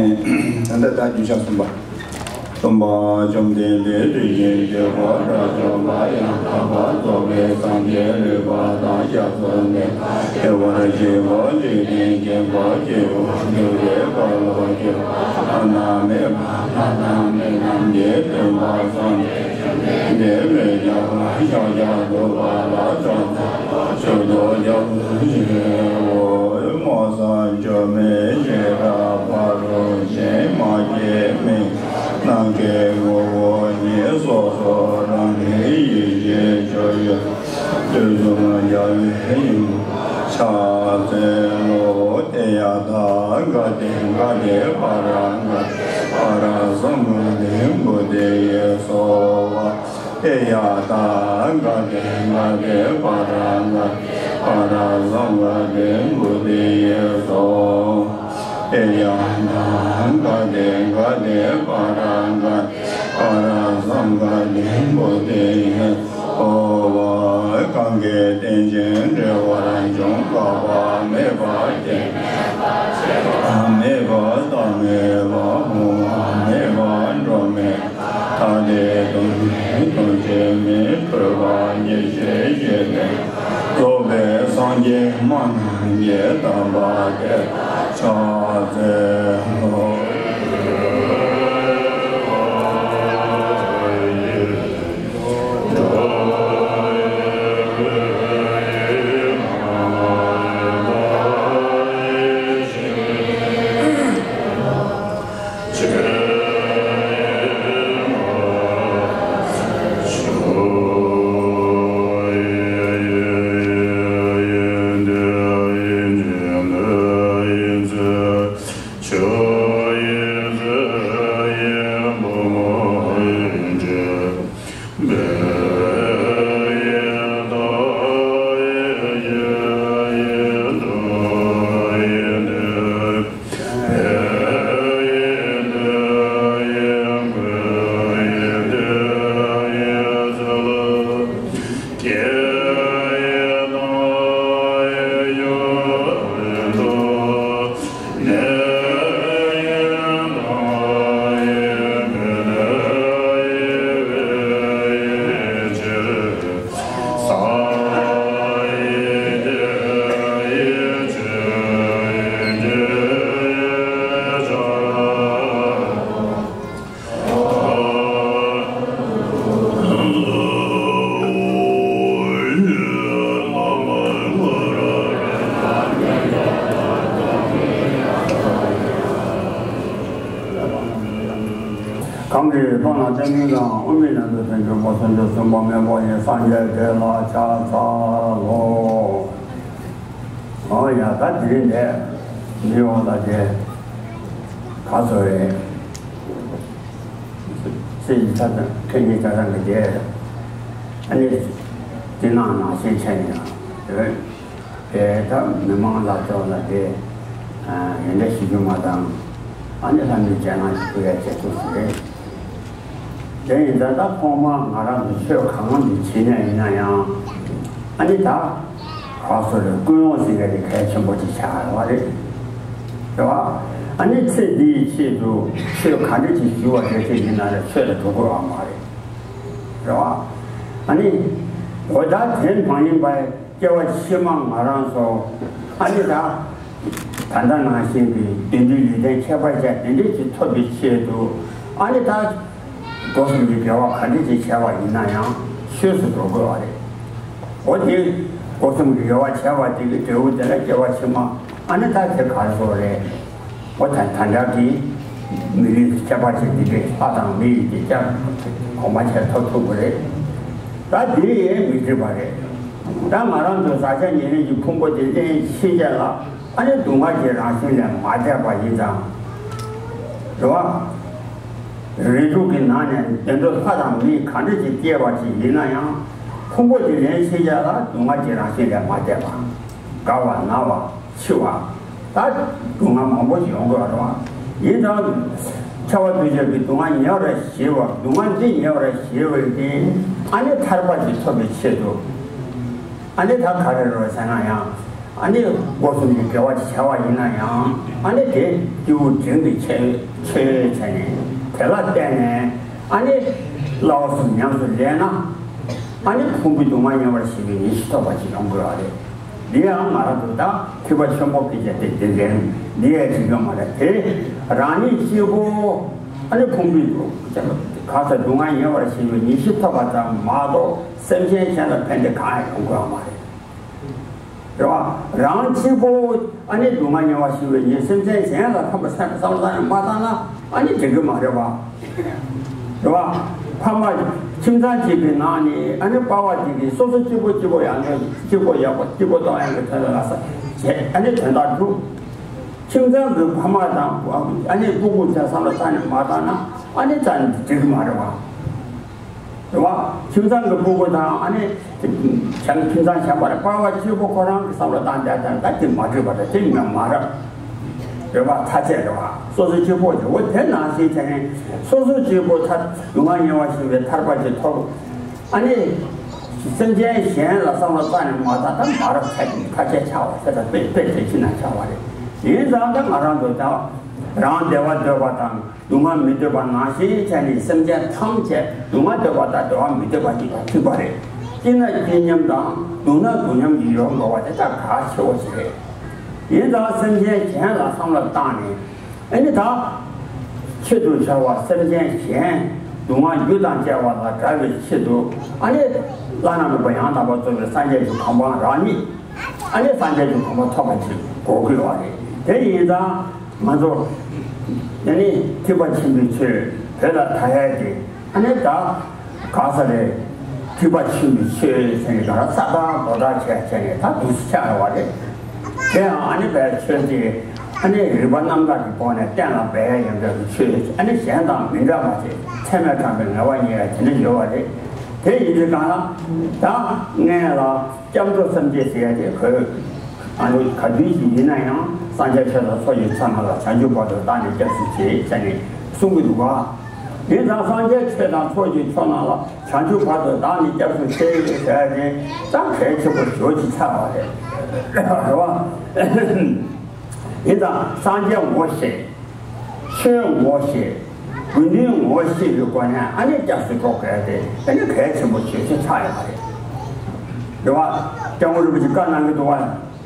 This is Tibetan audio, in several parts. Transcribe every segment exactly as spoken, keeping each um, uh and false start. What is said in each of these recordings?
ད་ལྟ་བདག་རྒྱུད་ཆགས་གསུམ་པ། སྟོན་པ་བཅོམ་ལྡན་འདས་དེ་བཞིན་གཤེགས་པ་དགྲ་བཅོམ་པ་ཡང་དག་པར་རྫོགས་པའི་སངས་རྒྱས་ལུས་པ་དང་སྐྱབས་སུ་མེད་པ་བར་ཆད་པ་འཇིག་རྟེན་མཁྱེན་པ་སྐྱེས་བུ་འདུལ་བའི་འཁོར་ལོ་སྐྱོབ་པ་བླ་ན་མེད་པ་ཐ་ན་མེད་རྣམས་ཀྱི་སྟོན་པ་སངས་རྒྱས་བཅོམ་ལྡན་འདས་ལས་ཀྱང་ཤཱཀྱ་ཐུབ་པ་ལ་ཕྱག་འཚལ་ལོ། མཆོད་དོ་སྐྱབས་སུ་མཆིའོ། སྨོན་མཚམས་མཆོད་མེ་ཞེས་གྲགས་ཕ་རོལ་ཕྱིན་མ་སྐྱེས་མིང་། ནམ་མཁའི་ངོ་བོ་ཉིད་སོ་སོ་རང་རིག་ཡེ་ཤེས་སྤྱོད་ཡུལ། དུས་གསུམ་རྒྱལ་བའི་དབྱིངས་ཕྱག་འཚལ་ལོ། ཏདྱ་ཐཱ། ག་ཏེ་ག་ཏེ་པཱ་ར་ག་ཏེ་པཱ་ར་སཾ་ག་ཏེ་བོ་དྷི་ཡེ་སྭཱ་ཧཱ། ཏདྱ་ཐཱ། ག་ཏེ་ག་ཏེ་པཱ་ར་ག་ཏེ་པཱ་ར་སཾ་ག་ཏེ་བོ་དྷི་ཡེ་སྭཱ་ཧཱ། ཏདྱ་ཐཱ། ག་ཏེ་ག་ཏེ་པཱ་ར་ག་ཏེ་པཱ་ར་སཾ་ག་ཏེ་བོ་དྷི་ཡེ་སྭཱ་ཧཱ། གང་གིས་རྟེན་ཅིང་འབྲེལ་བར་འབྱུང་། འགག་པ་མེད་པ་སྐྱེ་མེད་རྟག་མེད་པ། མེད་པ་ཐ་མེད་པ། འོང་བ་མེད་པ་འགྲོ་མེད་ཐ་དད་སྟོང་ཉིད་སྟོང་ཆད་མེད། ཐོས་པ་ཉེར་ཞི་བཞི་ལྡན་རྫོགས་པའི་སངས་རྒྱས་སྨྲ་རྣམས་ཀྱིས། དམ་པ་དེ་ལ་ཕྱག་འཚལ་ལོ། གང་གིས་སྟོང་ལ་བརྟེན་མིན་དང་། དབུ་མའི་ལམ་དུ་ཐལ་འགྱུར་མ། སུམ་ཅུ་སོ་མ་མེད་པ་ཡི། སངས་རྒྱས་དེ་ལ་ཕྱག་འཚལ་ལོ། ཨོ་ཡ། ད་དེ་རིང་འདི་མི་ཡོང་ལ་དེ་ག་ཚོད་རེད། སྲིད་ཀྱི་ཆ་ཚང་ཁེ་ཉིན་ཆ་ཚང་གི་དེ་ཨ་ནི་དེ་ནང་ནང་བཞིན་བྱས་ནས་དེ་བས་ད་མི་མང་ལ་ཚོགས་ལ་དེ་ཡོན་ཏན་ཞུ་རྒྱུ་མ་དང་། ཨ་ནི་ལྷ་མིའི་རྗེས་གནང་ཞུ་ཡ་བྱེད་ཐུབ་ཟེར། དེ་ཡིན་ཙང་ད་ཐོག་མར་ང་རང་ཚོ་ཆོས་གང་འདི་བྱེད་ན་ཡིན་ན་ཡང་། ཨ་ནི་ད་ག་སོ་རེད། ཀུན་སློང་ཟེར་མཁན་དེ་གལ་ཆེན་པོ་ཅིག་ཆགས་ཡོད་རེད། རེད་བ། ཨ་ནི་ཚེ་འདིའི་ཆེད་དུ་ཆོས་ག་འདྲ་ཅིག་ཞུ་བ་དེ་ཚོ་ཡིན་ན་རེད། ཆོས་ལ་འགྲོ་དགོས་པ་མ་རེད། རེད་བ། ཨ་ནི་འོ་ད་དེ་མ་ཡིན་པར་སྐྱེ་བ་ཕྱི་མ་ང་རང་ཚོ་ཨ་ནི་ད་ད་ལྟ་ནང་བཞིན་གྱི་བདེ་སྡུག་ཡོན་ཏན་ཁྱད་པར་ཅན་དེ་འདྲ་ཅིག་ཐོབ་པའི་ཆེད་དུ་ཨ་ནི་ད་སྒོ་གསུམ་གྱི་དགེ་བ་ག་འདྲ་ཅིག་བྱས་པ་ཡིན་ན་ཡང་ཆོས་སུ་འགྲོ་དགོས་པ་རེད། འོ་དེ་སྒོ་གསུམ་གྱི་དགེ་བ་བྱས་པ་དེ་གི་འབྲས་བུ་དེ་ལ་སྐྱེ་བ་ཕྱི་མ་ཨ་ནི་ད་དེ་ག་རེ་ཟེར་རེད། འོ་ད་ད་ལྟ་གི་མི་ལུས་ཁྱད་པར་ཅན་འདི་འདྲའི་ལྷ་དང་མི་ཡི་དེ་ཀྱང་གོང་མ་ཆེ་ཐོབ་ཐུབ་ཀྱི་རེད། ད་དེ་ཡང་མི་འགྲིག་པ་རེད། ད་ང་རང་ཚོ་བདག་ཅག་ཉེ་རིང་གི་ཕུང་པོ་དེ་ལེན་ཕྱིན་ཆད་ལ་ཨ་ནི་སྡུག་བསྔལ་གྱི་རང་བཞིན་ལས་མ་འདས་པ་ཡིན་ཙང་། རེད་བ། རིགས་དྲུག་གི་ནང་ནས་བདེ་འགྲོ་ལྷ་དང་མི་ག་འདྲ་ཅིག་སྐྱེས་པ་ཅིག་ཡིན་ན་ཡང་ཕུང་པོ་དེ་ལེན་ཕྱིན་ཆད་ལ་སྡུག་བསྔལ་གྱི་རང་བཞིན་ལས་མ་འདས་པ། རྒ་བ་ན་བ། འཆི་བ། ད་སྡུག་བསྔལ་མང་པོ་ཞིག་ཡོང་གི་ཡོད་རེད་བ། ཡིན་ཙང་། ཁྱབ་པ་འདུས་བྱས་ཀྱི་སྡུག་བསྔལ་ཉེ་བར་ཞི་བ། སྡུག་བསྔལ་འདི་ཉེ་བར་ཞི་བའི་དེ། ཨ་ནི་ཐར་པ་ཞིག་ཐོབ་པའི་ཆེད་དུ། ཨ་ནི་ད་ག་རེ་རེད་ཟེར་ན་ཡང་། ཨ་ནི་སྒོ་གསུམ་གྱི་དགེ་བ་ཅིག་བྱ་བ་ཡིན་ན་ཡང་ཨ་ནི་དེ་སྐྱེས་བུ་འབྲིང་གི་ཆོས་ཆོས་བྱས་ནས་དེ་ལ་བརྟེན་ནས་ཨ་ནི་སླར་གསུམ་ཉམས་སུ་ལེན་ན་ཨ་ནི་ཕུང་པོའི་སྡུག་བསྔལ་ཉེ་བར་ཞི་བའི་ཉེར་ཞི་ཐོབ་པ་ཅིག་ཡོང་དགོས་པ་རེད། འདི་ཡང་ང་རང་ཚོ་ད་ཐེག་པ་ཆེན་པོ་སྐད་ཆ་དེ་འདི་ལན་འདི་ཡང་བྱེད་དགོས་མ་རེད་དེ། རང་ཉིད་གཅིག་པོ་ཨ་ནི་ཕུང་པོའི་གང་ཟག་སྡུག་བསྔལ་ཉེ་བར་ཞི་བའི་ཉེར་ཞི་ཐོབ་པ་ཙམ་མ་གཏོགས་སེམས་ཅན་གཞན་ལ་ཕན་བདེ་གང་ཡང་ཡོང་དགོས་པ་མ་རེད། རེད་བ། རང་གཅིག་པོ་ཨ་ནི་སྡུག་བསྔལ་ཉེ་བར་ཞི་བའི་ཉེར་སེམས་ཅན་གཞན་ལ་ཕན་པ་སེམས་བསམ་བློ་བཏང་ནས་མ་བཏང་ན་ཨ་ནི་འགྲིག་གི་མ་རེད་བ། རེད་བ། ཕ་མ་ཁྱིམ་ཚང་གཅིག་གི་ནང་ནས་ཨ་ནི་པ་ཕ་གཅིག་གིས་སོ་སོ་གཅིག་པོ་གཅིག་པོ་ཡག་ཉོ་གཅིག་པོ་ཡག་པོ་གཅིག་པོ་གཏོང་ཡག་གི་དོན་ལ་ལག་བསྟར་བྱས་ཨ་ནི་དོན་དག་འགྲུབ། ཁྱིམ་ཚང་གི་ཕ་མ་དང་ཨ་ནི་སྤུ་གུ་ཚོའི་བསམ་བློ་བཏང་ནས་མ་བཏང་ན་ཨ་ནི་ད་འགྲིག་གི་མ་རེད་བ། རེད་བ། ཁྱིམ་ཚང་གི་སྤུ་གུ་དང་ཨ་ནི་གཞན་ཁྱིམ་ཚང་གཞན་པ་རེད་པ་བ་གཅིག་པོ་ཁོ་རང་གི་བསམ་བློ་བཏང་བསྡད་དང་ད་དེ་མ་འགྲིག་པ་རེད་དེ་ཡིན་ན་མ་རེད། རེད་བ་ཐ་ཆད་རེད་བ་སོ་སོ་གཅིག་པོ་ཡོད་དེ་ནང་བཞིན་བྱས་ནས་སོ་སོ་གཅིག་པོ་ཐར་སྡུག་བསྔལ་ཉེ་བར་ཞི་བའི་ཐར་པ་ཅིག་ཐོབ། ཨ་ནི་སེམས་ཅན་གཞན་ལ་བསམ་བློ་བཏང་ནས་མ་བཏང་ད་མ་རབས་ཚད་ཀྱི་ཐ་ཆད་ཆགས་པ་དེ་ལ་དཔེ་དཔེ་དེ་ཕྱི་ན་ཆགས་པ་རེད། ཡིན་ཙང་ད་ང་རང་ཚོ་ད་རང་བདེ་བ་འདོད་པ་དང་སྡུག་བསྔལ་མི་འདོད་པ་ནང་བཞིན་བྱས་ནས་སེམས་ཅན་ཐམས་ཅད་སྡུག་བསྔལ་འདོད་པ་དང་བདེ་བ་མི་འདོད་པ་གཉིས་ཀ་ཐུག་པ་རེད། སྐྱིད་ན་སྐྱིད་མཉམ་དང་སྡུག་ན་སྡུག་མཉམ་གྱི་ཡོང་དགོས་པ་དེ་ད་གལ་ཆེ་བོ་ཞིག་རེད། ཡིན་ཙང་སེམས་ཅན་གཞན་ལ་བསམ་བློ་བཏང་ནས། ཨ་ནི་ད། ཆེད་དུ་བྱ་བ་སེམས་ཅན་གཞན་སྡུག་བསྔལ་རྒྱུ་དང་བཅས་པ་ལ་དགའ་བའི་ཆེད་དུ་ཨ་ནི་བླ་ན་མེད་པ་ཡང་དག་པར་རྫོགས་པའི་སངས་རྒྱས་ཀྱི་གོ་འཕང་རང་ཉིད་ཨ་ནི་སངས་རྒྱས་ཀྱི་གོ་འཕང་ཐོབ་པ་ཞིག་དགོས་ཀྱི་ཡོད་རེད། དེ་ཡིན་ཙང་ང་ཚོ་ཨ་ནི་ཐེག་པ་ཆེན་པོའི་ཆོས་བོད་ལ་དར་ཡས་དེ། ཨ་ནི་ད་ག་ས་རེད། ཐེག་པ་ཆེན་པོའི་ཆོས་ཟེར་ནས་ག་ར་ས་དང་རྡོ་དང་བྱས་བྱས་ནས་ད་དུས་སུ་ཆགས་ཡོད་པ་རེད། དེ་ཡང་ཨ་ནི་བའི་ཆོས་དེ་ཨ་ནི་རིག་པ་རྣམ་དག་གི་སྒོ་ནས་གཏན་ལ་འབེབས་ཡོང་བའི་ཆོས་ཨ་ནི་གཞན་དང་མི་འདྲ་བ་དེ་ཚད་མས་དྲངས་པའི་ངེས་པ་རྙེད་ཡ་དེ་འདྲ་ཡོད་པ་རེད། དེ་ཡིན་དུས་གང་ལ་ད་སྔོན་ལ། སྐྱབས་འགྲོ་སེམས་བསྐྱེད་ཟེར་ཡ་དེ་གོས། ཨ་ནི་ག་དུས་ཤིག་ཡིན་ན་ཡང་སངས་རྒྱས་ཆོས་དང་ཚོགས་ཀྱི་མཆོག་རྣམས་ལ་བྱང་ཆུབ་བར་དུ་བདག་ནི་སྐྱབས་སུ་མཆི་ཟེར་ནས་གསུང་གི་འདུག་ག་ཡིན་ཙང་སངས་རྒྱས་ཆོས་དང་ཚོགས་ཀྱི་མཆོག་རྣམས་ལ་བྱང་ཆུབ་བར་དུ་བདག་ནི་སྐྱབས་སུ་མཆི་ཟེར་ཡ་དེ་ད་གལ་ཆེན་པོ་ཞེ་པོ་ཅིག་ཆགས་པ་རེད། རེད་བ། ཡིན་ཙང་སངས་རྒྱས་ངོ་ཤེས། ཆོས་ངོ་ཤེས། དགེ་འདུན་ངོ་ཤེས་པའི་སྒོ་ནས་ཨ་ནི་སྐྱབས་སུ་འགྲོ་དགོས་ཏེ་ཨ་ནི་གལ་ཆེན་པོ་ཞེ་ཅིག་ཆགས་ཡོད་པ་རེད། རེད་བ། སྐྱབས་མགོན་རིན་པོ་ཆེས་བཀའ་གནང་གི་འདུག་བ།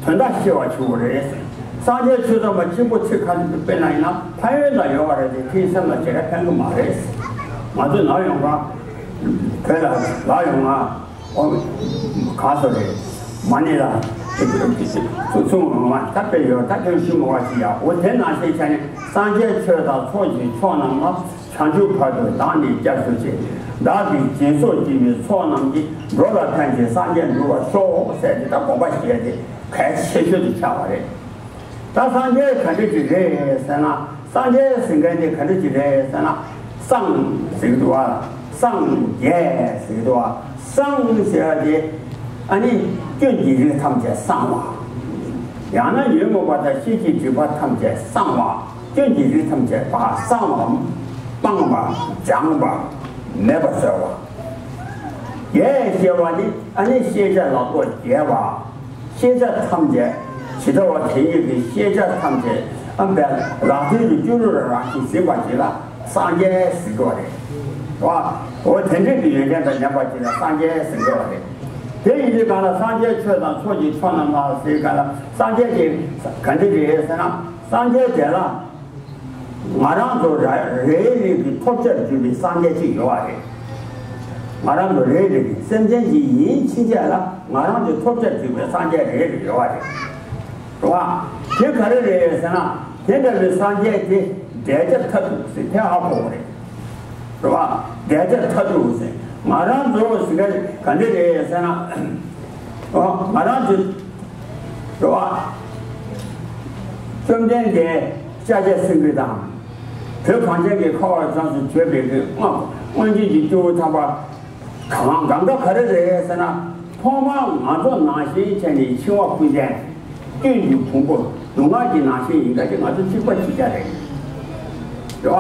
དོན་དག་ཤེས་པ་ཆེན་པོ་རེད། སངས་རྒྱས་ཆོས་ཚོགས་པ་གཅིག་པོ་ཚིག་ཁ་ནས་དཔེར་ན་ཡིན་ན་ཕན་ཡོན་དང་ཡོད་པ་རེད་དེ་ཁྱེད་སེམས་ལ་ཞེ་དྲག་ཕན་གི་མ་རེད། ང་ཚོ་ནམ་ཡོང་ག་བོད་ལ་ལ་ཡོང་ང་། ཨོ། གང་སོ་རེད། མ་ཎི་ལ། ཚུ་ཚུ་ངོ་མ་ད་དཔེ་ཡོད་ད་དོན་ཞུ་མོ་བ་ཞིག་ཡ་འོ་དེ་ནང་བཞིན་བྱས་ནས་སངས་རྒྱས་ཆོས་དང་ཚོགས་ཀྱི་མཆོག་རྣམས་ལ་བྱང་ཆུབ་བར་དུ་བདག་ནི་སྐྱབས་སུ་མཆི། བདག་གིས་སྦྱིན་སོགས་བགྱིས་པའི་ཚོགས་རྣམས་ཀྱིས། འགྲོ་ལ་ཕན་ཕྱིར་སངས་རྒྱས་འགྲུབ་པར་ཤོག་ཟེར་ཏེ་ད་དགོངས་པ་བཞེས་ཏེ་གལ་ཆེ་ཤོས་དུ་ཆགས་པ་རེད། ད་སངས་རྒྱས་ག་འདྲ་ཅིག་རེད་ཟེར་ན་སངས་རྒྱས་ཟེར་མཁན་དེ་ག་འདྲ་ཅིག་རེད་ཟེར་ན་སངས་ཟེར་གི་འདུག་བ། སངས་རྒྱས་ཟེར་གི་འདུག་བ། སངས་ཟེར་བ་དེ་ཨ་ནི་སྐྱོན་གྱི་རིགས་ཐམས་ཅད་སངས་པ། ཡང་ན་ཉོན་མོངས་པ་དང་ཤེས་བྱའི་སྒྲིབ་པ་ཐམས་ཅད་སངས་པ། སྐྱོན་གྱི་རིགས་ཐམས་ཅད་པ་སངས་པ། སྤངས་པ། སྦྱངས་པ། མེད་པར་བཟོ་བ། རྒྱས་ཞེས་པ་ནི་ཨ་ནི་ཤེས་བྱ་ལ་བློ་རྒྱས་པ། ཤེས་བྱ་ཐམས་ཅད་ཇི་ལྟ་བ་དེ་ཉིད་ཀྱི་ཤེས་བྱ་ཐམས་ཅད་ཨ་ནི་ལག་མཐིལ་དུ་སྐྱུ་རུ་ར་རང་ཞིག་ཟིན་པ་ཅིག་ལ་སངས་རྒྱས་ཟེར་གྱི་རེད། བ། འོ་དེ་འདྲའི་གི་ཡོན་ཏན་དང་ལྡན་པ་ཅིག་ལ་སངས་རྒྱས་ཟེར་གྱི་རེད། དེ་ཡིན་དུས་གང་ལ་སངས་རྒྱས་ཆོས་དང་ཚོགས་ཀྱི་མཆོག་རྣམས་ལ་ཟེར་ག་ལ་སངས་རྒྱས་ཀྱི་ག་འདྲ་རེད་ཟེར་ན་སངས་རྒྱས་དེ་ལ། ང་རང་ཚོ་རེ་རེ་རེ་གི་ཐོབ་བྱར་གྱུར་པའི་སངས་རྒྱས་གཅིག་ཡོད་པ་རེད། ང་རང་ཚོ་རེ་རེ་གི་སེམས་ཅན་གྱི་ཡིན་ཕྱིན་ཆད་ལ་ང་རང་ཚོའི་ཐོབ་བྱར་གྱུར་པའི་སངས་རྒྱས་རེ་རེ་ཡོད་པ་རེད། རེད་བ། དེ་ག་རེ་རེད་ཟེར་ན་དེ་འདྲ་བའི་སངས་རྒྱས་དེ་འབྲས་བཅས་མཐའ་ཐུག་ཟེར་དེ་ཧ་གོ་བ་རེད། རེད་བ། འབྲས་བཅས་མཐའ་ཐུག་ཟེར་ང་རང་ཚོ་ཟེར་ག་ག་འདྲ་རེད་ཟེར་ན། ང་རང་ཚོ། རེད་བ། བཅོམ་ལྡན་འདས་ཤཱཀྱ་སེང་གེ་དང་། བོད་གངས་ཅན་གྱི་ཁ་བ་ཅན་དུ་བྱོན་པའི་སྔོན་སྔོན་བྱོན་གྱི་སྐྱེས་བུ་ཐམས་ཅད་གང་གང་ག་ག་རེ་རེད་ཟེར་ན། ཐོག་མར་ང་ཚོ་ནང་བཞིན་བྱས་ནས་འཆིང་བ་ཀུན་ལྡན། སྐྱོན་གྱི་ཕུང་པོ་སྡུག་བསྔལ་གྱི་ནང་ཞིང་ཡིན་ག་ཅིག་ང་ཚོ་གཅིག་པ་གཅིག་རྐྱང་རེད། རེད་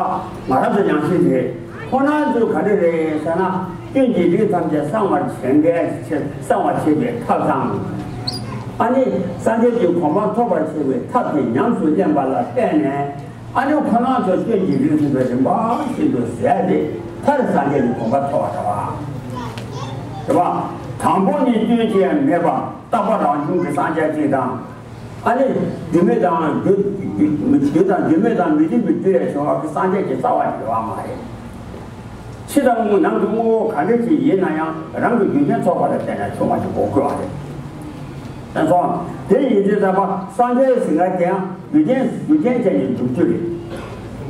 བ། ང་རང་ཚོ་ནང་བཞིན་རེད། ཁོ་རང་ཚོ་ག་རེ་རེད་ཟེར་ན། སྐྱོན་གྱི་རིགས་ཐམས་ཅད་སངས་པར་བྱེད་མཁན་ཕྱིར་སངས་པར་བྱེད་པའི་ཐབས་དང་། ཨ་ནི་སངས་རྒྱས་ཀྱི་གོ་འཕང་ཐོབ་པར་བྱེད་པའི་ཐབས་དེ་ཉམས་སུ་ལེན་པ་ལ་བརྟེན་ནས། ཨ་ནི་ཁོ་རང་ཚོ་སྐྱོན་གྱི་རིགས་ཟིན་པའི་རིམ་པ་བཞིན་དུ་ཟད་དེ། མཐར་སངས་རྒྱས་ཀྱི་གོ་འཕང་ཐོབ་པར་བྱ་བ། རེད་བ། དང་པོ་ནི་སྐྱོན་ཅི་ཡང་མེད་པ་རྟག་པ་རང་བྱུང་གི་སངས་རྒྱས་གཅིག་དང་། ཨ་ནི་རྒྱུ་མེད་དང་རྒྱུ་རྒྱུ་དང་རྒྱུ་མེད་དང་མི་མཐུན་པའི་རྒྱུ་ལས་བྱུང་བ་གི་སངས་རྒྱས་ཀྱི་རྩ་བ་ཡོད་པ་མ་རེད། ཕྱི་དང་ནང་གི་དངོས་པོ་ག་འདྲ་ཞིག་ཡིན་ན་ཡང་རང་གི་རྒྱུ་རྐྱེན་ཚོགས་པ་ལ་བརྟེན་ནས་བྱུང་བ་ཞིག་གོ་དགོས་པ་རེད། དེ་སོང་དེ་ཡིན་དུས་ཙམ་པ་སངས་རྒྱས་ཟེར་མཁན་དེ་ཡང་རྒྱུ་རྐྱེན་རྒྱུ་རྐྱེན་ཅན་གྱི་འཇུག་རྒྱུ་རེད།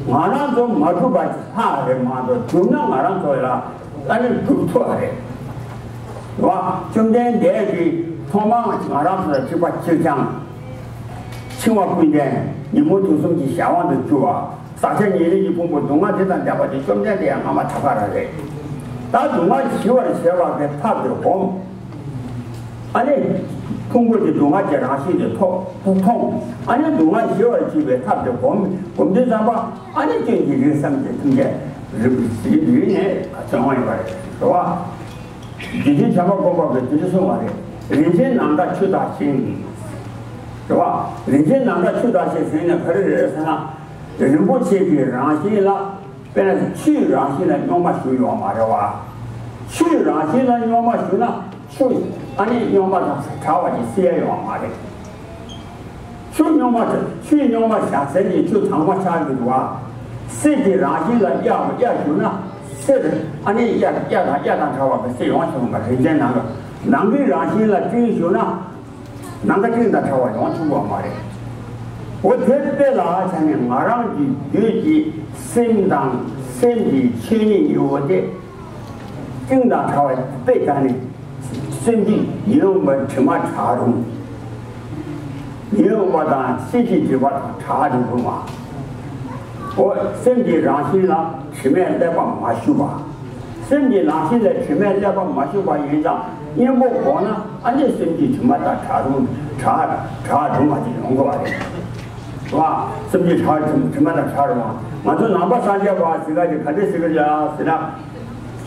ང་རང་ཚོ་མ་གྲུབ་པ་ལྷག་རེད་མ་གཏོགས་གྲུབ་ན་ང་རང་ཚོ་ལ་ཨ་ནི་གྲུབ་ཐུབ་པ་རེད། བ། བཅོམ་ལྡན་འདས་ཀྱིས་ཐོག་མར་ང་རང་ཚོ་ལ་ཐེག་པ་ཆེ་ཆུང་། འཆིང་བ་ཀུན་ལྡན། ཉོན་མོངས་དུག་གསུམ་གྱི་གཞན་དབང་དུ་གྱུར་པ། ཟག་བཅས་ཉེར་ལེན་གྱི་ཕུང་པོ་སྡུག་བསྔལ་དེ་དང་ལྡན་པ་དེ་བཅོམ་ལྡན་འདས་ཡང་སྔ་མ་ད་ག་རང་རེད། ད་སྡུག་བསྔལ་ཞི་བར་བྱེད་པ་གི་ཐབས་དེ་སྒོམ། ཨ་ནི། ཕུང་པོ་དེ་སྡུག་བསྔལ་གྱི་རང་བཞིན་དེ་ཐོབ་མཐོང་། ཨ་ནི་སྡུག་བསྔལ་ཞི་བར་བྱེད་པའི་ཐབས་དེ་སྒོམ་སྒོམ་དུས་ཙམ་པ། ཨ་ནི་སྐྱོན་གྱི་རིགས་བསམ་གྱིས་ཐམས་ཅད་རིག་རིག་ནས་བྱང་བ་ཡོད་པ་རེད། རེད་བ། རྒྱུད་སྡེ་བྱམས་པ་སྒོམ་པ་པས་དེ་འདྲ་གསུངས་པ་རེད། རིན་ཆེན་ནམ་མཁའ་ཆུ་དག་བཞིན། རེད་བ། རིན་ཆེན་ནམ་མཁའ་ཆུ་དག་བཞིན་ཟེར་ནས་ག་རེ་རེད་ཟེར་ན། རིན་པོ་ཆེ་གི་རང་བཞིན་ལ། དཔེར་ན་ཆུའི་རང་བཞིན་ལ་རྙོག་མ་ཞུགས་ཡོད་མ་རེད་བ། ཆུའི་རང་བཞིན་ལ་རྙོག་མ་ཞུགས་ན་ཆུ་ཨ་ནི་རྙོག་མ་དང་བྲལ་བ་ཅིག་སྲིད་ཡ་ཡོད་མ་རེད། ཆུ་རྙོག་མ་དང་ཆུའི་རྙོག་མ་བཞག་ཚད་ཀྱི་ཆུ་དྭངས་མ་ཆགས་ཀྱི་འདུག་བ། གསེར་གྱི་རང་བཞིན་ལ་གཡའ་གཡའ་ཞུགས་ན་གསེར་ཨ་ནི་གཡའ་གཡའ་དང་གཡའ་དང་བྲལ་བ་གི་གསེར་ཡོང་ཆོག་པ་རིན་ཆེན་ནམ་མཁའ། ནམ་མཁའི་རང་བཞིན་ལ་སྤྲིན་ཞུགས་ན། ནམ་མཁའ་སྤྲིན་དང་བྲལ་བ་ཡོང་ཆོག་པ་མ་རེད། འོ་དེ་དཔེ་ལ་ཆ་ནས་ང་རང་གི་རྒྱུད་ཀྱི་སེམས་དང་སེམས་ཀྱི་ཆོས་ཉིད་གཉིས་པོ་དེ། སྤྲིན་དང་བྲལ་བ་དཔེ་ལྟ་ནས། སེམས་ཀྱི་ཡིད་འོང་བ་དྲི་མ་བྲལ་རུང་། ཡིད་འོང་བ་དང་སེམས་ཀྱི་སྒྲིབ་པ་དང་བྲལ་རུང་བ། འོ་སེམས་ཀྱི་རང་བཞིན་ལ་དྲི་མས་བསླད་པ་མ་ཞུགས་པ། སེམས་ཀྱི་རང་བཞིན་ལ་དྲི་མས་བསླད་པ་མ་ཞུགས་པ་ཡིན་ཙང་གཉེན་པོ་གོ་ན་ཨ་ནི་སེམས་ཀྱི་དྲི་མ་དང་བྲལ་རུང་བྲལ་བྲལ་རུང་བ་དེ་ཡོང་དགོས་པ་རེད། བ། སེམས་ཀྱི་བྲལ་དྲི་དྲི་མ་དང་བྲལ་རུང་བ། ང་ཚོ་ནང་པ་སངས་རྒྱས་པ་ཟེར་ལ་དེ་ག་འདྲས་ཟེར་གི་རེད་ཟེར་ན།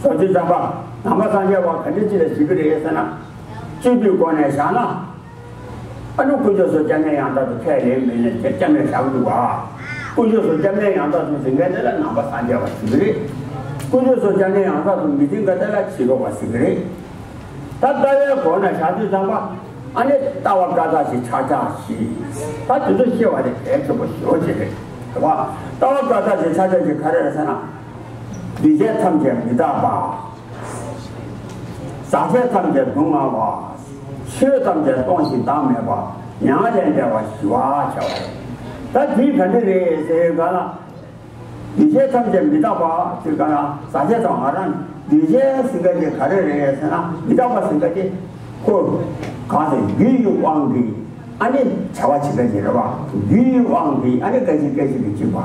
ཟབ་ཅིང་ཚང་པ་ནང་པ་སངས་རྒྱས་པ་ག་འདྲས་ཅིག་ལ་ཟེར་གི་རེད་ཟེར་ན། སྤྱོད་པའི་སྒོ་ནས་བཞག་ན། ཨ་ནི་དཀོན་མཆོག་གསུམ་སྐྱབས་གནས་ཡང་དག་ཏུ་ཁས་ལེན་མིན་ལ་སྐྱབས་གནས་བཞག་གི་འདུག་ག་དཀོན་མཆོག་གསུམ་སྐྱབས་གནས་ཡང་དག་ཏུ་ཟེར་མཁན་དེ་ལ་ནང་པ་སངས་རྒྱས་པ་ཟེར་གི་རེད། དཀོན་མཆོག་གསུམ་སྐྱབས་གནས་ཡང་དག་ཏུ་མི་འཛིན་མཁན་དེ་ལ་ཕྱི་རོལ་པ་ཟེར་གི་རེད། ད་ལྟ་བའི་སྒོ་ནས་བཞག་དུས་ཙམ་པ། ཨ་ནི་ལྟ་བ་བཀའ་རྟགས་ཤིག་ཆག་ཆག་ཞིག་ད་དེ་ཚོ་ཤེས་པ་དེ་གལ་ཆེན་པོ་ཞེ་པོ་ཅིག་རེད། རེད་བ། ལྟ་བ་བཀའ་རྟགས་ཤིག་ཆག་ཆག་ཞིག་ག་རེ་རེད་ཟེར་ན། འདུས་བྱས་ཐམས་ཅད་མི་རྟག་པ། ཟག་བཅས་ཐམས་ཅད་སྡུག་བསྔལ་བ། ཆོས་ཐམས་ཅད་སྟོང་ཞིང་བདག་མེད་པ། མྱ་ངན་ལས་འདས་པ་ཞི་བར་བྱ་བ། ད་དེ་ག་འདྲ་རེད་ཟེར་ག་ལ། འདུས་བྱས་ཐམས་ཅད་མི་རྟག་པ་ཟེར་ག་ལ་ཟག་བཅས་ཐམས་ང་རང་འདུས་བྱས་ཟེར་ག་དེ་ག་རེ་རེད་ཟེར་ན་མི་རྟག་པ་ཟེར་ག་དེ་ཁོ་གང་ཟེར་རྒྱུ་ཡི་དབང་གིས། ཨ་ནི་བྱ་བ་བྱེད་པ་ཅིག་རེད་བ། རྒྱུའི་དབང་གིས་ཨ་ནི་སྐད་ཅིག་སྐད་ཅིག་གིས་གཅིག་པ།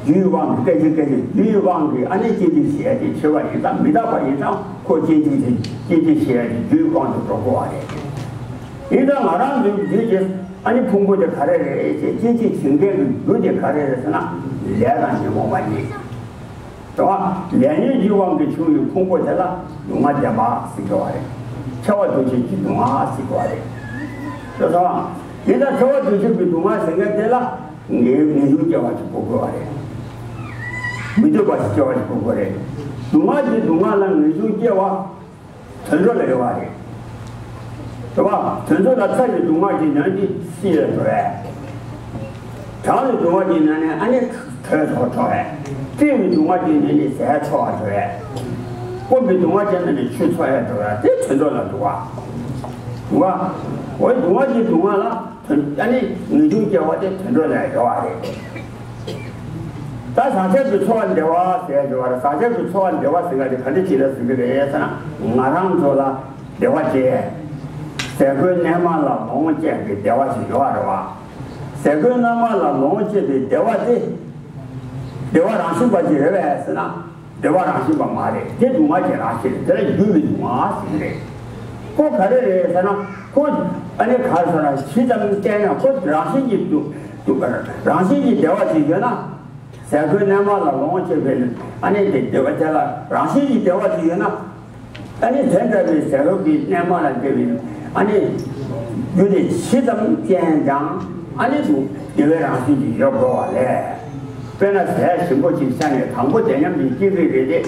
རྒྱུའི་དབང་གིས་སྐད་ཅིག་སྐད་ཅིག་རྒྱུའི་དབང་གིས་ཨ་ནི་སྐྱེ་འཇིག་ཞེས་ཡ་དེ་ཆེ་བ་ཡིན་ཙང་མི་རྟག་པ་ཡིན་ཙང་ཁོ་སྐྱེ་འཇིག་དེ་སྐྱེ་འཇིག་ཞེས་ཡ་དེ་རྒྱུའི་དབང་དུ་འགྲོ་དགོས་པ་རེད། ཡིན་ཙང་ང་རང་ཚོའི་རྒྱུད་ཀྱི་ཨ་ནི་ཕུང་པོ་དེ་ག་རེ་རེད་ཅེས་སྐྱེ་འཇིག་བྱེད་མཁན་གྱི་རྒྱུ་དེ་ག་རེ་རེད་ཟེར་ན་ལས་དང་ཉོན་མོངས་པ་ཡིན། དེ་བ། ལས་ཉོན་གྱི་དབང་གིས་བྱུང་བའི་ཕུང་པོ་དེ་ལ་སྡུག་བསྔལ་བདེན་པ་ཟེར་གྱི་བ་རེད། ཁྱབ་པ་འདུ་བྱེད་ཀྱི་སྡུག་བསྔལ་ཟེར་གྱི་བ་རེད། ཤེས་སོང་། ཡིན་ན་ཁྱབ་པ་འདུ་བྱེད་ཀྱི་སྡུག་བསྔལ་ཟེར་མཁན་དེ་ལ་ངེས་ངེས་འབྱུང་སྐྱེ་བ་ཞིག་དགོས་དགོས་པ་རེད། མི་འདོད་པ་ཞིག་སྐྱེ་བ་ཞིག་དགོས་དགོས་རེད། སྡུག་བསྔལ་གྱི་སྡུག་བསྔལ་ལ་ངེས་འབྱུང་སྐྱེ་བ། དོན་གྲུབ་ལ་ཡོད་པ་རེད། རེད་བ། དོན་གྲུབ་ལ་ཚ་བའི་སྡུག་བསྔལ་གྱིས་ཉོན་ཏེ་བསིལ་བའི་འགྲོ་བས། གྲང་བའི་སྡུག་བསྔལ་གྱིས་ཉོན་ནས་ཨ་ནི་དྲོད་ཚོར་འགྲོ་བས། བཀྲེས་པའི་སྡུག་བསྔལ་གྱིས་ཉོན་ནས་ཟས་འཚོ་བར་འགྲོ་བས། སྐོམ་པའི་སྡུག་བསྔལ་གྱིས་ཉོན་ནས་ཆུ་འཚོ་བར་འགྲོ་བས་དེ་དོན་གྲུབ་ལ་འདུག་བ། འདུག་བ། འོ་སྡུག་བསྔལ་གྱི་སྡུག་བསྔལ་ལ་དོན་ཨ་ནི་ངེས་འབྱུང་སྐྱེ་བ་དེ་དོན་གྲུབ་ལ་ཡོད་པ་རེད། ད་ཟག་བཅས་ཀྱི་ཚོར་བ་བདེ་བ་ཟེར་ཡ་ཡོད་རེད། ཟག་བཅས་ཀྱི་ཚོར་བ་བདེ་བ་ཟེར་ཡ་དེ་ག་འདྲ་ཅིག་ལ་ཟེར་གྱི་རེད་ཟེར་ན། ང་རང་ཚོ་ལ་བདེ་བ་སྐྱེ། ཟས་གོས་གནས་མལ་ལ་ལོངས་སྤྱད་པའི་བདེ་བ་ཞིག་ཡོད་རེད་བ། ཟས་གོས་གནས་མལ་ལ་ལོངས་སྤྱད་པའི་བདེ་བ་དེ། བདེ་བ་རང་བཞིན་པ་ཅིག་རེད་པས་ཟེར་ན། བདེ་བ་རང་བཞིན་པ་མ་རེད། དེ་སྡུག་བསྔལ་གྱི་རང་བཞིན་རེད། དེ་ལ་རྒྱུ་བའི་སྡུག་བསྔལ་ཟེར་གྱི་རེད། ཁོ་ག་རེ་རེད་ཟེར་ན། ཁོ་ཨ་ནི་ག་རེ་ཟེར་ན་ཇི་ཙམ་བསྟན་ཡང་ཁོ་རང་བཞིན་གྱིས་སྡུག་སྡུག་རང་བཞིན་གྱིས་བདེ་བ་ཅིག་ཡོད་ན། ཟས་གོས་གནས་མལ་ལ་ལོངས་སྤྱོད་པའི་ཨ་ནི་དེ་བདེ་བ་དེ་ལ་རང་བཞིན་གྱིས་བདེ་བ་ཅིག་ཡོད་ན། ཨ་ནི་དེ་འདྲ་བའི་ཟས་གོས་ཀྱི་གནས་མལ་ལ་བདེ་བའི་ཨ་ནི་ རྒྱུ་དེ་ཇི་ཙམ་ཅན་ཀྱང་ཨ་ནི་དུ་བདེ་བའི་རང་བཞིན་གྱིས་ཡོད་དགོས་པ་ལས། དཔེར་ན་ཟས་ཞིམ་པོ་ཅིག་ཟ་ནས་དང་པོ་བདེ་ཉམས་ཀྱི་སྐྱེ་གི་རེད་དེ།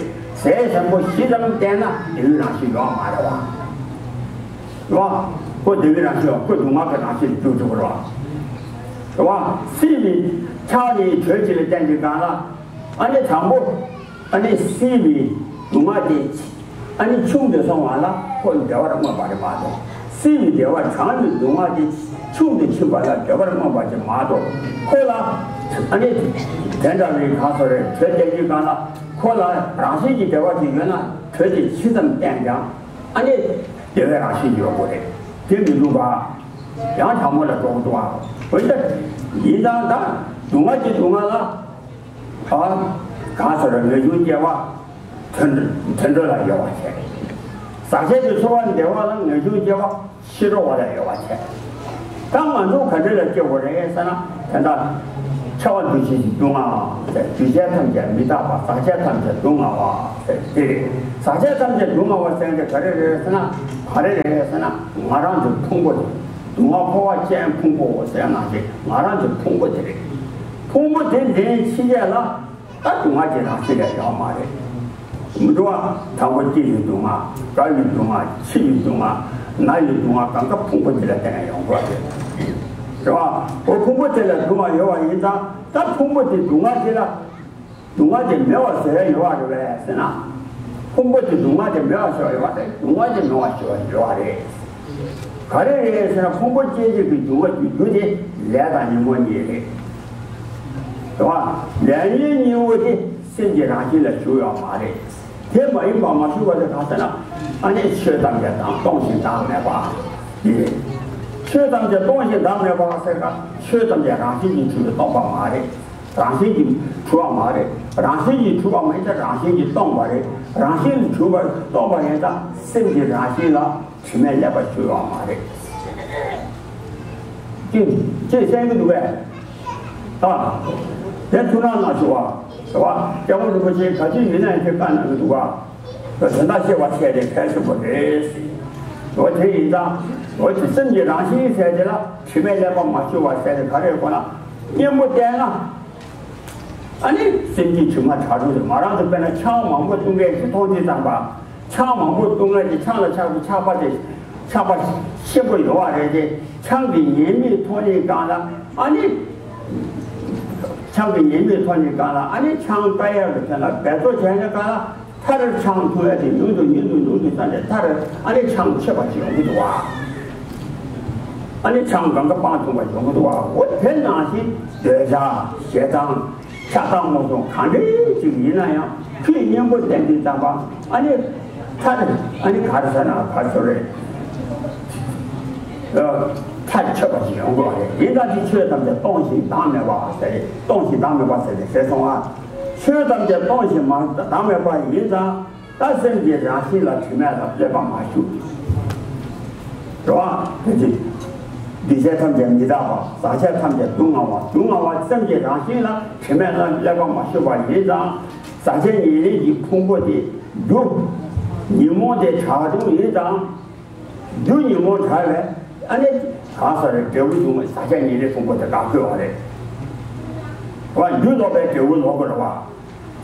ཟས་ཞིམ་པོ་ཇི་ཙམ་བསྟེན་ན་བདེ་བའི་རང་བཞིན་ཡོད་མ་རེད་བ། རེད་བ། ཁོ་བདེ་བའི་རང་བཞིན་ཡོད། ཁོ་སྡུག་བསྔལ་གྱི་རང་བཞིན་འགྱུར་ཆོག་གི་རེད་བ། རེད་བ། སྲིད་པའི་ཆགས་པའི་དྲོད་ཅིག་ལ་བརྟེན་ཏེ་གང་ལ། ཨ་ནི་དང་པོ། ཨ་ནི་སྲིད་པའི་སྡུག་བསྔལ་དེ། ཨ་ནི་ཆུང་དུ་སོང་བ་ལ་ཁོ་བདེ་བར་མངོན་པ་རེད་མ་གཏོགས། སྲིད་པའི་བདེ་བ་གྲང་བའི་སྡུག་བསྔལ་དེ་ཆུང་དུ་ཕྱིན་པ་ལ་བདེ་བར་མངོན་པ་ཅིག་མ་གཏོགས། ཁོ་ལ། ཨ་ནི། དེ་འདྲ་བའི་གང་སོ་རེད་དྲོད་བསྟེན་རྒྱུ་གང་ལ། ཁོ་ལ་རང་བཞིན་གྱི་བདེ་བ་ཅིག་ཡོད་ན་དྲོད་དེ་ཇི་ཙམ་བསྟེན་ཀྱང་། ཨ་ནི། བདེ་བའི་རང་བཞིན་ཡོད་དགོས་རེད། དེ་མི་འདུག་ག་ཡང་དྲང་མོ་ལ་འགྲོ་གི་འདུག་ག་འོན་ཀྱང་། ཡིན་ཙང་ད། སྡུག་བསྔལ་གྱི་སྡུག་བསྔལ་ལ། ཨ། གང་ཟེར་ར་ངེས་འབྱུང་སྐྱེ་བ། དུད་དུད་འགྲོ་ལ་ཡོད་པ་བྱས། ཟག་བཅས་ཀྱི་ཚོར་བ་བདེ་བ་ལ་ངེས་འབྱུང་སྐྱེ་བ་ཕྱི་རོལ་པ་ལ་ཡོད་པ་བྱས། ད་ང་ཚོ་ག་འདྲ་ལ་སྐྱེ་དགོས་རེད་ཟེར་ན། དེ་འདྲ། ཆེ་བ་འདུ་བྱེད་ཀྱི་སྡུག་བསྔལ་བ་ཟེར། འདུས་བྱས་ཐམས་ཅད་མི་རྟག་པ། ཟག་བཅས་ཐམས་ཅད་སྡུག་བསྔལ་བ་ཟེར་དེ་རེད། ཟག་བཅས་ཐམས་ཅད་སྡུག་བསྔལ་བ་ཟེར་དེ་ག་རེ་རེད་ཟེར་ན། ག་རེ་རེད་ཟེར་ན། ང་རང་ཚོའི་ཕུང་པོ་དེ། སྡུག་བསྔལ་འཁོར་བ་ཅན་ཕུང་པོ་ཟེར་ན་དེ་ང་རང་ཚོའི་ཕུང་པོ་དེ་རེད། ཕུང་པོ་དེ་འདྲའི་ཕྱི་རྒྱལ་ལ། ད་སྡུག་བསྔལ་གྱི་རང་བཞིན་ལས་ཡོད་མ་རེད། མི་འགྲོ་བ། དང་པོ་སྐྱེ་ཡི་སྡུག་བསྔལ། རྒ་ཡི་སྡུག་བསྔལ། འཆི་ཡི་སྡུག་བསྔལ། ན་ཡི་སྡུག་བསྔལ། གང་ག་ཕུང་པོ་དེ་ལ་བརྟེན་ནས་ཡོང་དགོས་རེད། རེད་བ། འོ་ཕུང་པོ་དེ་ལ་སྡུག་བསྔལ་ཡོད་པ་ཡིན་ཙང་ད་ཕུང་པོ་དེ་སྡུག་བསྔལ་དེ་ལ། སྡུག་བསྔལ་དེ་མེད་པ་བཟོ་ཡ་ཡོད་པ་རེད་པས་ཟེར་ན། ཕུང་པོ་དེ་སྡུག་བསྔལ་དེ་མེད་པ་བཟོ་ཡ་ཡོད་པ་རེད། སྡུག་བསྔལ་དེ་མེད་པ་བཟོ་ཡ་ཡོད་པ་རེད། ག་རེ་རེད་ཟེར་ན་ཕུང་པོ་སྐྱེ་མཆེད་ཀྱི་འབྱུང་བ་རྒྱུ་རྒྱུ་དེ་ལས་དང་ཉོན་མོངས་གཉིས་རེད། རེད་བ། ལས་ཉོན་གཉིས་པོ་དེ་སེམས་ཀྱི་རང་བཞིན་ལ་ཞུགས་ཡོད་མ་རེད། དེ་མ་ཡིན་པ་མ་ཞུགས་པ་དེ་གང་ཟེར་ན། ཨ་ནི་ཆོས་ཐམས་ཅད་དང་སྟོང་ཞིང་བདག་མེད་པ། འདི་རེད། ཆོས་ཐམས་ཅད་སྟོང་ཞིང་བདག་མེད་པ་ཟེར་ག་ཆོས་ཐམས་ཅད་རང་བཞིན་གྱིས་གྲུབ་པའི་སྟོང་པ་མ་རེད། རང་བཞིན་གྱིས་གྲུབ་པ་མ་རེད། རང་བཞིན་གྱིས་གྲུབ་པ་མ་ཡིན་ཙང་རང་བཞིན་གྱིས་སྟོང་པ་རེད། རང་བཞིན་གྱིས་གྲུབ་པ་སྟོང་པ་ཡིན་ཙང་སེམས་ཀྱི་རང་བཞིན་ལ་དྲི་མས་བསླད་པ་ཞུགས་ཡོད་མ་རེད། ཅི་ཅི་བཤད་ཀྱི་འདུག་གས། ཨ། དེ་ཐུགས་སྣང་གནང་ཞུ་བ། རེད་བ། སྐྱབས་མགོན་རིན་པོ་ཆེས་ག་ཅི་ཡིན་ན་ཡང་དེ་བཀའ་གནང་གི་འདུག་ག་དོན་དག་ཤེས་པ་བཤད་དེ་གལ་ཆེན་པོ་རེད། འོ་དེ་ཡིན་ཙང་། འོ་དེ་སེམས་ཀྱི་རང་བཞིན་ཟེར་དེ་ལ་དྲི་མས་བསླད་པ་མ་ཞུགས་པ་ཟེར་དེ་ག་རེ་གོ་ན། གཉེན་པོ་བསྟེན་ན། ཨ་ནི་སེམས་ཀྱི་དྲི་མ་བྲལ་འགྲོ་དེ། ང་རང་ཚོ་དཔེར་ན་ཆང་མང་པོ་བཏུང་མཁན་ཞིག་མཐོང་དུས་ཙམ་པ། ཆང་མང་པོ་བཏུང་མཁན་དེ་ཆང་ལ་ཆགས་པའི་ཆགས་པ་དེ། ཆགས་པ་ཆེན་པོ་ཡོད་པ་རེད་དེ། ཆང་གི་ཉེས་དམིགས་མཐོང་ཡས་སྒང་ལ་ཨ་ནི། ཆང་གི་ཉེས་དམིགས་མཐོང་ཡས་སྒང་ལ་ཨ་ནི་ཆང་བཏང་ཡས་ཀྱི་དོན་ལ་འབད་རྩོལ་བྱས་ནས་སྒང་ལ། མཐར་ཆང་འཐུང་ཡ་དེ་ཉུང་དུ་ཉུང་དུ་ཉུང་དུ་བཏང་ནས་མཐར་ཨ་ནི་ཆང་ཆད་པ་ཞིག་ཡོང་གི་འདུག་བ། ཨ་ནི་ཆང་གང་ག་སྤང་འཐུང་བ་ཡོང་གི་འདུག་བ། འོ་དེ་ནང་བཞིན་འདོད་ཆགས་ཞེ་སྡང་ཆགས་སྡང་རྨོངས་གསུམ་གང་འདྲ་ཅིག་ཡིན་ན་ཡང་ཁྱོད་གཉེན་པོ་བསྟེན་དུས་ཙམ་པ་ཨ་ནི་མཐར་ཨ་ནི་ག་རེ་ཟེར་ན་ག་ཚོད་རེད། མཐར་ཆད་པ་ཞིག་ཡོང་གི་རེད། ཡིན་ཙང་དེ་ཆོས་ཐམས་ཅད་སྟོང་ཞིང་བདག་མེད་པ་ཟེར། སྟོང་ཞིང་བདག་མེད་པ་ཟེར་ནས་ཟེར་སོང་ང་། ཆོས་ཐམས་ཅད་སྟོང་ཞིང་མ་བདག་མེད་པ་ཡིན་ཙང་། ད་སེམས་ཀྱི་རང་བཞིན་ལ་དྲི་མས་ལ་བསླད་པ་མ་ཞུགས། རེད་བ། དེ་ཅི། འདུས་བྱས་ཐམས་ཅད་མི་རྟག་པ། ཟག་བཅས་ཐམས་ཅད་སྡུག་བསྔལ་བ། སྡུག་བསྔལ་བ་སེམས་ཀྱི་རང་བཞིན་ལ་དྲི་མས་ལ་བསླད་པ་མ་ཞུགས་པ་ཡིན་ཙང་། ཟག་བཅས་ཉེར་ལེན་གྱི་ཕུང་པོ་དེ་རྒྱུ། ཉོན་མོངས་དེ་བྲལ་བ་ཡིན་ཙང་། རྒྱུ་ཉོན་མོངས་བྲལ་བས་ཨ་ནི་གང་ཟག་རེ་འབྲས་བུ་འབྱུང་བའི་ཟག་བཅས་ཉེར་ལེན་ཕུང་པོ་དེ་དགག་དགོས་པ་རེད། བ། རྒྱུ་ལོག་པས་འབྲས་བུ་ལོག་དགོས་རེད་བ།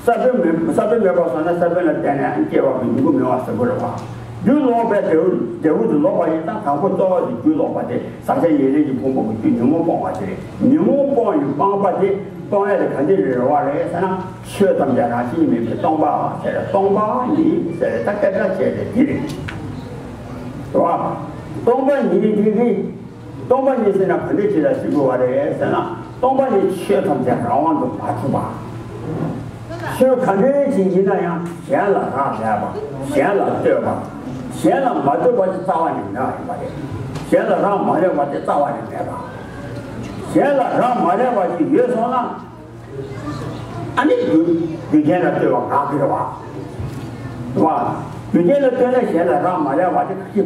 ས་བོན་མེད། ས་བོན་མེད་པར་སོང་ན་ས་བོན་ལ་བརྟེན་ནས་སྐྱེ་བ་གི་མྱུ་གུ་མེད་པ་ཟེར་དགོས་རེད་བ། རྒྱུ་ལོག་པས་འབྲས་བུ་འབྲས་བུ་དེ་ལོག་པ་ཡིན་ཙང་དང་པོ་རྩ་བ་དེ་རྒྱུ་ལོག་པ་དེ་ཟག་བཅས་ཉེར་ལེན་གྱི་ཕུང་པོ་གི་རྒྱུ་ཉོན་མོངས་སྤོང་བ་དེ་རེད། ཉོན་མོངས་སྤོང་བའི་སྤངས་པ་དེ་སྤོང་ཡ་དེ་ག་འདྲ་རེད་བ་རེད་ཟེར་ན། ཆོས་ཐམས་ཅད་རང་བཞིན་མེད་པའི་སྟོང་པ་ཟེར། སྟོང་པ་ཉིད་ཟེར་ད་སྐད་ཆ་བཤད་དེ་འདི་རེད། རེད་བ། སྟོང་པ་ཉིད་དེ་གི་སྟོང་པ་ཉིད་ཟེར་ན་ག་འདྲ་ཅིག་ལ་ཞུ་དགོས་པ་རེད་ཟེར་ན། སྟོང་པ་ཉིད་ཆོས་ཐམས་ཅད་རང་དབང་དུ་མ་གྲུབ་པ། ཆོས་ག་འདྲ་ཅིག་ཡིན་ན་ཡང་གཞན་ལ་རག་ལས་པ། གཞན་ལ་ལྟོས་པ། གཞན་ལ་མ་ལྟོས་པ་དེ་རྩ་བ་ནས་མེད་པ་ཡིན་པ་རེད། གཞན་ལ་རག་མ་ལས་པ་དེ་རྩ་བ་ནས་མེད་པ། གཞན་ལ་རག་མ་ལས་པ་ཞིག་ཡོད་སོང་ན། ཨ་ནི་རྒྱུ་རྒྱུ་རྐྱེན་ལ་ལྟོས་པ་དགག་གི་རེད་བ། རེད་བ། རྒྱུ་རྐྱེན་ལ་ལྟོས་ན་གཞན་ལ་རག་མ་ལས་པ་དེ་ག་ཅི།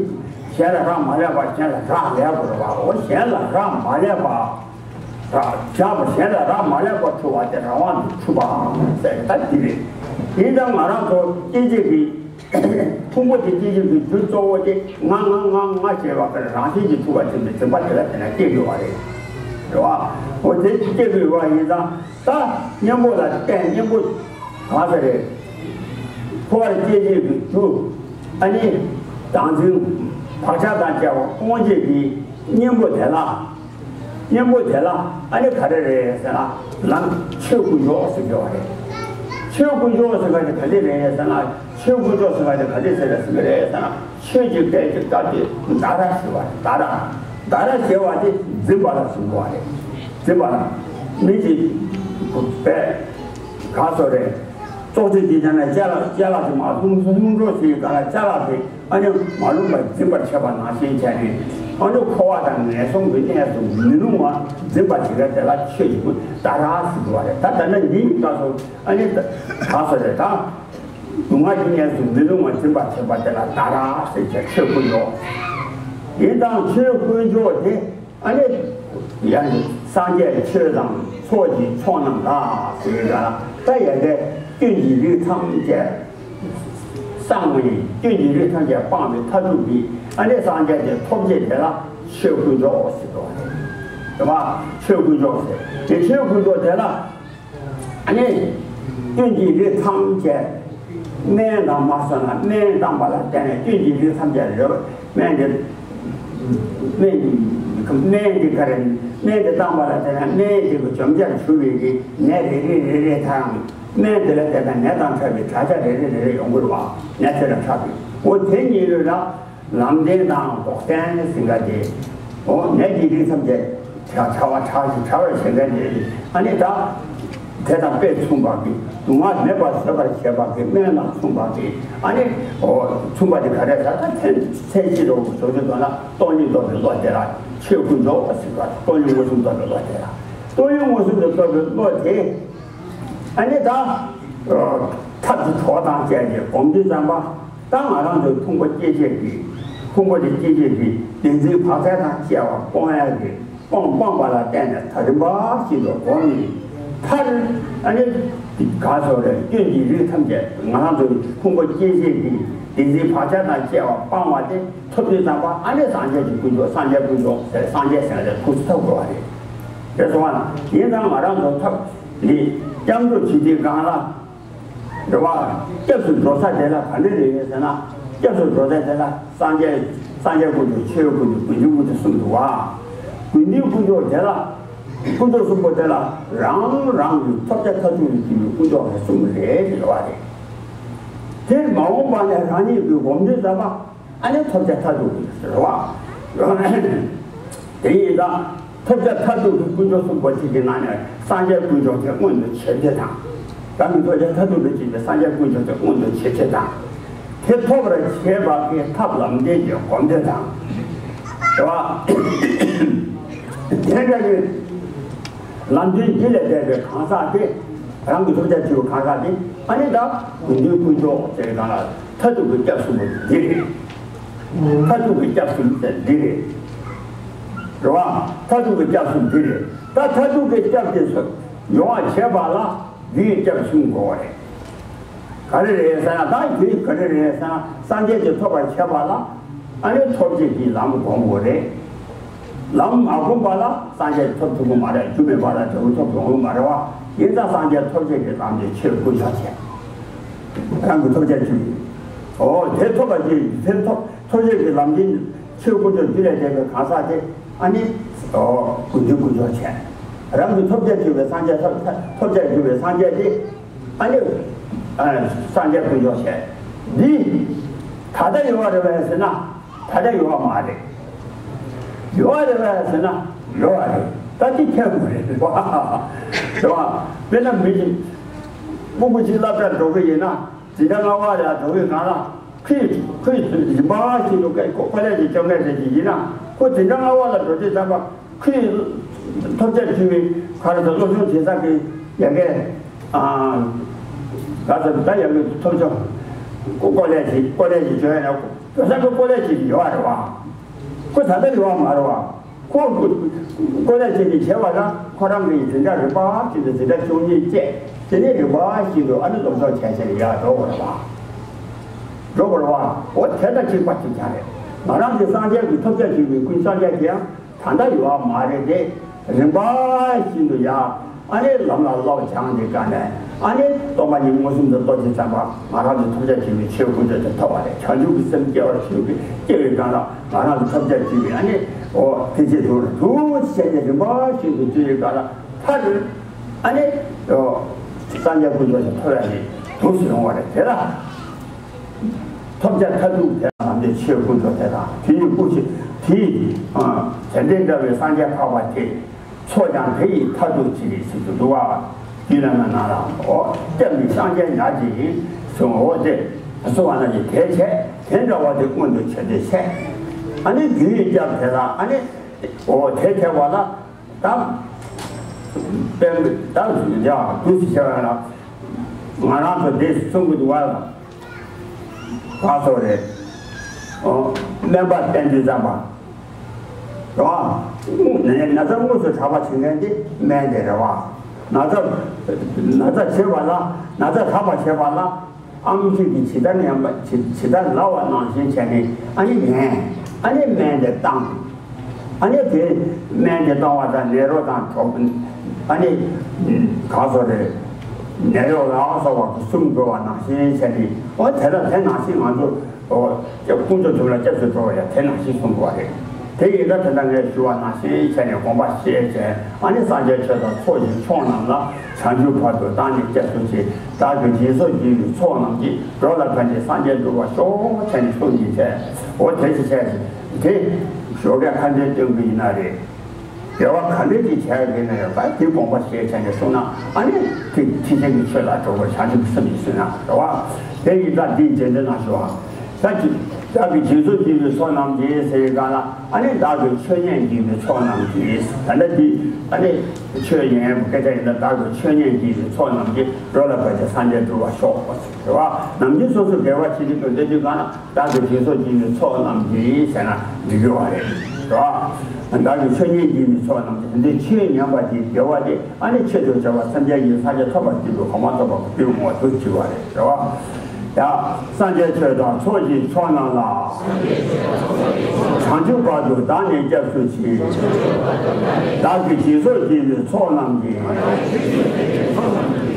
གཞན་ལ་རག་མ་ལས་པ་གཞན་ལ་རག་ལས་དགོས་རེད་བ། འོ་གཞན་ལ་རག་མ་ལས་པ། རག་བྱ་བ་གཞན་ལ་རག་མ་ལས་པ་གྲུབ་པ་དེ་རང་དབང་དུ་གྲུབ་པའམ་ཟེར་ད་འདི་རེད། ཡིན་ཙང་ང་རང་ཚོ་སྐྱེ་མཆེད་ཀྱི། ཕུང་པོ་དེ་སྐྱེད་བྱེད་ཀྱི་རྒྱུ་གཙོ་བོ་དེ་ང་ང་ང་ང་ཞེས་པ་དེ་རང་བཞིན་གྱིས་གྲུབ་པ་དེ་ནི་འཛིན་པ་དེ་ལ་དེ་ན་སྐྱེ་དགོས་པ་རེད། རེད་བ། འོ་དེ་སྐྱེ་དགོས་པ་ཡིན་ཙང་ད་གཉེན་པོ་ལ་བརྟེན་གཉེན་པོ་གང་ཟེར་རེད། འཁོར་བར་སྐྱེད་བྱེད་ཀྱི་རྒྱུ། ཨ་ནི་བདག་འཛིན་བག་ཆགས་དང་བཅས་པ་སྤོང་བྱེད་ཀྱི་གཉེན་པོ་དེ་ལ། གཉེན་པོ་དེ་ལ་ཨ་ནི་ག་རེ་རེད་ཟེར་ན། ལམ་ཆོས་དཀོན་མཆོག་ཟེར་གྱི་བ་རེད། ཆོས་དཀོན་མཆོག་ཟེར་བ་དེ་ག་འདྲ་རེད་ཟེར་ན། ཆོས་དཀོན་མཆོག་ཟེར་བ་དེ་ག་འདྲ་ཟེར་ཟེར་གྱི་རེད་ཟེར་ན། ཆོས་ཀྱི་སྐད་ཀྱི་སྐབས་དེ་ད་ར་ཟེར་བ་རེད། ད་ར། ད་ར་ཟེར་བ་དེ་འཛིན་པ་ལ་ཟེར་གྱི་བ་རེད། འཛིན་པ་ལ། མི་གཅིག་པས་ག་སོ་རེད། བཙོག་ཆུ་དེ་ཀྱང་ན་ཅ་ལག་ཅ་ལག་དེ་མ་ལྷུང་ལྷུང་འགྲོ་ཞིག་ག་ལ་ཅ་ལག་དེ་ཨ་ནི་མ་ལྷུང་པར་འཛིན་པར་བྱེད་པ་ནང་བཞིན་བྱས་ནས། ཨ་ནི་འཁོར་བ་དང་ངན་སོང་གི་གནས་སུ་མི་ལྷུང་བར་འཛིན་པར་བྱེད་པ་དེ་ལ་ཆོས་ཀྱི་སྐུ་ད་ར་ཟེར་བ་རེད། ད་ད་ནི་འདི་ཡི་སྐབས་སུ་ཨ་ནི་ད་ག་སོ་རེད། ད་སྡུག་བསྔལ་གྱི་གནས་སུ་མི་ལྷུང་བར་འཛིན་པར་བྱེད་པ་དེ་ལ་ད་ར་ཟེར་བྱས་ཆོས་དཀོན་མཆོག་ཡིན་ཙང་ཆོས་དཀོན་མཆོག་དེ། ཨ་ནི། ཡང་སངས་རྒྱས་ཆོས་དང་ཚོགས་ཀྱི་མཆོག་རྣམས་ལ་ཟེར་ཡ་ལ། ད་ཡ་གའི་སྐྱོན་གྱི་རིགས་ཐམས་ཅད་བསམ་ནས་སྐྱོན་གྱི་རིགས་ཐམས་ཅད་སྤངས་པའི་མཐར་ཐུག་གི་ཨ་ནི་སངས་རྒྱས་དེ་ཐོབ་བྱེད་དེ་ལ་ཆོས་དཀོན་མཆོག་ཟེར་དོ། དེ་མ་ཆོས་དཀོན་མཆོག་ཟེར་དེ་ཆོས་དཀོན་མཆོག་དེ་ལ། ཨ་ནི། སྐྱོན་གྱི་རིགས་ཐམས་ཅད། སྨན་དང་མ་སོང་ན་སྨན་བཏང་བ་ལ་བརྟེན་ནས་སྐྱོན་གྱི་རིགས་ཐམས་ཅད་རེད། སྨན་དེ། སྨན། སྨན་དེ་ག་རེ། སྨན་དེ་བཏང་བ་ལ་བརྟེན་ནས་སྨན་དེ་གི་འཇོམས་བྱར་གྱུར་པའི་གི་ནད་རེ་རེ་རེ་རེ་དང་། སྨན་དེ་ལ་བརྟེན་ནས་ནད་དང་འཕྲད་པའི་དྲག་ཆ་རེ་རེ་རེ་རེ་ཡོང་གི་རེད་བ། ནད་དེ་ལ་ཆགས་པའི་འོ་དེ་གཉིས་ལ། ལམ་བདེན་དང་ལྡོག་ལྡན་ཟེར་ག་དེ། འོ་ནད་ཀྱི་རིགས་ཐམས་ཅད་བྱ་བྱ་བ་བྱ་ཞིང་བྱ་བར་བྱེད་མཁན་དེ། ཨ་ནི་ད། དེ་དང་དཔེ་མཚུངས་པ་གི་སྡུག་བསྔལ་མེད་པར་བཟོད་པར་བྱེད་པ་གི་སྨན་དང་མཚུངས་པ་གི་ཨ་ནི། འོ་མཚུངས་པ་དེ་ག་རེ་ཟེར་ན་མཚན་མཚན་གཅིག་རོ་བཟོ་བཅོས་དོན་ལ་སྟོང་ཉིད་རྟོགས་པའི་བློ་དེ་ལ་ཆོས་དཀོན་མཆོག་ཟེར་བ་སྟོང་ཉིད་མངོན་སུམ་རྟོགས་པའི་བློ་དེ་ལ་སྟོང་ཉིད་མངོན་སུམ་དུ་རྟོགས་པའི་བློ་དེ། ཨ་ནི་ད། ཐབས་ཀྱི་གྲོགས་དང་བཅས་ཏེ་སྒོམ་དུས་ཙམ་པ། ད་ང་རང་ཚོའི་ཕུང་པོ་སྐྱེད་བྱེད་ཀྱི། ཕུང་པོ་དེ་སྐྱེད་བྱེད་ཀྱི་བདེན་འཛིན་བག་ཆགས་དང་བཅས་པ་སྤོང་ཡ་གི་སྤོང་སྤངས་པ་ལ་བརྟེན་ནས་ད་རིམ་པ་བཞིན་དུ་སྒོམ་ནས་མཐར་ཨ་ནི། ག་སོགས་རེད། སྐྱོན་གྱི་རིགས་ཐམས་ཅད་ང་རང་ཚོའི་ཕུང་པོ་སྐྱེད་བྱེད་ཀྱི་བདེན་འཛིན་བག་ཆགས་དང་བཅས་པ་སྤངས་པ་དེ་ཐོབ་དུས་ཙམ་པ་ཨ་ནི་སངས་རྒྱས་ཀྱི་སྐུ་མཆོག་སངས་རྒྱས་སྐུ་མཆོག་ཟེར་སངས་རྒྱས་ཟེར་ཏེ་ཐུགས་སུ་ཐོབ་དགོས་པ་རེད། རེད་སོང་བ་ན་ཡིན་ཙང་ང་རང་ཚོ་ཐབས་འདི་སྐྱབས་འགྲོ་བྱེད་དུས་སྒང་ལ། རེད་བ། སྐྱབས་སུ་འགྲོ་ས་དེ་ལ་ག་འདྲ་རེད་ཟེར་ན། སྐྱབས་སུ་འགྲོ་ས་དེ་ལ་སངས་རྒྱས། སངས་རྒྱས་ཀུན་འདུས་ཆོས་ཀུན་འདུས་དགེ་འདུན་ཀུན་འདུས་གསུམ་འདུག་བ། དགེ་འདུན་ཀུན་འདུས་དེ་ལ། ཀུན་འདུས་གསུམ་པོ་དེ་ལ་རང་རང་གི་ཐོབ་བྱ་མཐར་ཐུག་ལ་སྐྱེས་པའི་ཀུན་འདུས་ཀུན་འདུས་གསུམ་རེད་ཟེར་བ་རེད། དེ་མ་འོངས་པ་ནས་རང་ཉིད་ཀྱིས་སྒོམ་དུས་ཙམ་པ། ཨ་ནི་ཐོབ་བྱ་མཐར་ཐུག་གི་ཟེར་བ། དེ་ཡིན་ཙང་། ཐོབ་བྱ་མཐར་ཐུག་གི་ཀུན་འདུས་གསུམ་པོ་གཅིག་གི་ནང་ནས་སངས་རྒྱས་དཀོན་མཆོག་དེ་མངོན་དུ་བྱེད་ཚུལ་དང་། རང་གི་ཐོབ་བྱ་མཐར་ཐུག་ཏུ་བྱེད་པའི་སངས་རྒྱས་དཀོན་མཆོག་དེ་མངོན་དུ་བྱེད་ཚུལ་དང་། དེ་ཐོབ་པར་བྱེད་པ་གི་ཐབས་ལམ་འབྲས་ཀྱི་སྒོམ་ཚུལ་དང་། རེད་བ། དེ་འདྲ་གི་ལམ་སྟོན་འདི་ལས་འདས་པའི་གང་ཟག་དེ། རང་གི་ཐོབ་བྱ་ཐུབ་པའི་གང་ཟག་དེ་ཨ་ནི་ད་དགེ་འདུན་དཀོན་མཆོག་ཟེར་གང་ལ། མཐར་ཐུག་གི་སྐྱབས་གསུམ་པོ་འདི་རེད། མཐར་ཐུག་གི་སྐྱབས་གསུམ་དེ་འདི་རེད། རེད་བ། མཐར་ཐུག་གི་སྐྱབས་གསུམ་འདི་རེད། ད་མཐར་ཐུག་གི་སྐྱབས་དེ་ཚོ་ཡོང་བ་བྱེད་པ་ལ་འདིའི་སྐྱབས་གསུམ་དགོས་པ་རེད། ག་རེ་རེད་ཟེར་ན་ད་འདི་ག་རེ་རེད་ཟེར་ན་སངས་རྒྱས་ཀྱི་ཐོབ་པར་བྱེད་པ་ལ་ཨ་ནི་ཐོབ་བྱེད་ཀྱི་ལམ་སྒོམ་དགོས་རེད། ལམ་མ་བསྒོམས་པ་ལ་སངས་རྒྱས་ཐོབ་ཐུབ་ཀྱི་མ་རེད། རྒྱུ་མེད་པ་ལ་འབྲས་བུ་ཐོབ་ཡོང་གི་མ་རེད་བ། ཡིན་ཙང་སངས་རྒྱས་ཐོབ་བྱེད་ཀྱི་ལམ་དེ་ཆོས་དཀོན་མཆོག་བྱས། རང་གི་ཐོབ་བྱ་ཆོས། འོ་དེ་ཐོབ་པ་ཅིག་དེ་ཐོབ་ཐོབ་བྱེད་ཀྱི་ལམ་དེ་ཆོས་དཀོན་མཆོག་རྒྱུ་ལས་འདས་པའི་གང་ཟག་དེ་ཨ་ནི། འོ་དགེ་འདུན་དཀོན་མཆོག་བྱས། རང་གི་ཐོབ་བྱ་ཆོས་པའི་སངས་རྒྱས་ཐོབ་ཐོབ་བྱ་ཆོས་པའི་སངས་རྒྱས་དེ། ཨ་ནི། ཨ། སངས་རྒྱས་དཀོན་མཆོག་བྱས། འདི། ད་ལྟ་ཡོད་པ་རེད་པས་ཟེར་ན། ད་ལྟ་ཡོད་པ་མ་རེད། ཡོད་པ་རེད་པས་ཟེར་ན། ཡོད་པ་རེད། ད་འདི་ཁྱད་མ་རེད་པ། རེད་པ། དཔེར་ན་མི་གཅིག་སྤུ་གུ་གཅིག་སློབ་གྲྭར་འགྲོ་གི་ཡིན་ན། འཛིན་གྲྭ་ལྔ་པ་ལ་འགྲོ་བའི་སྒང་ལ། ཁོས་ཁོས་རིམ་པ་བཞིན་དུ་ཀོ་ཀོ་ལེ་ཇི་སྐྱོར་མཁན་རེད་ཅིག་ཡིན་ན། ཁོ་འཛིན་གྲྭ་ལྔ་པ་ལ་འགྲོ་དུས་ཙམ་པ། ཁོས་ཐོབ་བྱ་ཞུ་བའི་ག་རེ་ཟེར་སློབ་སྦྱོང་བྱེད་ས་གི་ཡ་གི། ཨ། ག་ཚོད་ད་ཡ་གི་ཐོབ་སྦྱོང་ཀོ་ཀོ་ལེ་ཇི་ཀོ་ལེ་ཇི་བྱོས་ན་བོད་ས་གི་ཀོ་ལེ་ཇི་ཡོད་རེད་བ། ཁོ་ད་ལྟ་ཡོད་མ་རེད་བ། ཁོ་ཀོ་ལེ་ཇི་ནས་བྱས་པ་ན་ཁོ་རང་གི་འཛིན་གྲྭ་རིམ་པ་བཞིན་དུ་འཛིན་གྲྭ་བཅུ་གཉིས་བཅད་དེ་ནས་རིམ་པ་བཞིན་དུ་ཨ་ནི་སློབ་སྦྱོང་བྱས་བྱས་ཡར་འགྲོ་དགོས་རེད་བ། འགྲོ་བར་བ། འོ་དེ་དང་གཅིག་པ་གཅིག་རྐྱང་རེད། ང་རང་གི་སངས་རྒྱས་ཀྱི་ཐོབ་བྱ་ཞིག་གི་ཀུན་སངས་རྒྱས་ཀྱང་ད་ལྟ་ཡོད་མ་རེད་དེ། རིམ་པ་བཞིན་དུ་ཡང་ཨ་ནི་ལམ་ལ་བསླབ་སྦྱངས་ཏེ་ག་ནས་ཨ་ནི་སྟོང་པ་ཉིད་མངོན་སུམ་དུ་རྟོགས་ཀྱི་བསམ་པ་ང་རང་གི་ཐོབ་བྱ་ཞིག་གི་ཆོས་ཀུན་རྫོབ་ཏུ་ཐོབ་པ་རེད། བྱང་ཆུབ་ཀྱི་སེམས་སྐྱེ་བར་ཞིག་གི་སྐྱེ་བའི་སྒང་ལ་ང་རང་གི་ཐོབ་བྱ་ཞིག་གི་ཨ་ནི་འོ་དེ་ཆེད་དུ་དུ་བྱས་ཏེ་རིམ་པ་བཞིན་དུ་བརྩོན་པའི་སྒང་ལ། མཐར། ཨ་ནི། སངས་རྒྱས་ཀུན་རྫོབ་ཀྱི་ཐོབ་ཡ་ནི་དུས་སུ་ཡོང་བ་རེད། དེ་ལ། ཐོབ་བྱ་མཐར་ཐུག་དེ་ལ་ལམ་འདས་ཆོས་ཀུན་རྫོབ་དེ་དང་དེ་ཡི་སྐུ་ཆེ་དེ་ཡི། དེ་འདྲའི་འདྲ་བའི་སངས་རྒྱས་འཕགས་པ་དེ། ཚོགས་ཀྱང་དེ་ཡི་མཐར་ཐུག་ཅིག་ཟེར་དུ་འདུག་བ། རྒྱུད་བླ་མའི་ནང་ལ་འོ་སྐྱབས་ནི་སངས་རྒྱས་ཉག་གཅིག་ཡིན་གསུངས། འོ་དེ་གསུངས་པ་ན་ཅིག་དེ་བྱས་དེ་འདྲ་བ་དེ་མངོན་དུ་བྱས་ཏེ་བྱས། ཨ་ནི་རྒྱུ་ཡི་སྐྱབས་དེ་ལ་ཨ་ནི། འོ་དེ་བྱས་པ་ལ། ད། དཔེ་ད་ཡ་དུས་སུ་བྱ་བ་ལ། ང་རང་ཚོ་འདི་གསུང་གི་འདུག་བ་ལ། ག་སོགས་རེད། ཨོ། སྨན་པ་བསྟེན་དུས་ཙམ་པ། རེད་བ། ན་ན་ཚ་དངོས་སུ་དྲག་པ་བྱེད་མཁན་དེ་སྨན་དེ་རེད་བ། ན་ཚ་ན་ཚ་བྱེད་པ་ལ་ན་ཚ་དྲག་པ་བྱེད་པ་ལ། ཨ་མཆོད་ཀྱི་ཇི་ལྟར་ཉམས་པ་ཇི་ཇི་ལྟར་ལབ་པ་ནང་བཞིན་བྱས་ནས་ཨ་ནི་ངན། ཨ་ནི་སྨན་དེ་བཏང་། ཨ་ནི་དེ་སྨན་དེ་བཏང་བ་དང་ནད་རོ་དང་གྲོགས། ཨ་ནི་གང་སོགས་རེད། ནད་རོ་ལ་སོགས་པ་གསུམ་དགོས་པ་ནང་བཞིན་བྱས་ནས། འོ་དེ་ལ་དེ་ནང་བཞིན་ང་ཚོ། ཨོ། ཀུན་རྫོབ་ཐུགས་ལ་སྐྱབས་སུ་འགྲོ་བ་ཡང་དེ་ནང་བཞིན་གསུངས་པ་རེད། དེ་ཡིན་ན་དེ་ལྟར་ངས་ཞུ་བ་ནང་བཞིན་བྱས་ནས་དགོངས་པ་བཞེས་བྱས། ཨ་ནི་སངས་རྒྱས་ཆོས་དང་ཚོགས་ཀྱི་མཆོག་རྣམས་ལ། བྱང་ཆུབ་བར་དུ་བདག་ནི་སྐྱབས་སུ་མཆི། བདག་གིས་སྦྱིན་སོགས་བགྱིས་པའི་ཚོགས་རྣམས་ཀྱིས། འགྲོ་ལ་ཕན་ཕྱིར་སངས་རྒྱས་འགྲུབ་པར་ཤོག་བྱས་ནས་གསུངས་ཀྱིན་བྱས། འོ་དེ་ཅི་བྱས་དེ་ཞོགས་ཀས་ཁ་འདོན་སྟོན་གྱི་ཡིན་ན་རེད། དགེ་བ་ག་འདྲ་ཅིག་བྱས་ཡིན་ན་ཡང་ད་དེ་དགོངས་པ་བཞེས་བྱས་ནས་གསུངས་ན། ཨ་ནི་དེ་ཐེག་ཆེན་གྱི་ཆོས་ལ་འགྲོ་བར་བྱང་ཆུབ་ཀྱི་སེམས་ཀྱིས་གསུངས་ན་རེད་བ། དེ་ཡིན་ཙང་འདིའི་རྗེས་འདེབས་ནང་ཞུ་བ། ད་ཅི། བདག་གིས་སྦྱིན་སོགས་བགྱིས་པའི་ཚོགས་རྣམས་ཀྱིས་ཟེར་བའི་སྒང་ལ། ཨ་ནི་བདག་གིས་ཆོས་ཉན་བགྱིས་པའི་ཚོགས་རྣམས་ཀྱིས། ད་ལྟ་འདི་ཨ་ནི་ཆོས་ཉན་སྐད་ཆ་ཡིན་ན། བདག་གིས་ཆོས་ཉན་བགྱིས་པའི་ཚོགས་རྣམས་ཀྱིས། འགྲོ་ལ་ཕན་ཕྱིར་སངས་རྒྱས་འགྲུབ་པར་ཤོག་ཟེར་བ། ནམ་རྒྱུན་སོ་སོ་དགེ་བ་བྱེད་ཀྱི་འདུག་ཟེར་དུས་སྒང་ལ། བདག་གིས་སྦྱིན་སོགས་བགྱིས་པའི་ཚོགས་རྣམས་ཀྱིས་ཟེར་ན་འགྲིག་གི་བ་རེད། རེད་བ། བདག་གིས་ཆོས་ཉན་བགྱིས་པའི་ཚོགས་རྣམས་ཀྱིས། འདི་ཆོས་ཉན་པ་དེའི་དགེ་བ་དེ་ཨ་ནི་ཆེད་དུ་བྱ་བ་སེམས་ཅན་གྱི་སངས་རྒྱས་ཐོབ་པར་འགྱུར་བའི་གོ་འཕང་ཐོབ་པ་དེ་ངོ་ཐུག་གི་བ་རེད། རེད་བ། ཡ། སངས་རྒྱས་ཆོས་དང་ཚོགས་ཀྱི་མཆོག་རྣམས་ལ། བྱང་ཆུབ་བར་དུ་བདག་ནི་སྐྱབས་སུ་མཆི། བདག་གིས་སྦྱིན་སོགས་བགྱིས་པའི་ཚོགས་རྣམས་ཀྱིས།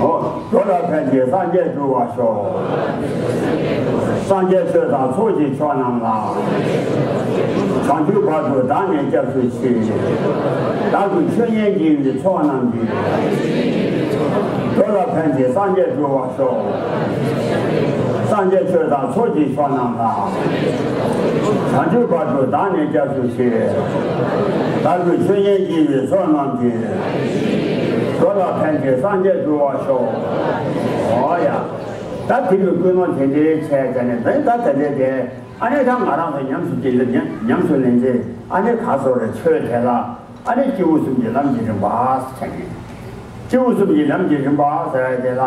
འོ། འགྲོ་ལ་ཕན་ཕྱིར་སངས་རྒྱས་འགྲུབ་པར་ཤོག། སངས་རྒྱས་ཆོས་དང་ཚོགས་ཀྱི་མཆོག་རྣམས་ལ། བྱང་ཆུབ་བར་དུ་བདག་ནི་སྐྱབས་སུ་མཆི། བདག་གིས་ཆོས་ཉན་བགྱིས་པའི་ཚོགས་རྣམས་ཀྱིས། འགྲོ་ལ་ཕན་ཕྱིར་སངས་རྒྱས་འགྲུབ་པར་ཤོག། སངས་རྒྱས་ཆོས་དང་ཚོགས་ཀྱི་མཆོག་རྣམས་ལ། བྱང་ཆུབ་བར་དུ་བདག་ནི་སྐྱབས་སུ་མཆི། བདག་གིས་ཆོས་ཉན་བགྱིས་པའི་ཚོགས་རྣམས་ཀྱིས། འགྲོ་ལ་ཕན་ཕྱིར་སངས་རྒྱས་འགྲུབ་པར་ཤོག། འོ་ཡ། ད་དེ་གི་ཀུན་སློང་དེ་འདྲའི་བྱས་ཙང་ནས་ད་ད་དེ་འདྲའི་དེ། ཨ་ནི་ད་ང་རང་ཚོ་ཉམས་སུ་བསྡད་ལ་ཉམས་ཉམས་སུ་ལེན་ཚེ། ཨ་ནི་ག་སོགས་རེ་ཆོས་དེ་ལ། ཨ་ནི་སྐྱེས་བུ་གསུམ་གྱི་ལམ་གྱི་རིམ་པ་ཟེར་ནས། སྐྱེས་བུ་གསུམ་གྱི་ལམ་གྱི་རིམ་པ་ཟེར་བ་དེ་ལ།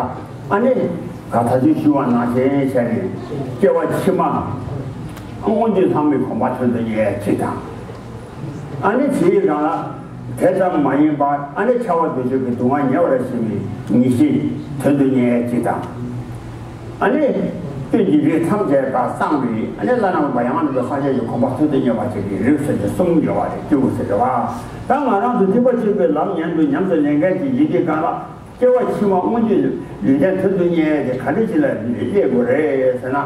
ཨ་ནི་ག་ད་ཅི་ཞུ་བ་ནང་བཞིན་བྱས་ནས། སྐྱེ་བ་ཕྱི་མ་མངོན་བརྗོད་ལྷག་མའི་གོ་འཕང་དོན་དུ་གཉེར་ཅིག་དང་། ཨ་ནི་དེའི་སྒང་ལ་དེ་ཙམ་མ་ཡིན་པར། ཨ་ནི་འཆི་བ་འདོད་ཆགས་ཀྱི་སྡུག་བསྔལ་ཉེ་བར་ཞི་བའི་ངེས་ཤེས་དོན་དུ་གཉེར་ཅིག་དང་། ཨ་ནི་སྐྱོན་གྱི་རིགས་ཐམས་ཅད་ཀྱང་སངས་པའི། ཨ་ནི་བླ་ན་མེད་པ་ཡང་དག་པའི་སངས་རྒྱས་ཀྱི་གོ་འཕང་དོན་དུ་གཉེར་བ་བཅས་ཀྱི་རིགས་ཟེར་ཏེ་གསུམ་ཡོད་པ་རེད། སྐྱེས་བུ་ཟེར་བ། ད་ང་རང་ཚོ་ཐེག་པ་ཆེན་པོའི་ལམ་ཉམས་སུ་ཉམས་སུ་ལེན་མཁན་གྱི་ཡིན་དུས་སྒང་ལ། སྐྱེ་བ་ཕྱི་མ་མངོན་བརྗོད་ལུས་རྟེན་དོན་དུ་གཉེར་ཏེ་ག་འདྲ་ཅིག་ལ་སླེབས་དགོས་རེད་ཟེར་ན།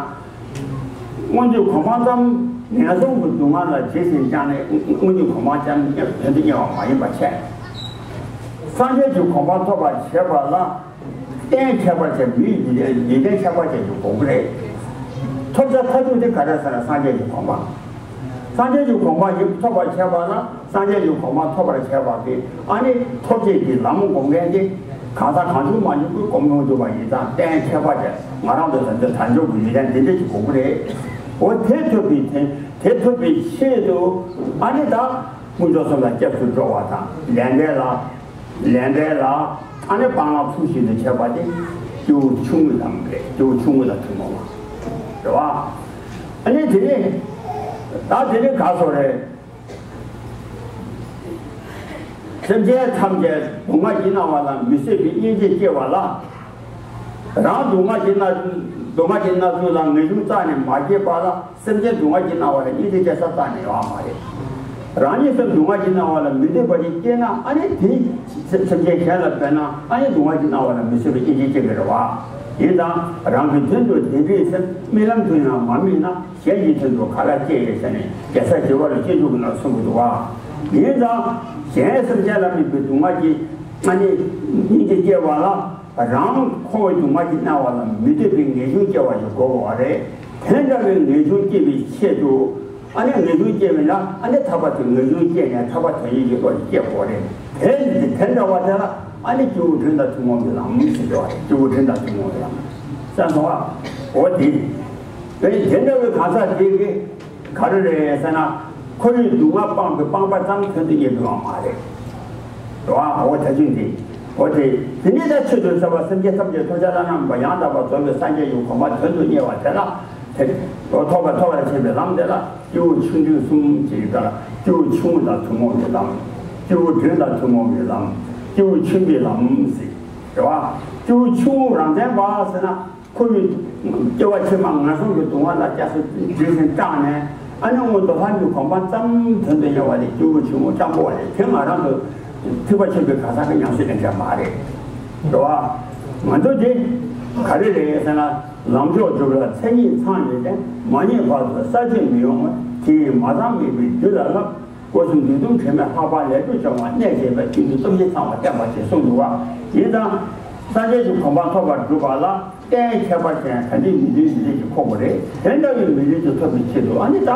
མངོན་བརྗོད་གོ་འཕང་ཙམ། ངན་སོང་གི་སྡུག་བསྔལ་ལ་རྗེས་ཟིན་བསྐྱངས་ནས་མངོན་བརྗོད་གོ་འཕང་ཙམ་དོན་དུ་གཉེར་བ་མ་ཡིན་པ་བྱས། སངས་རྒྱས་ཀྱི་གོ་འཕང་ཐོབ་པར་བྱེད་པ་ལ། རྟེན་ཁྱད་པར་ཅན་མིའི་ལུས་རྟེན་ཁྱད་པར་ཅན་ཞིག་དགོས་ཀྱི་རེད། ཐོབ་བྱ་མཐར་ཐུག་དེ་ག་རེ་ཟེར་ན་སངས་རྒྱས་ཀྱི་གོ་འཕང་། སངས་རྒྱས་ཀྱི་གོ་འཕང་ཡིན་ཐོབ་པར་བྱེད་པ་ལ། སངས་རྒྱས་ཀྱི་གོ་འཕང་ཐོབ་པར་བྱེད་པ་དེ། ཨ་ནི་ཐོབ་བྱེད་ཀྱི་ལམ་སྒོམ་མཁན་དེ། གང་ཟག་གང་བྱུང་མང་བྱུང་གིས་སྒོམ་མི་ཐུབ་པ་ཡིན་ཙང་རྟེན་ཁྱད་པར་ཅན། ང་རང་ཚོ་ད་ལྟ་དལ་འབྱོར་གྱི་ལུས་རྟེན་འདི་འདྲ་ཞིག་དགོས་ཀྱི་རེད། འོ་དེ་ཐོབ་པའི་དེ་དེ་ཐོབ་པའི་ཆེད་དུ། ཨ་ནི་ད་དཀོན་མཆོག་གསུམ་ལ་སྐྱབས་སུ་འགྲོ་བ་དང་ལས་འབྲས་ལ། ལས་འབྲས་ལ། ཨ་ནི་སྤང་བླང་ཚུལ་བཞིན་དུ་བྱེད་པ་དེ་སྐྱེས་བུ་ཆུང་ངུའི་ལམ་རེད། སྐྱེས་བུ་ཆུང་ངུ་དང་ཐུན་མོང་བ་རེད་བ། ཨ་ནི་དེ་ནི། ད་དེ་ནི་ག་སོགས་རེད། སེམས་ཅན་ཐམས་ཅད་སྡུག་བསྔལ་གྱིས་མནར་བ་ལ་མི་བཟོད་པའི་སྙིང་རྗེ་སྐྱེ་བ་ལ། རང་སྡུག་བསྔལ་གྱིས་མནར། སྡུག་བསྔལ་གྱི་སྣང་ཚུལ་ལ་ངེས་འབྱུང་རྩ་ནས་མ་སྐྱེས་པ་ལ། སེམས་ཅན་སྡུག་བསྔལ་གྱི་སྣང་བ་ལ་སྙིང་རྗེ་སྐྱེ་ས་རྩ་ནས་ཡོད་མ་རེད། རང་ཉིད་སེམས་སྡུག་བསྔལ་གྱི་སྣང་བ་ལ་མི་འདོད་པ་ཞིག་སྐྱེས་ན། ཨ་ནི་དེ་སེམས་ཅན་གཞན་ལ་སྤེལ་ན། ཨ་ནི་སྡུག་བསྔལ་གྱི་སྣང་བ་ལ་མི་བཟོད་པའི་སྙིང་རྗེ་སྐྱེ་གི་རེད་བ། ཡིན་ཙང་རང་གི་དོན་དུ་བདེ་བའི་སེམས་རྨི་ལམ་དུ་ཡང་མ་རྨིས་ན། གཞན་གྱི་དོན་དུ་ག་ལ་སྐྱེ་ཡོད་ཟེར་ནས། རྒྱལ་སྲས་ཞི་བ་ལྷས་སྤྱོད་འཇུག་གི་ནང་གསུངས་ཀྱི་འདུག་བ། ཡིན་ཙང་གཞན་སེམས་ཅན་ལ་དམིགས་པའི་སྡུག་བསྔལ་གྱི་ཨ་ནི་སྙིང་རྗེ་སྐྱེ་བ་ལ། རང་འཁོར་བའི་སྡུག་བསྔལ་གྱི་སྣང་བ་ལ་མི་འདོད་པའི་ངེས་འབྱུང་སྐྱེ་བ་ཞིག་དགོས་པ་རེད། དེ་འདྲ་བའི་ངེས་འབྱུང་སྐྱེ་བའི་ཆེད་དུ། ཨ་ནི་ངེས་འབྱུང་སྐྱེ་བས་ན། ཨ་ནི་ཐར་པ་དེ་ངེས་འབྱུང་སྐྱེས་ནས་ཐར་པ་དོན་གཉེར་གྱི་བློ་ཞིག་སྐྱེ་དགོས་རེད། དེ་དེ་འདྲ་བ་དེ་ལ་ཨ་ནི་སྐྱེས་བུ་འབྲིང་དང་ཐུན་མོང་གི་ལམ་ཟེར་བ་རེད། སྐྱེས་བུ་འབྲིང་དང་ཐུན་མོང་གི་ལམ་བསམ་སོང་བ། འོ་དེ། དེ་དེ་འདྲ་བའི་གང་ཟག་དེ་གི་ག་རེ་རེད་ཟེར་ན། འཁོར་བའི་སྡུག་བསྔལ་སྤངས་པའི་སྤངས་པ་ཙམ་དོན་དུ་གཉེར་དགོས་པ་མ་རེད། རེད་བ། འོ་ད་ཅིག་འདི། འོ་དེ། དེ་ནས་ད་ཆོས་དང་ཕྱོགས་པ་སེམས་ཅན་ཐམས་ཅད་ཐོབ་བྱ་བླ་ན་མེད་པ་ཡང་དག་པར་རྫོགས་པའི་སངས་རྒྱས་ཀྱི་གོ་འཕང་དོན་དུ་གཉེར་བ་དེ་ལ། དེ། འོ་ཐོབ་པ་ཐོབ་པར་བྱེད་པའི་ལམ་དེ་ལ་སྐྱེས་བུ་ཆུང་འབྲིང་གསུམ་ཅེས་ཀྱི་སྐབས་ལ། སྐྱེས་བུ་ཆུང་ངུ་དང་ཐུན་མོང་གི་ལམ། སྐྱེས་བུ་འབྲིང་དང་ཐུན་མོང་གི་ལམ། སྐྱེས་བུ་ཆེན་པོའི་ལམ་ཟེར། རེད་བ། སྐྱེས་བུ་ཆུང་ངུ་རང་མཚན་པ་ཟེར་ན། འཁོར་བའི་སྐྱེ་བ་ཕྱི་མ་ངན་སོང་གི་སྡུག་བསྔལ་ལ་སྐྱེ་སོ་རྒྱུན་བཞིན་སྐྲག་ནས། ཨ་ནི་སྔོན་འགྲོ་ལྷ་མིའི་གོ་འཕང་ཙམ་དོན་དུ་གཉེར་བ་དེ་སྐྱེས་བུ་ཆུང་ངུ་སྤྱང་པོ་བ་རེད། དེ་ང་རང་ཚོ་ཐེག་པ་ཆེན་པོའི་གང་ཟག་གི་ཉམས་སུ་ལེན་བྱ་མ་རེད། རེད་བ། ང་ཚོ་དེ་ག་རེ་རེད་ཟེར་ན། ལམ་མཆོག་སྒྲུབ་ལ་མཚན་ཉིད་ཚང་ཡོད་ཅིང་། མ་རྙེད་བར་དུ་ས་བཅད་མི་ཡོང་བ། དེ་ཡིས་མ་ཚང་མེད་པའི་རྒྱུད་ལ་བསླབ། སྒོ་གསུམ་འདུལ་སྡོམ་དྲན་མེད་ལྷག་པར་ལས་སྒྲོལ་སྦྱོང་བ་གནད་བཅས་པའི་རྒྱུད་སྡེ་སྟོབས་ཆེན་ཚང་བ་བསྟན་པ་ཞེས་གསུངས་འདུག་བ། ཡིན་ཙང་། སངས་རྒྱས་ཀྱི་གོ་འཕང་ཐོབ་པར་བསྒྲུབ་པ་ལ་རྟེན་ཁྱད་པར་ཅན་གང་འདྲའི་མི་འདུལ་མི་འདུལ་གྱི་ཁོག་པ་རེད། དེ་འདྲ་བའི་མི་འདུལ་དུ་ཐོབ་པའི་ཆེད་དུ། ཨ་ནི་ད།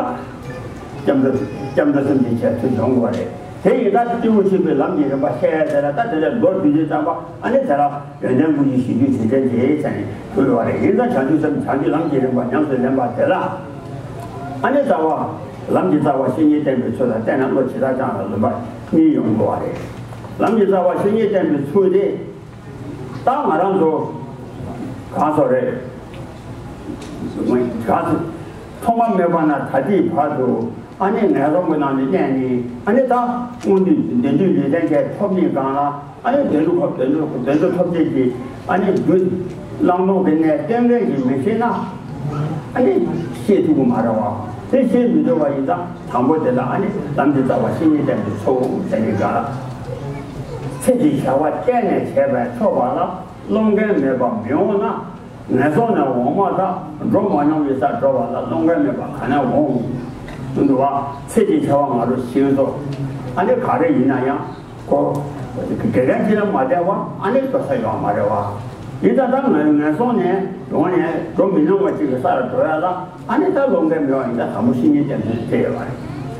སྐྱབས་འགྲོ། སྐྱབས་འགྲོ་སེམས་ཅན་ཆེད་དུ་སྦྱོང་དགོས་པ་རེད། དེ་ཡིན་ད་སྐྱེས་བུ་ཆེན་པོའི་ལམ་གྱི་རིམ་པ་བཤད་ཡ་དེ་ལ། ད་དེ་ལས་མདོར་བསྡུས་ཏེ་བསྟན་པ། ཨ་ནི་དེ་ལ། ཡོན་ཏན་ཀུན་གྱི་གཞི་རྒྱུད་དྲིན་ཅན་དེ་ཟེར་ནས་ཞུ་ཡོད་རེད། ཡིན་ཙང་བྱང་ཆུབ་སེམས། བྱང་ཆུབ་ལམ་གྱི་རིམ་པ་ཉམས་སུ་ལེན་པ་དེ་ལ། ཨ་ནི་རྩ་བ། ལམ་གྱི་རྩ་བ་བཤེས་གཉེན་བསྟེན་པའི་ཚུལ་དང་། བསྟེན་ནས་བློ་ཇི་ལྟར་བྱང་ལ་ལུས་པ་གཉིས་ཡོང་དགོས་པ་རེད། ལམ་གྱི་རྩ་བ་བཤེས་གཉེན་བསྟེན་པའི་ཚུལ་དེ། ད་ང་རང་ཚོ་གང་ཚོ་རེད། གང་ཚོ། ཐོག་མ་མེད་པ་ནས་ད་ལྟའི་བར་དུ། ཨ་ནི་ངན་སོང་གི་ནང་ནས་གནས་ནས། ཨ་ནི་ད་སྔོན་དུས་བདེ་འདོད་ལུས་རྟེན་ཅན་ཐོབ་ནས་གང་ལ། ཨ་ནི་བདེ་འགྲོ་ཁོ་བདེ་འགྲོ་བདེ་འགྲོ་ཐོབ་བྱེད་ཀྱི། ཨ་ནི་རྒྱུ་བླང་དོར་གྱི་གནས་སྟོན་མཁན་གྱིས་མི་ཤེས་ན། ཨ་ནི་ཤེས་ཐུབ་ཀྱི་མ་རེད་བ། དེ་ཤེས་མི་ཐུབ་པ་ཡིན་ཙང་། དང་པོ་དེ་ལ་ཨ་ནི་ལམ་གྱི་རྩ་བ་བཤེས་གཉེན་བསྟེན་པའི་ཚུལ་ཟེར་ནས་གང་ལ། ཚེ་འདིའི་བྱ་བ་གཏན་ནས་བྱས་པས་ཆོག་པ་ལ་སློང་མཁན་མེད་པ་མི་འོང་ན། ངན་སོང་ནས་འོང་མ་ཐག་འགྲོ་མ་མྱོང་བའི་སར་འགྲོ་བ་ལ་སློང་མཁན་མེད་པ་ག་ནས་འོང་། འདུག་བ། ཚེ་འདིའི་བྱ་བ་ང་རོ་ཤེས་སོ། ཨ་ནི་ག་རེ་ཡིན་ན་ཡང་། ཁོ། དགེ་རྒན་གཅིག་ལ་མ་བསྟེན་པ་ཨ་ནི་འགྲོ་ས་ཡོད་མ་རེད་བ། ཡིན་ཙང་ད་ངན་ངན་སོང་ནས་འོང་ནས་འགྲོ་མི་མྱོང་བ་ཅིག་གི་སར་འགྲོ་ཡ་ལ། ཨ་ནི་ད་སློང་མཁན་མེད་པ་ཡིན་ཙང་། དང་པོ་བཤེས་གཉེན་བསྟེན་ཚུལ་དེ་ཡོད་པ་རེད།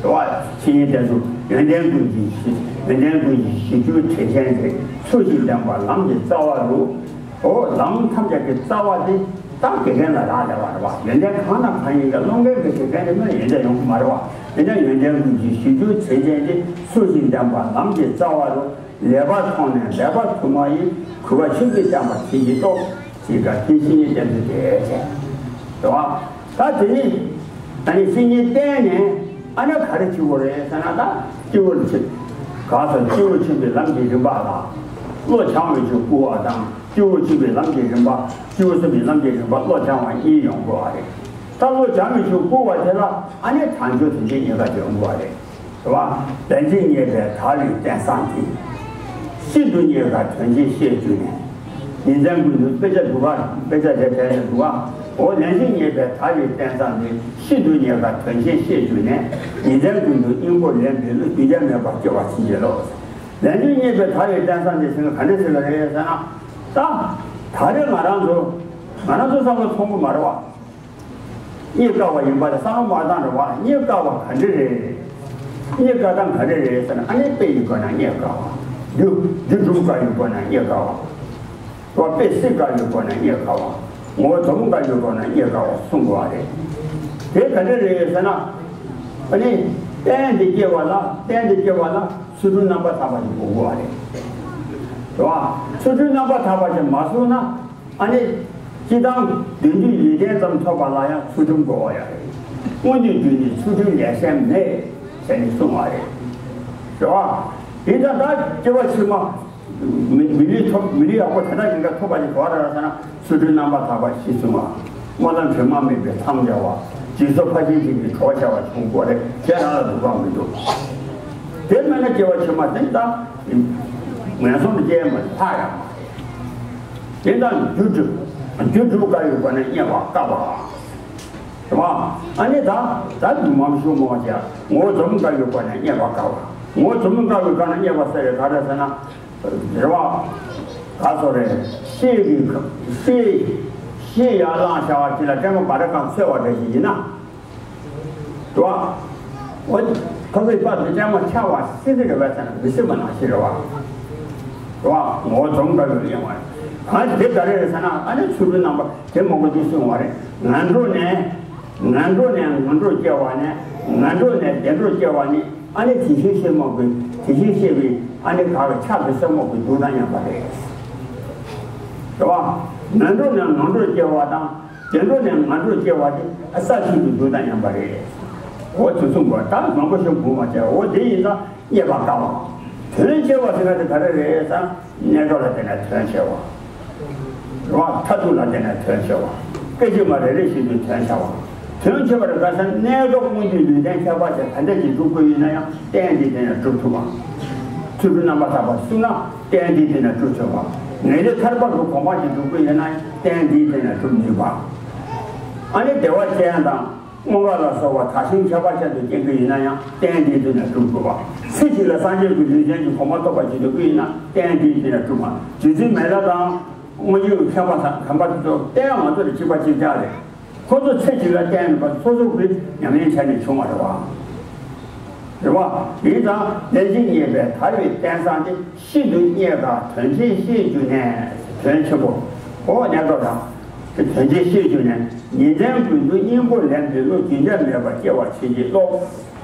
རེད་བ། བཤེས་གཉེན་བསྟེན་ཚུལ། ཡོན་ཏན་ཀུན་གྱི་གཞི། ཡོན་ཏན་ཀུན་གྱི་གཞི་རྒྱུད་དྲིན་ཅན་དེ། ཚུལ་བཞིན་ལྡན་པ་ལམ་གྱི་རྩ་བ་རུ། འོ་ལམ་ཐམས་ཅད་ཀྱི་རྩ་བ་དེ་ད་དགེ་རྒན་ལ་རག་ལས་པ་རེད་བ། ཡོན་ཏན་གང་དང་གང་ཡིན་ཀྱང་སློང་མཁན་གྱི་དགེ་རྒན་དེ་མིན་ན་ཡོན་ཏན་ཡོང་གི་མ་རེད་བ། ཡིན་ན་ཡོན་ཏན་ཀུན་གྱི་གཞི་རྒྱུད་དྲིན་ཅན་དེ། ཚུལ་བཞིན་ལྡན་པ་ལམ་གྱི་རྩ་བ་རུ། ལེགས་པར་མཐོང་ནས་ལེགས་པར་གྲུབ་མ་ཡིན། གུས་པ་ཆོས་ཀྱིས་བསྟན་པ་དྲིན་གྱིས་རྟོགས། ཅེས་པ་དེ་བཤེས་གཉེན་བསྟེན་ཚུལ་དེ་བྱས། རེད་བ། ད་དེ་ནི། ད་ནི་བཤེས་གཉེན་བསྟེན་ནས་ཨ་ནི་ག་རེ་བྱེད་དགོས་རེད་ཟེར་ན། ད་སྐྱེས་བུ་ཆེ། གང་ཟག་སྐྱེས་བུ་ཆེན་པོའི་ལམ་གྱི་རིམ་པ་ལ་བློ་སྦྱང་བའི་ཆེད་བསྐུལ་བ་དང་། སྐྱེས་བུ་ཆེན་པོའི་ལམ་གྱི་རིམ་པ། སྐྱེས་བུ་གསུམ་པའི་ལམ་གྱི་རིམ་པ་བློ་སྦྱང་བ་གཉིས་ཡོང་དགོས་པ་རེད། ད་བློ་སྦྱང་བའི་ཆེད་བསྐུལ་བ་དེ་ལ་ཨ་ནི་དལ་འབྱོར་དོན་ཆེན་གཉིས་ཀ་ཡོང་དགོས་པ་རེད། རེད་བ། ལན་གཅིག་རྙེད་པའི་བདག་ལུས་རྟེན་བཟང་དེ། ཤིན་ཏུ་རྙེད་དཀའ་དོན་ཆེན་ཤེས་བཅུག་ནས། ཉིན་མཚན་ཀུན་ཏུ་དཔེ་ཆ་སྒྲུག་ག་དཔེ་ཆ་དེ་དྲན་ནས་སྒྲུག་ག་འོ་ལན་གཅིག་རྙེད་པའི་བདག་ལུས་རྟེན་བཟང་དེ། ཤིན་ཏུ་རྙེད་དཀའ་དོན་ཆེན་ཤེས་བཅུག་ནས། ཉིན་མཚན་ཀུན་ཏུ་སྙིང་པོ་ལེན་པའི་བློ། རྒྱུན་ཆད་མེད་པར་སྐྱེ་བར་བྱིན་གྱིས་རློབས། ལན་གཅིག་རྙེད་པའི་བདག་ལུས་རྟེན་བཟང་དེ་ཟེར་ན་ག་འདྲ་ཟེར་བ་རེད་ཟེར་ན། ད། ད་རེས་ང་རང་ཚོ། ང་རང་ཚོ་བསམ་བློ་ཐོངས་པོ་མ་རེད་བ། རྙེད་དཀའ་བ་ཡིན་པ་ལ་བསམ་བློ་མ་བཏང་རེད་བ། རྙེད་དཀའ་བ་ག་འདྲ་རེད། རྙེད་དཀའ་སྟངས་ག་འདྲ་རེད་ཟེར་ན། ཨ་ནི་དཔེ་ཡི་སྒོ་ནས་རྙེད་དཀའ་བ། རྒྱུ་རྒྱུ་སྒྲུབ་དཀའ་བའི་སྒོ་ནས་རྙེད་དཀའ་བ། རོ་དཔེ་སྲིད་དཀའ་བའི་སྒོ་ནས་རྙེད་དཀའ་བ། ངོ་བོ་དོན་དམ་དཀའ་བའི་སྒོ་ནས་རྙེད་དཀའ་བ་གསུང་དགོས་པ་རེད། དེ་ག་འདྲ་རེད་ཟེར་ན། ཨ་ནི་རྟེན་འདི་སྐྱེ་བ་ལ། རྟེན་འདི་སྐྱེ་བ་ལ་ཚུལ་ཁྲིམས་རྣམ་པར་དག་པ་ཞིག་དགོས་དགོས་པ་རེད། རེད་བ། ཚུལ་ཁྲིམས་རྣམ་པར་དག་པ་ཞིག་མ་བསྲུངས་ན། ཨ་ནི། སྤྱིར་བཏང་དོན་བསྡུས་ལུས་རྟེན་ཙམ་ཐོབ་པ་ལ་ཡང་ཚུལ་ཁྲིམས་དགོས་པ་ཡང་རེད། དངོས་དུ་བསྡུས་ནས་ཚུལ་ཁྲིམས་ལས་གཞན་མེད་ཟེར་ནས་གསུངས་པ་རེད། རེད་བ། ཡིན་ཙང་ད་སྐྱེ་བ་ཕྱི་མ། མི་མི་ལུས་ཐོབ། མི་ལུས་ཡག་པོ་དེ་འདྲ་ཡིན་ཀ་ཐོབ་པ་ཞིག་ག་རེ་རེད་ཟེར་ན། ཚུལ་ཁྲིམས་རྣམ་པར་དག་པ་ཞིག་གསུངས་པ། སྨོན་ལམ་དྲི་མ་མེད་པའི་མཚམས་སྦྱར་བ། འཇིགས་སོགས་ཕར་ཕྱིན་ཅི་རིགས་གྲོགས་བྱ་བ་བྱུང་དགོས་རེད། དེ་རང་ལ་སྡུག་བསྔལ་མི་འདུག་དེ་མིན་ན་སྐྱེ་བ་ཕྱི་མ་དེ་ད་ངན་སོང་དུ་སྐྱེ་མ་ཐག་ཡང་མ་རེད། དེ་ད་རྒྱུ་སྒྲུབ། རྒྱུ་སྒྲུབ་དཀའ་བའི་སྒོ་ནས་རྙེད་པ་དཀའ་བ། རེད་བ། ཨ་ནི་ད་ད་རྒྱུ་མ་ཞུ་མོ་བྱས་ངོ་བོ་འཛོམས་དཀའ་བའི་སྒོ་ནས་རྙེད་པ་དཀའ་བ། ངོ་བོ་འཛོམས་དཀའ་བའི་སྒོ་ནས་རྙེད་པ་ཟེར་བའི་ག་རེ་ཟེར་ན། རེད་བ། ག་སོ་རེད། ཤེས་ཀྱི་ཤེས་ཤེས་ཡར་བླངས་བྱ་བ་དེ་ལ་སྲན་མ་བ་ར་གང་འཚོལ་བ་འདྲ་ཞིག་ཡིན་ན། རེད་བ། འོ། ཁ་བའི་པ་དེ་སྲན་མ་ཆག་པ་སྲིད་དེ་རེད་བས་ཟེར་ན་མི་སྲིད་པ་ནང་བཞིན་རེད་བ། རེད་བ། ངོ་བོ་འཛོམས་དཀའ་བའི་གཡེང་བ་རེད། ཨ་དེ་ག་རེ་རེད་ཟེར་ན་ཨ་ནི་ཆོ་འཕྲུལ་རྣམ་པ་དེ་མང་པོ་འདུག་གསུངས་པ་རེད། ངན་འགྲོ་ནས། ངན་འགྲོ་ནས་ངན་འགྲོར་སྐྱེ་བ་ནས། ངན་འགྲོ་ནས་བདེ་འགྲོར་སྐྱེ་བ་ནི་ཨ་ནི་དེ་བཞིན་གཤེགས་མ་གི་དེ་བཞིན་གཤེགས་པའི་ཨ་ནི་ག་གི་ཕྱག་གི་སྲས་མོ་གི་མདུན་དང་མཉམ་པ་རེད། རེད་བ། ངན་འགྲོ་ནས་ངན་འགྲོར་སྐྱེ་བ་དང་བདེ་འགྲོ་ནས་ངན་འགྲོར་སྐྱེ་བ་དེ་ས་བཅུ་གི་མདུན་དང་མཉམ་པ་རེད། འོ་དེ་གསུངས་པ་ད་མང་པོ་ཞིག་འབུལ་བ་བྱས། འོ་དེ་ཡིན་ཙང་རྙེད་པ་དཀའ་བ། དོན་ཆེ་བ་ཟེར་བ་དེ་ག་རེ་རེད་ཟེར་ན་གནས་སྐབས་ལ་བརྟེན་ནས་དོན་ཆེ་བ། རེད་བ། མཐར་ཐུག་ལ་བརྟེན་ནས་དོན་ཆེ་བ། སྐད་ཅིག་མ་རེ་རེ་བཞིན་དུ་དོན་ཆེ་བ། དོན་ཆེ་བ་རེད་ག་ཟེར་ན་གནས་སྐབས་སྔོན་གྱི་ལུས་རྟེན་ཁྱད་པར་ཅན་ག་འདྲ་ཅིག་སྒྲུབ་དགོས་ཡིན་ན་ཡང་རྟེན་འདིའི་སྟེང་ནས་སྒྲུབ་ཐུབ་པ། ཆོ་འཕྲུལ་རྣམ་པར་དག་པ་བསྲུངས་ན་རྟེན་འདིའི་སྟེང་ནས་སྒྲུབ་ཆོག་པ། ངེས་ལེགས་ཐར་པ་གི་གོ་འཕང་ཅིག་སྒྲུབ་དགོས་ཡིན་ན་ཡང་རྟེན་འདིའི་སྟེང་ནས་སྒྲུབ་ནུས་པ། ཨ་ནི་བདེ་བ་ཅན་དང་། མངོན་པ་ལ་སོགས་པ་དག་ཞིང་ཁྱད་པར་ཅན་དུ་སྐྱེ་དགོས་ཡིན་ན་ཡང་རྟེན་འདིའི་སྟེང་ནས་སྒྲུབ་དགོས་པ། ཚེ་གཅིག་ལ་སངས་རྒྱས་ཀྱི་ལུས་ཅན་གྱི་གོ་འཕང་ཐོབ་པ་ཅིག་འདོད་དགོས་ཡིན་ན་རྟེན་འདིའི་སྟེང་ནས་སྒྲུབ་པ། རྗེ་བཙུན་མི་ལ་དང་། དངོས་གཞི་མཁས་པ་དང་དམ་པ་དེ་ཚོ་བསྟེན་ཡག་ང་ཚོ་ལ་གཅིག་པ་གཅིག་རྐྱང་རེད། ཁོ་ཚོ་ཚེ་གཅིག་ལ་བསྟེན་པ་སོ་སོ་གིས་ཉམས་ལེན་བྱས་ནས་བྱུང་བ་རེད་བ། རེད་བ། ཡིན་ཙང་ལན་གཅིག་རྙེད་པའི་དལ་བའི་རྟེན་བཟང་དེ་ཤིན་ཏུ་རྙེད་དཀའ་དོན་ཆེན་ཤེས་རྒྱུ་ནས། དོན་ཆེན་པོ། ཨོ་གནས་སྐབས་དང་། དོན་ཆེན་ཤེས་རྒྱུ་ནས་ཉིན་མཚན་ཀུན་ཏུ་སྙིང་པོ་ལེན་པའི་བློ་རྒྱུན་ཆད་མེད་པར་སྐྱེ་བར་བྱིན་གྱིས་རློབས།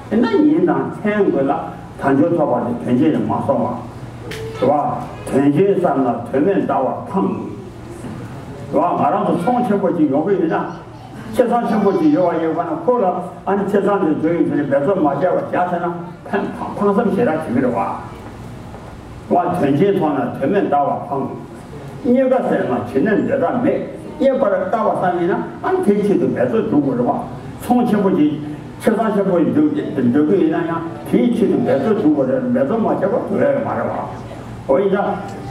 དེ་ན་ཉིན་དང་མཚན་ཀུན་ལ་དལ་འབྱོར་ཐོབ་པ་དེ་དོན་ཆེན་ལས་མ་སོང་བ། རེད་བ། དོན་ཆེན་བསམ་ན་དོན་མེད་འདའ་བར་ཕངས། རེད་བ། ང་རང་ཚོ་ཚོང་ཆེན་པོ་ཅིག་ཡོང་གི་ཡོད་ན། ཆེ་ཚང་ཆེན་པོ་ཅིག་ཡོད་པ་ཡིན་པ་ན་ཁོ་ལ་ཨ་ནི་ཆེ་ཚང་དེ་བཟོ་ཡི་དེ་ནི་འབད་རྩོལ་མ་བྱས་པ་བཞག་ཟེར་ན་ཕན་ཕངས་སེམས་ཞེ་དྲག་བྱེད་ཀྱི་རེད་བ། བ། དོན་ཆེན་མཐོང་ན་དོན་མེད་འདའ་བར་ཕངས། རྙེད་དཀའ་ཟེར་ན་བྱིན་ནས་འདོད་ར་མེད། རྙེད་པར་དཀའ་བ་བསམ་ཡིན་ན་ཨ་ནི་དེའི་ཆེད་དུ་འབད་རྩོལ་སྒྲུབ་དགོས་རེད་བ། ཚོང་ཆེན་པོ་ཅིག་ཆེ་ཚང་ཆེན་པོ་ཡི་འདོད་འདོད་ཀྱི་ཡིན་ན་ཡང་དེའི་ཆེད་དུ་འབད་རྩོལ་སྒྲུབ་དགོས་རེད། འབད་རྩོལ་མ་བྱས་པ་སྒྲུབ་ཡ་ཡོད་མ་རེད་བ། འོ་ཡིན་ཙང་།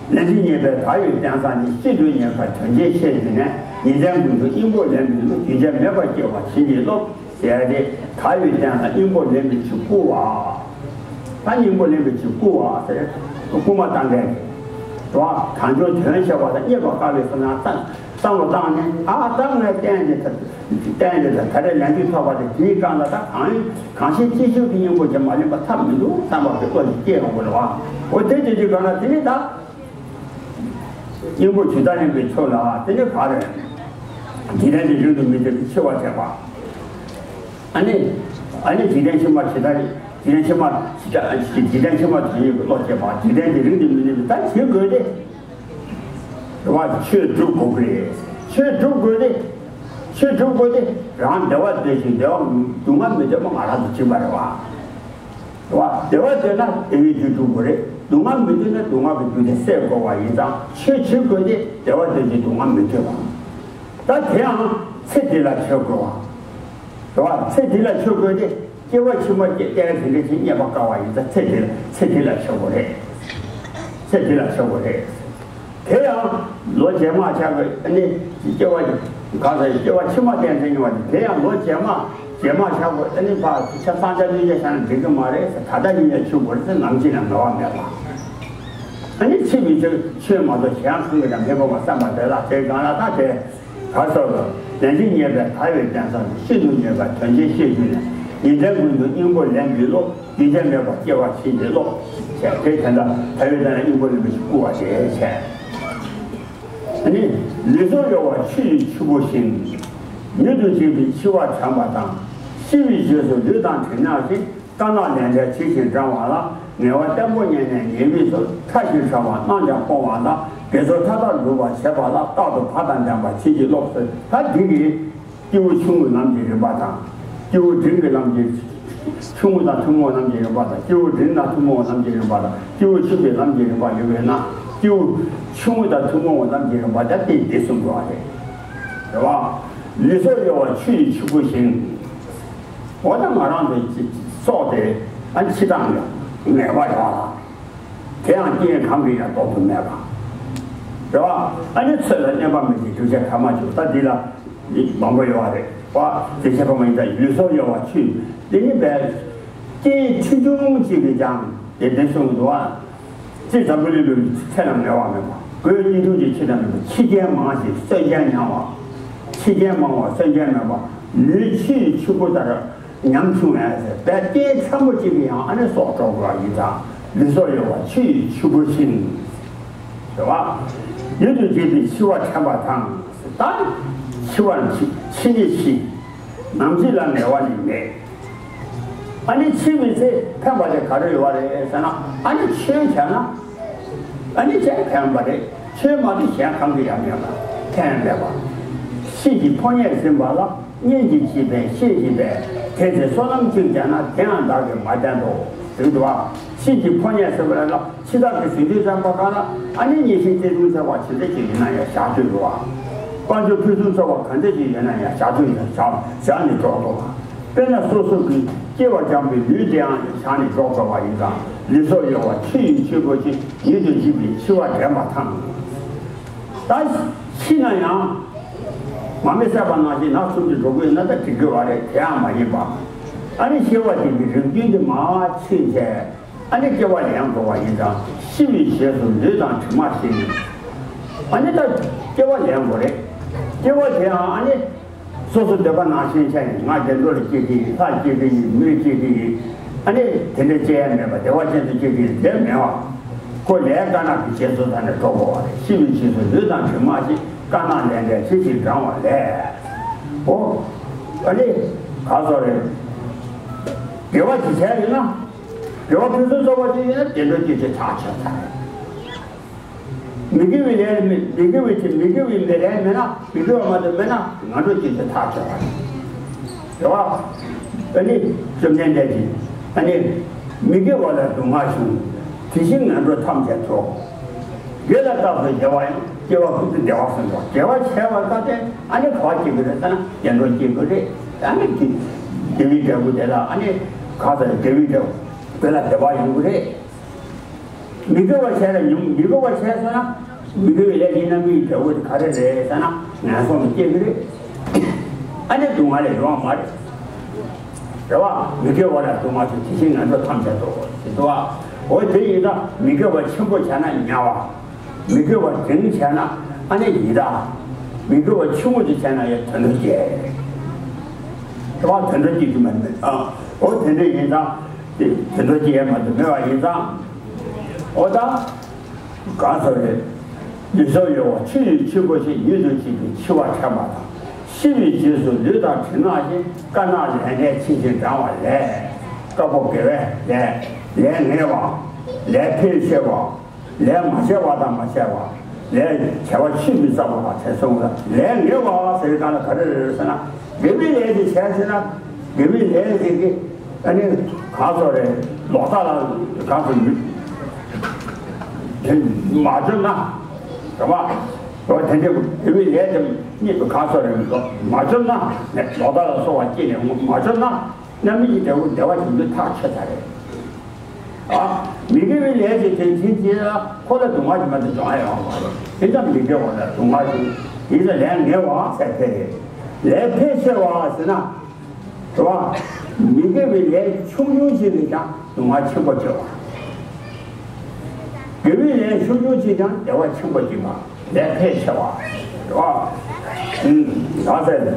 ལན་གཅིག་རྙེད་པའི་དལ་བའི་རྟེན་བཟང་ནི། ཤིན་ཏུ་རྙེད་དཀའ་དོན་ཆེན་ཤེས་རྒྱུ་ནས། ཉིན་མཚན་ཀུན་ཏུ་སྙིང་པོ་ལེན་པའི་བློ། རྒྱུན་ཆད་མེད་པར་སྐྱེ་བར་བྱིན་གྱིས་རློབས། ཟེར་ཏེ་དལ་བའི་རྟེན་ལ་སྙིང་པོ་ལེན་པའི་ཕྱིར་བསྐུལ་བ། ད་སྙིང་པོ་ལེན་པའི་ཕྱིར་བསྐུལ་བ་ཟེར་བསྐུལ་མ་བཏང་མཁན་རེད། དལ་འབྱོར་དོན་ཆེ་བ་དང་རྙེད་པ་དཀའ་བའི་བསམ་ན་བསམ་བློ་བཏང་ནས་ཨ་ད་ངས་རྟེན་འདི་ད་རྟེན་འདི་ད་ད་རེས་ལན་གཅིག་ཐོབ་པ་དེ་དེའི་སྒང་ལ་ད་གང་གང་ཤེས་ཅི་ཤེས་ཀྱི་སྙིང་པོ་ཅིག་མ་ལེན་པ་ཐབས་མི་འདུག་བསམ་པ་གི་བློ་ཞིག་སྐྱེ་ཡོང་གི་རེད་བ། འོ་དེ་དེ་དུས་སྒང་ལ་དེ་ནི་ད། སྙིང་པོ་ཇི་ལྟར་ཡིན་པའི་ཆོས་ལ་དེ་ནི་ག་རེ། འཇིག་རྟེན་འདི་རིང་དུ་མི་སྡོད་པའི་འཆི་བ་བྱེད་པ། ཨ་ནི། ཨ་ནི་འཇིག་རྟེན་ཕྱི་མ་ཇི་ལྟར་འཇིག་རྟེན་ཕྱི་མ་ཇི་ལྟར་འཇིག་རྟེན་ཕྱི་མ་དོན་ཡོད་པའི་བློ་སྐྱེས་པ། འཇིག་རྟེན་འདི་རིང་དུ་མི་གནས་པའི་ད་བྱེད་དགོས་ཏེ། རེད་བ། ཆོས་སྒྲུབ་དགོས་ཀྱི་རེད། ཆོས་སྒྲུབ་དགོས་ཏེ། ཆོས་སྒྲུབ་དགོས་ཏེ་རང་བདེ་བ་འདོད་ཅིང་བདེ་བ་སྡུག་བསྔལ་མི་འདོད་པ་ང་རང་དུ་བྱིན་པ་རེད་བ། རེད་བ། བདེ་བ་འདོད་ན་བདེ་བའི་རྒྱུ་སྒྲུབ་དགོས་རེད། སྡུག་བསྔལ་མི་འདོད་ན་སྡུག་བསྔལ་གྱི་རྒྱུ་དེ་བསལ་དགོས་པ་ཡིན་ཙང་ཆོས་བྱེད་དགོས་ཏེ་བདེ་བ་འདོད་ཅིང་སྡུག་བསྔལ་མི་འདོད་པ། ད་དེའང་ཚེ་འདི་ལ་བྱེད་དགོས་པ། རེད་བ། ཚེ་འདི་ལ་བྱེད་དགོས་ཏེ་སྐྱེ་བ་ཕྱི་མ་སྐྱེ་ལྟས་དེ་འདྲ་ཞིག་རྙེད་པར་དཀའ་བ་ཡིན་ཙང་ཚེ་འདི་ལ་ཚེ་འདི་ལ་བྱེད་དགོས་རེད། ཚེ་འདི་ལ་བྱེད་དགོས་རེད། དེ་ཡང་ལོ་རྗེས་མ་ཆགས་པའི་ཨ་ནི་སྐྱེ་བ་ག་ཟེར་སྐྱེ་བ་ཕྱི་མ་གཏན་ཚིགས་ཉོ་བ་དེ་དེ་ཡང་ལོ་རྗེས་མ་རྗེས་མ་ཆགས་པའི་ཨ་ནི་ཕར་ཆ་ཚང་ཆ་ཉིན་ཆ་བྱས་ན་འགྲིག་གི་མ་རེད་ཟེར། ད་ལྟ་ཉིན་ཆ་ཆུད་དགོས་རེད་ཟེར། ནམ་འཆི་ན་ངལ་བ་མེད་པ། ཨ་ནི་འཆི་བའི་ཚེ་ཆོས་མ་གཏོགས་གཞན་གང་གིས་ཀྱང་མི་ཕོད་པར་བསམ་པ་དེ་ལ་དེ་གང་ལ་ད་དེ། ག་སོགས་ལ་ལན་གཅིག་རྙེད་པའི་དལ་བའི་རྟེན་བཟང་ནི། ཤིན་ཏུ་རྙེད་དཀའ་དོན་ཆེན་ཤེས་རྒྱུ་ནས། ཉིན་མཚན་ཀུན་ཏུ་སྙིང་པོ་ལེན་པའི་བློ། རྒྱུན་ཆད་མེད་པར་སྐྱེ་བར་བྱིན་གྱིས་རློབས། ཞེས་དེ་དེ་འདྲ་དལ་བའི་རྟེན་ལ་སྙིང་པོ་ལེན་པའི་ཕྱིར་བསྐུལ་བ་ཞེས་བྱས། ཨ་ནི། ལུས་སྲོག་གཡོ་བ་ཆུ་ཡི་ཆུ་བུར་བཞིན། མྱུར་དུ་འཇིག་པའི་འཆི་བ་དྲན་པ་དང་། ཤི་བའི་རྗེས་སུ་ལུས་དང་གྲིབ་ནག་བཞིན། དཀར་ནག་ལན་བྲལ་ཇི་བཞིན་བགྲང་བ་ལ། ངལ་བ་བརྟན་པོ་རྙེད་ནས་ཉལ་བའི་ཚུལ། ཕྲ་ཞིང་ཕྲ་བ་རྣམས་ཀྱང་སྤོང་བ་ལ། དགེ་ཚུལ་མཐའ་དག་སྒྲུབ་པར་བྱེད་པ་ལ། རྟག་ཏུ་བག་དང་ལྡན་པར་བྱིན་གྱིས་རློབས་ཟེར། ད་འདི་གི་སྐྱེས་བུ་ཆུང་ངུའི་ལམ་གྱི་རིམ་པ་དང་། སྐྱེས་བུ་འབྲིང་གི་ལམ་གྱི། ཆུང་ངུ་དང་ཐུན་མོང་ལམ་གྱི་རིམ་པ་དང་། སྐྱེས་བུ་འབྲིང་དང་ཐུན་མོང་ལམ་གྱི་རིམ་པ་དང་། སྐྱེས་བུ་ཆུང་བའི་ལམ་གྱི་རིམ་པ་ཡོད་པས་ན། སྐྱེས་བུ་ཆུང་ངུ་དང་ཐུན་མོང་ལམ་གྱི་རིམ་པ་དེ་འདི་གསུངས་དགོས་པ་རེད། རེད་བ། ལུས་སྲོག་གཡོ་བ་ཆུ་ཡི་ཆུ་བུར་བཞིན། འོ་ན་ང་རང་ཚོའི་སྲོག་དེ་ཨ་འཆི་སྟངས་ལ་ངེས་པ་ཡོད་ལ། དེ་ཡང་རྐྱེན་གང་གིས་ཡང་ཟློག་ཏུ་མེད་པ། རེད་བ། ཨ་ནི་ཚོད་ལ་གནོད་པ་མི་བྱེད་གདུལ་བྱ་ཐ་མ་བྱུང་ད་འདི་ལ་མང་པོ་ཡོད་བ་རེད་བ། དེ་བྱས་པ་མ་ཡིན་ད་ལུས་སྲོག་གཡོ་བ་ཆུ་འདི་ནི་བས། རྐྱེན་ཆུང་ཆུང་གཅིག་གིས་ཀྱང་དེ་འདྲ་གསུངས་འདུག་བ། ཅི་འཛམ་བུ་གླིང་ལུས་ཚེ་ལ་ངལ་བ་མེད་པ། སྒོས་གཉིས་འཁྲུག་གི་ཕྱི་དང་མེད་པ། འཆི་རྐྱེན་མང་ཞིང་གསོན་རྐྱེན་ཉམས་པ། འཆི་རྐྱེན་མང་བ་གསོན་རྐྱེན་མེད་པ། ལུས་ཆུ་ཡི་ཆུ་བུར་ལྟར་ཉམ་ཆུང་བས་ཟེར་བས། རྐྱེན་ཕྲ་མོ་གཅིག་གིས་ཡང་ཨ་ནི་སྲོག་འཕྲོག་དགོས་པ་ཡིན་ཙང་ལུས་སྲོག་གཡོ་བ་ཆུ་ཡི་ཆུ་བུར་བཞིན། རེད་བ། ཡུན་དུ་བརྗིད་པའི་འཆི་བ་དྲན་པ་དང་། ད་འཆི་བ་འཆི་འཆི་ནི་འཆི། ནམ་འཆི་ལ་ངལ་བ་ནི་མེད། ཨ་ནི་འཆི་བའི་ཚེ་ཕན་པ་དེ་ག་རེ་ཡོད་རེད་ཟེར་ན། ཨ་ནི་ཆོས་བྱས་ན་ཨ་ནི་ཆོས་ཕན་པ་རེད། ཆོས་མ་གཏོགས་གཞན་གང་གི་ཡང་མེད་པ། ཕན་མེད་པ། ཤེས་ཀྱི་ཕོ་ཉས་ཟིན་པ་ལ་གཉེན་གྱིས་བྱིས་པས་ཤེས་བྱིས་པས། དེ་ཚེ་བསོད་ནམས་ཅིག་བྱས་ན་དེའང་བདག་གིས་མ་བསྟན་ཏོ། ཟེར་གྱི་འདུག་བ། ཤེས་ཀྱི་ཕོ་ཉས་ཟིན་པ་ལ་འཆི་བདག་གི་ཟིན་བྲིས་བརྩམས་པ་གང་ལ་ཨ་ནི་ཉེས་ཤིང་བརྩེ་གདུང་འཚེ་བ་ཇི་འདྲ་ཞིག་ཡིན་ན་ཡང་བཞག་འདོད་འདུག་བ། དཔལ་འབྱོར་ཕུན་སུམ་ཚོགས་པ་གང་འདྲ་ཞིག་ཡོད་ན་ཡང་བཞག་འདོད་ཡིན་བཞག་བཞག་ནས་འགྲོ་དགོས་པ། དཔེར་ན་སོ་སོ་གི་སྐྱེ་བ་སྦྱངས་པའི་ལུས་དེའང་བཞག་ནས་འགྲོ་དགོས་པ་ཡིན་ཙང་ལུས་སྲོག་གཡོ་བ་ཆུ་ཡི་ཆུ་བུར་བཞིན། ཡུན་དུ་བརྗིད་པའི་འཆི་བ་དྲན་པ་དང་། ད་ཤི་ན་ཡང་མ་མི་བསད་པ་ནང་བཞིན་ནག་གསུམ་དུ་འགྲོ་གི་ཡོད་ན་ད་འགྲིག་གི་བ་རེད། དེའང་མ་ཡིན་པ། ཨ་ནི་ཤི་བ་དེ་གི་རིམ་བྱོན་དེ་མར་ཕྱིན་བྱས། ཨ་ནི་སྐྱེ་བ་ལེན་དགོས་པ་ཡིན་ཙང་ཤི་བའི་རྗེས་སུ་ལུས་དང་གྲིབ་མ་བཞིན། ཨ་ནི་ད་སྐྱེ་བ་ལེན་དགོས་རེད། སྐྱེ་བ་དེའང་ཨ་ནི་སོ་སོ་འདོད་པ་ནང་བཞིན་བྱས་ནས་ང་བདེ་འགྲོ་ལ་སྐྱེ་གི་ཡིན། ལྷ་སྐྱེ་གི་ཡིན། མི་སྐྱེ་གི་ཡིན། ཨ་ནི་དེ་འདྲ་སྐྱེ་ཡ་མེད་པ། བདེ་བ་ཅན་དུ་སྐྱེ་གི་ཡིན་དེ་མེད་པ། ཁོ་ལས་དཀར་ནག་གི་རྗེས་སུ་ད་ནས་འགྲོ་དགོས་པ་རེད། ཤི་བའི་རྗེས་སུ་ལུས་དང་གྲིབ་མ་བཞིན། དཀར་ནག་ལས་འབྲས་ཇི་ཞིག་བགྲང་བ་ལས། འོ། ཨ་ནི་ག་སོ་རེད། དགེ་བ་ཅིག་བྱས་ཡོད་ན། དགེ་བ་ཕུན་སུམ་ཚོགས་པ་ཅིག་ཡིན་ན་བདེ་འགྲོ་སྐྱེ་རྒྱུ་ཐག་ཆོད་ཚར་རེད། མི་དགེ་བའི་ལས་མི་མི་དགེ་བའི་ཆེད་མི་དགེ་བའི་ལས་མེད་ན། མི་དགེ་བ་མ་གཏོགས་མེད་ན་ངན་འགྲོ་སྐྱེ་རྒྱུ་ཐག་ཆོད་པ་རེད། རེད་བ། ཨ་ནི་བཅོམ་ལྡན་འདས་ཀྱིས་ཨ་ནི་མི་དགེ་བ་ལ་སྡུག་བསྔལ་ཞུ། དེ་བཞིན་ངན་འགྲོ་ཐམས་ཅད་དོ། དགེ་ལ་བརྟགས་པའི་དགེ་བ་ཡང་། སྐྱེ་བ་ཀུན་ཏུ་བདེ་བར་གསུངས་པ། དགེ་བ་བྱས་པ་ལྟ་སྟེ་ཨ་ནི་ག་བ་སྐྱེ་དགོས་རེད་ཟེར་ན་བདེ་འགྲོ་སྐྱེ་དགོས་རེད། ཨ་ནི་དགེ་དགེ་བའི་འབྲས་བུ་དེ་ལ་ཨ་ནི་ག་ཚོད་དགེ་བའི་འབྲས་བུ་དེ་ལ་བདེ་བ་ཡོང་གི་རེད། མི་དགེ་བ་བྱས་ན་ཉུང་། མི་དགེ་བ་བྱས་སོང་ན་མི་དགེ་བའི་ལས་ཀྱི་རྣམ་སྨིན་གྱི་འབྲས་བུ་དེ་ག་རེ་རེད་ཟེར་ན་ངན་སོང་དུ་སྐྱེ་གི་རེད། ཨ་ནི་སྡུག་བསྔལ་ལས་ཡོང་བ་མ་རེད། རེད་བ། མི་དགེ་བ་ལ་སྡུག་བསྔལ་ཆེ། དེ་བཞིན་ངན་འགྲོ་ཐམས་ཅད་དོ། ཟེར་འདུག་བ། འོ་དེ་ཡིན་ད་མི་དགེ་བ་ཆེན་པོ་བྱས་ན་དམྱལ་བ། མི་དགེ་བ་འབྲིང་བྱས་ན་ཨ་ནི་ཡི་དྭགས། མི་དགེ་བ་ཆུང་ངུ་ཅིག་བྱས་ན་ཡང་དུད་འགྲོ་སྐྱེ། རེད་བ། དུད་འགྲོ་སྐྱེ་གི་མ་རེད། ཨ། འོ་དེ་འདྲ་ཡིན་ཙང་། དེ་དུད་འགྲོ་སྐྱེ་ཡས་མ་གཏོགས་མེད་པ་ཡིན་ཙང་། འོ་ད། གང་ཟེར་རེད། ལུས་སྲོག་གཡོ་བ་ཆུ་ཡི་ཆུ་བུར་བཞིན། ཡུན་དུ་བརྗིད་པའི་འཆི་བ་དྲན་པ་དང་། ཤི་བའི་རྗེས་སུ་ལུས་དང་གྲིབ་མ་བཞིན། དཀར་ནག་ལས་འབྲས་ཇི་བཞིན་བགྲང་བ་ལས། དཀར་པོ་དགེ་བའི་ལས། ལས་ངན་པ། ལས་ཕལ་ཆེ་བ། ལས་མ་བྱས་པ་དང་མ་བྱས་པ། ལས་བྱས་པ་ཆུད་མི་ཟ་བ་ལ་ཟེར་སོང་ལ། ལས་ངན་པ་ཟེར་ག་ལ་ག་རེ་རེད་ཟེར་ན། དགེ་བའི་ལས་དེ་བྱས་ཟེར་ན། དགེ་བའི་ལས་དེ་གི་ཨ་ནི་གང་ཟེར་རེད། ལོག་ལྟ་ལ་གང་ཟེར་མི་དེ་མ་བྱུང་ན། རེད་བ། རེད་བ། དེ་འདྲའི་དགེ་བའི་ལས་དེ་གཉིས་པོ་གང་ཟེར་རེད། མ་བྱུང་ན། ལོག་ལྟ་ལ་སོགས་པ་སྐྱེས་ནས་མ་བྱུང་ན། རྣམ་སྨིན་གྱི་འབྲས་བུ་བདེ་བ་ཡིན་པའི་ཐག་ཆོད་ཚར་རེད། ཨ། མི་དགེ་བའི་ལས་ཀྱི་དོན་ཕྱིན་ཅི་ལ་ཁོ་ལ་སྡུག་བསྔལ་གྱི་མ་དུ་སྦྱོང་ཡ་ཡོང་བ་རེད། དེ་ཙམ་མི་དགེ་བ་ལ་སྡུག་བསྔལ་ཞིག་ཡིན་ཙང་ལས་ངན་པ་ཟེར་དེ་རེད། ལས་ཕལ་ཆེ་བ་ཟེར་ན། རེད་བ། མི་དགེ་བའི་ལས་ཆུང་ཆུང་ཞིག་ལས་ཀྱང་སྡུག་བསྔལ་ཆེན་པོ་སྤྱོད་པ། དགེ་བའི་ལས་ཆུང་ཆུང་ཞིག་ཀྱང་བདེ་བ་ཆེན་པོ་སྦྱིན་པ་ལས་ཕལ་ཆེ་བ། རེད་བ། ཨུམ། ལགས་སེ།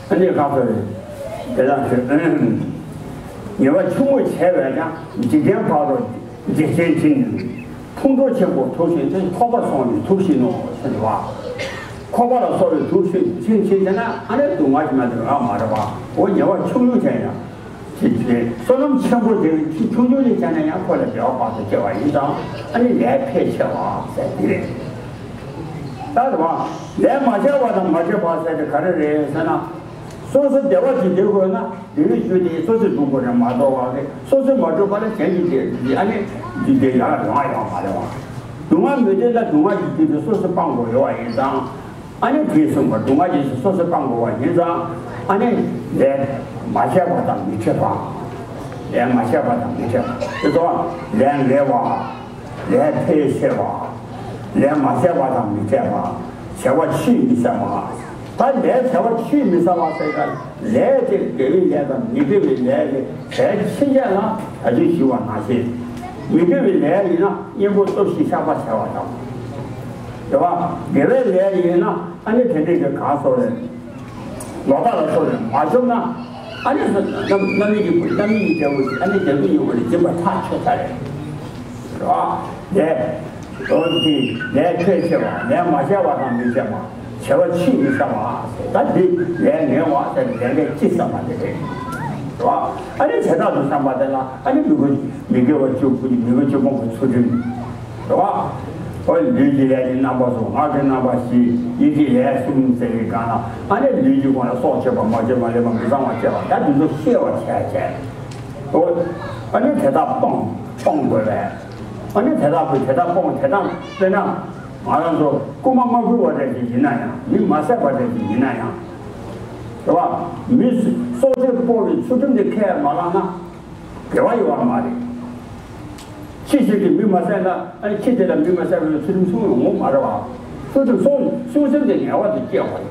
ཨ་ནི་ཁ་ཚོ་རེད། དེ་དག་ཚོས་ཨུམ། ཉེས་པ་ཆུང་ངུ་བྱས་པས་ཀྱང་འཇིག་རྟེན་ཕ་རོལ་འཇིག་རྟེན་ཕྱིན། ཕུང་ཁྲོལ་ཆེན་པོ་ཐུགས་བཞེད་དེ། ཐོབ་པར་སོང་བའི་ཐུགས་བཞེད་ནོ་ཟེར་བ། འཁོར་བ་ལ་སོགས་པའི་དུག་ཤོས་ཕྱིན་ཕྱིན་བྱས་ན་ཨ་ནི་སྡུག་བསྔལ་གྱི་མ་དེ་རང་མ་རེད་བ། འོ་ཉེས་པ་ཆུང་ཉུང་བྱས་ཡང་། ཅི་སྟེ་བསོད་ནམས་ཆེན་པོ་དེ་ཆུང་ཆུང་ཅིག་བྱས་ན་ཡང་ཁོ་ལ་བདེ་བ་བར་དུ་སྐྱེ་བ་ཡིན་ཙང་ཨ་ནི་ལས་ཕལ་ཆེ་བ་ཟེར་དེ་རེད། ད་རེད་བ། ལས་མ་བྱས་པ་དང་མ་བྱས་པ་ཟེར་དེ་ག་རེ་རེད་ཟེར་ན། སོ་སོ་བདེ་བ་ཅིག་སྡོད་དགོས་ན་བདེ་བའི་རྒྱུ་དེ་སོ་སོས་སྒྲུབ་དགོས་རེད་མ་གཏོགས་བ་གི་སོ་སོས་མ་སྒྲུབ་པ་ལ་གཞན་གྱིས་དེ་ཨ་ནི་འདི་དེ་ཡང་ཡོང་ཡོང་མ་རེད་བ། སྡུག་བསྔལ་མི་འདོད་ན་སྡུག་བསྔལ་གྱི་རྒྱུ་དེ་སོ་སོས་སྤང་དགོས་ཡོད་པ་ཡིན་ཙང་། ཨ་ནི་དེས་གསུངས་པ་སྡུག་བསྔལ་གྱི་རྒྱུ་སོ་སོས་སྤང་དགོས་པ་ཡིན་ཙང་། ཨ་ནི་ལས་མ་བྱས་པ་དང་མི་འཕྲད་པ། ལས་མ་བྱས་པ་དང་མི་འཕྲད་པ། དེ་ཚོ་ལས་འགལ་བ། ལས་འཕེལ་ཆེ་བ། ལས་མ་བྱས་པ་དང་མི་འཕྲད་པ། བྱ་བ་ཆུད་མི་ཟ་བ། ད་ལས་བྱ་བ་ཆུད་མི་ཟ་བ་ཟེར་ན། ལས་དེ་དགེ་བའི་ལས་དང་མི་དགེ་བའི་ལས་ལས་བྱས་ཕྱིན་ཆད་ལ་ད་ཅི་ཞུ་བ་ནང་བཞིན། མི་དགེ་བའི་ལས་ཡིན་ན་གཉེན་པོ་སྟོབས་ཤིག་བཤགས་པ་བྱ་བ་དང་། རེད་བ། དགེ་བའི་ལས་ཡིན་ན་ཨ་ནི་དེ་འདྲའི་གི་གང་སོགས་རེད། ལོག་ལྟ་ལ་སོགས་རེད་མ་བྱུང་ན། ཨ་ནི་རྣམ་རྣམ་སྨིན་གྱི་རྣམ་སྨིན་གྱི་རྒྱལ་པོ་ཞིག་ཨ་ནི་རྒྱལ་པོ་ཡིན་པ་ལས་སྦྱིན་པ་ཐག་ཆོད་ས་རེད། རེད་བ། ལས། ཨོ་དེ་ལས་འཕེལ་ཆེ་བ། ལས་མ་བྱས་པ་དང་མི་འཕྲད་པ། བྱ་བ་ཆུད་མི་ཟ་བ། ད་འདི་ལས་ངན་བ་ཟེར་ནས་ལས་འབྲས་ཅི་བསམ་པ་དེ་རེད། རེད་བ། ཨ་ནི་བྱེ་བྲག་ཏུ་བསམ་པ་དེ་ལ་ཨ་ནི་མི་དགེ་མི་དགེ་བ་བཅུ་དགུ་ནི་མི་དགེ་བཅུ་སྤོང་གི་ཚུལ་ཁྲིམས། རེད་བ། ཨོ་ལུས་ཀྱི་ལས་ཀྱི་རྣམ་པ་གསུམ། ངག་གི་རྣམ་པ་བཞི། ཡིད་ཀྱི་ལས་གསུམ་ཟེར་བའི་སྒང་ལ་ཨ་ནི་ལུས་ཀྱི་སྒོ་ལ་སྲོག་གཅོད་པ། མ་བཅོས་པ། ལེན་པ་མི་གཙང་བ་བཅས་པ་ད་དེ་ཚོ་ཤེས་པར་བྱས་བྱས། ཨོ། ཨ་ནི་དེ་དག་སྤོང་སྤོང་དགོས་པས། ཨ་ནི་དེ་དག་དེ་དག་སྤོང་དེ་དག་དཔེར་ན། ང་རང་ཚོ་རྐུན་མ་མ་རྐུ་བ་འདྲ་ཞིག་ཡིན་ན་ཡང་། མི་མ་བསད་པ་འདྲ་ཞིག་ཡིན་ན་ཡང་། རེད་བ། མི་སྲོག་གཅོད་སྤོང་བའི་ཚུལ་ཁྲིམས་དེ་ཁས་མ་བླངས་ན་དགེ་བ་ཡོང་བ་མ་རེད། ཁྱི་ཞིག་གིས་མི་མ་བསད་ན། ཨ་ནི་ཁྱི་དེ་ལ་མི་མ་བསད་པའི་ཚུལ་ཁྲིམས་སྲུང་ཡོང་ངོ་མ་རེད་བ། ཚུལ་ཁྲིམས་སྲུང་སྲུང་སེམས་དེ་ངལ་བ་དེ་སྐྱེ་བ་རེད།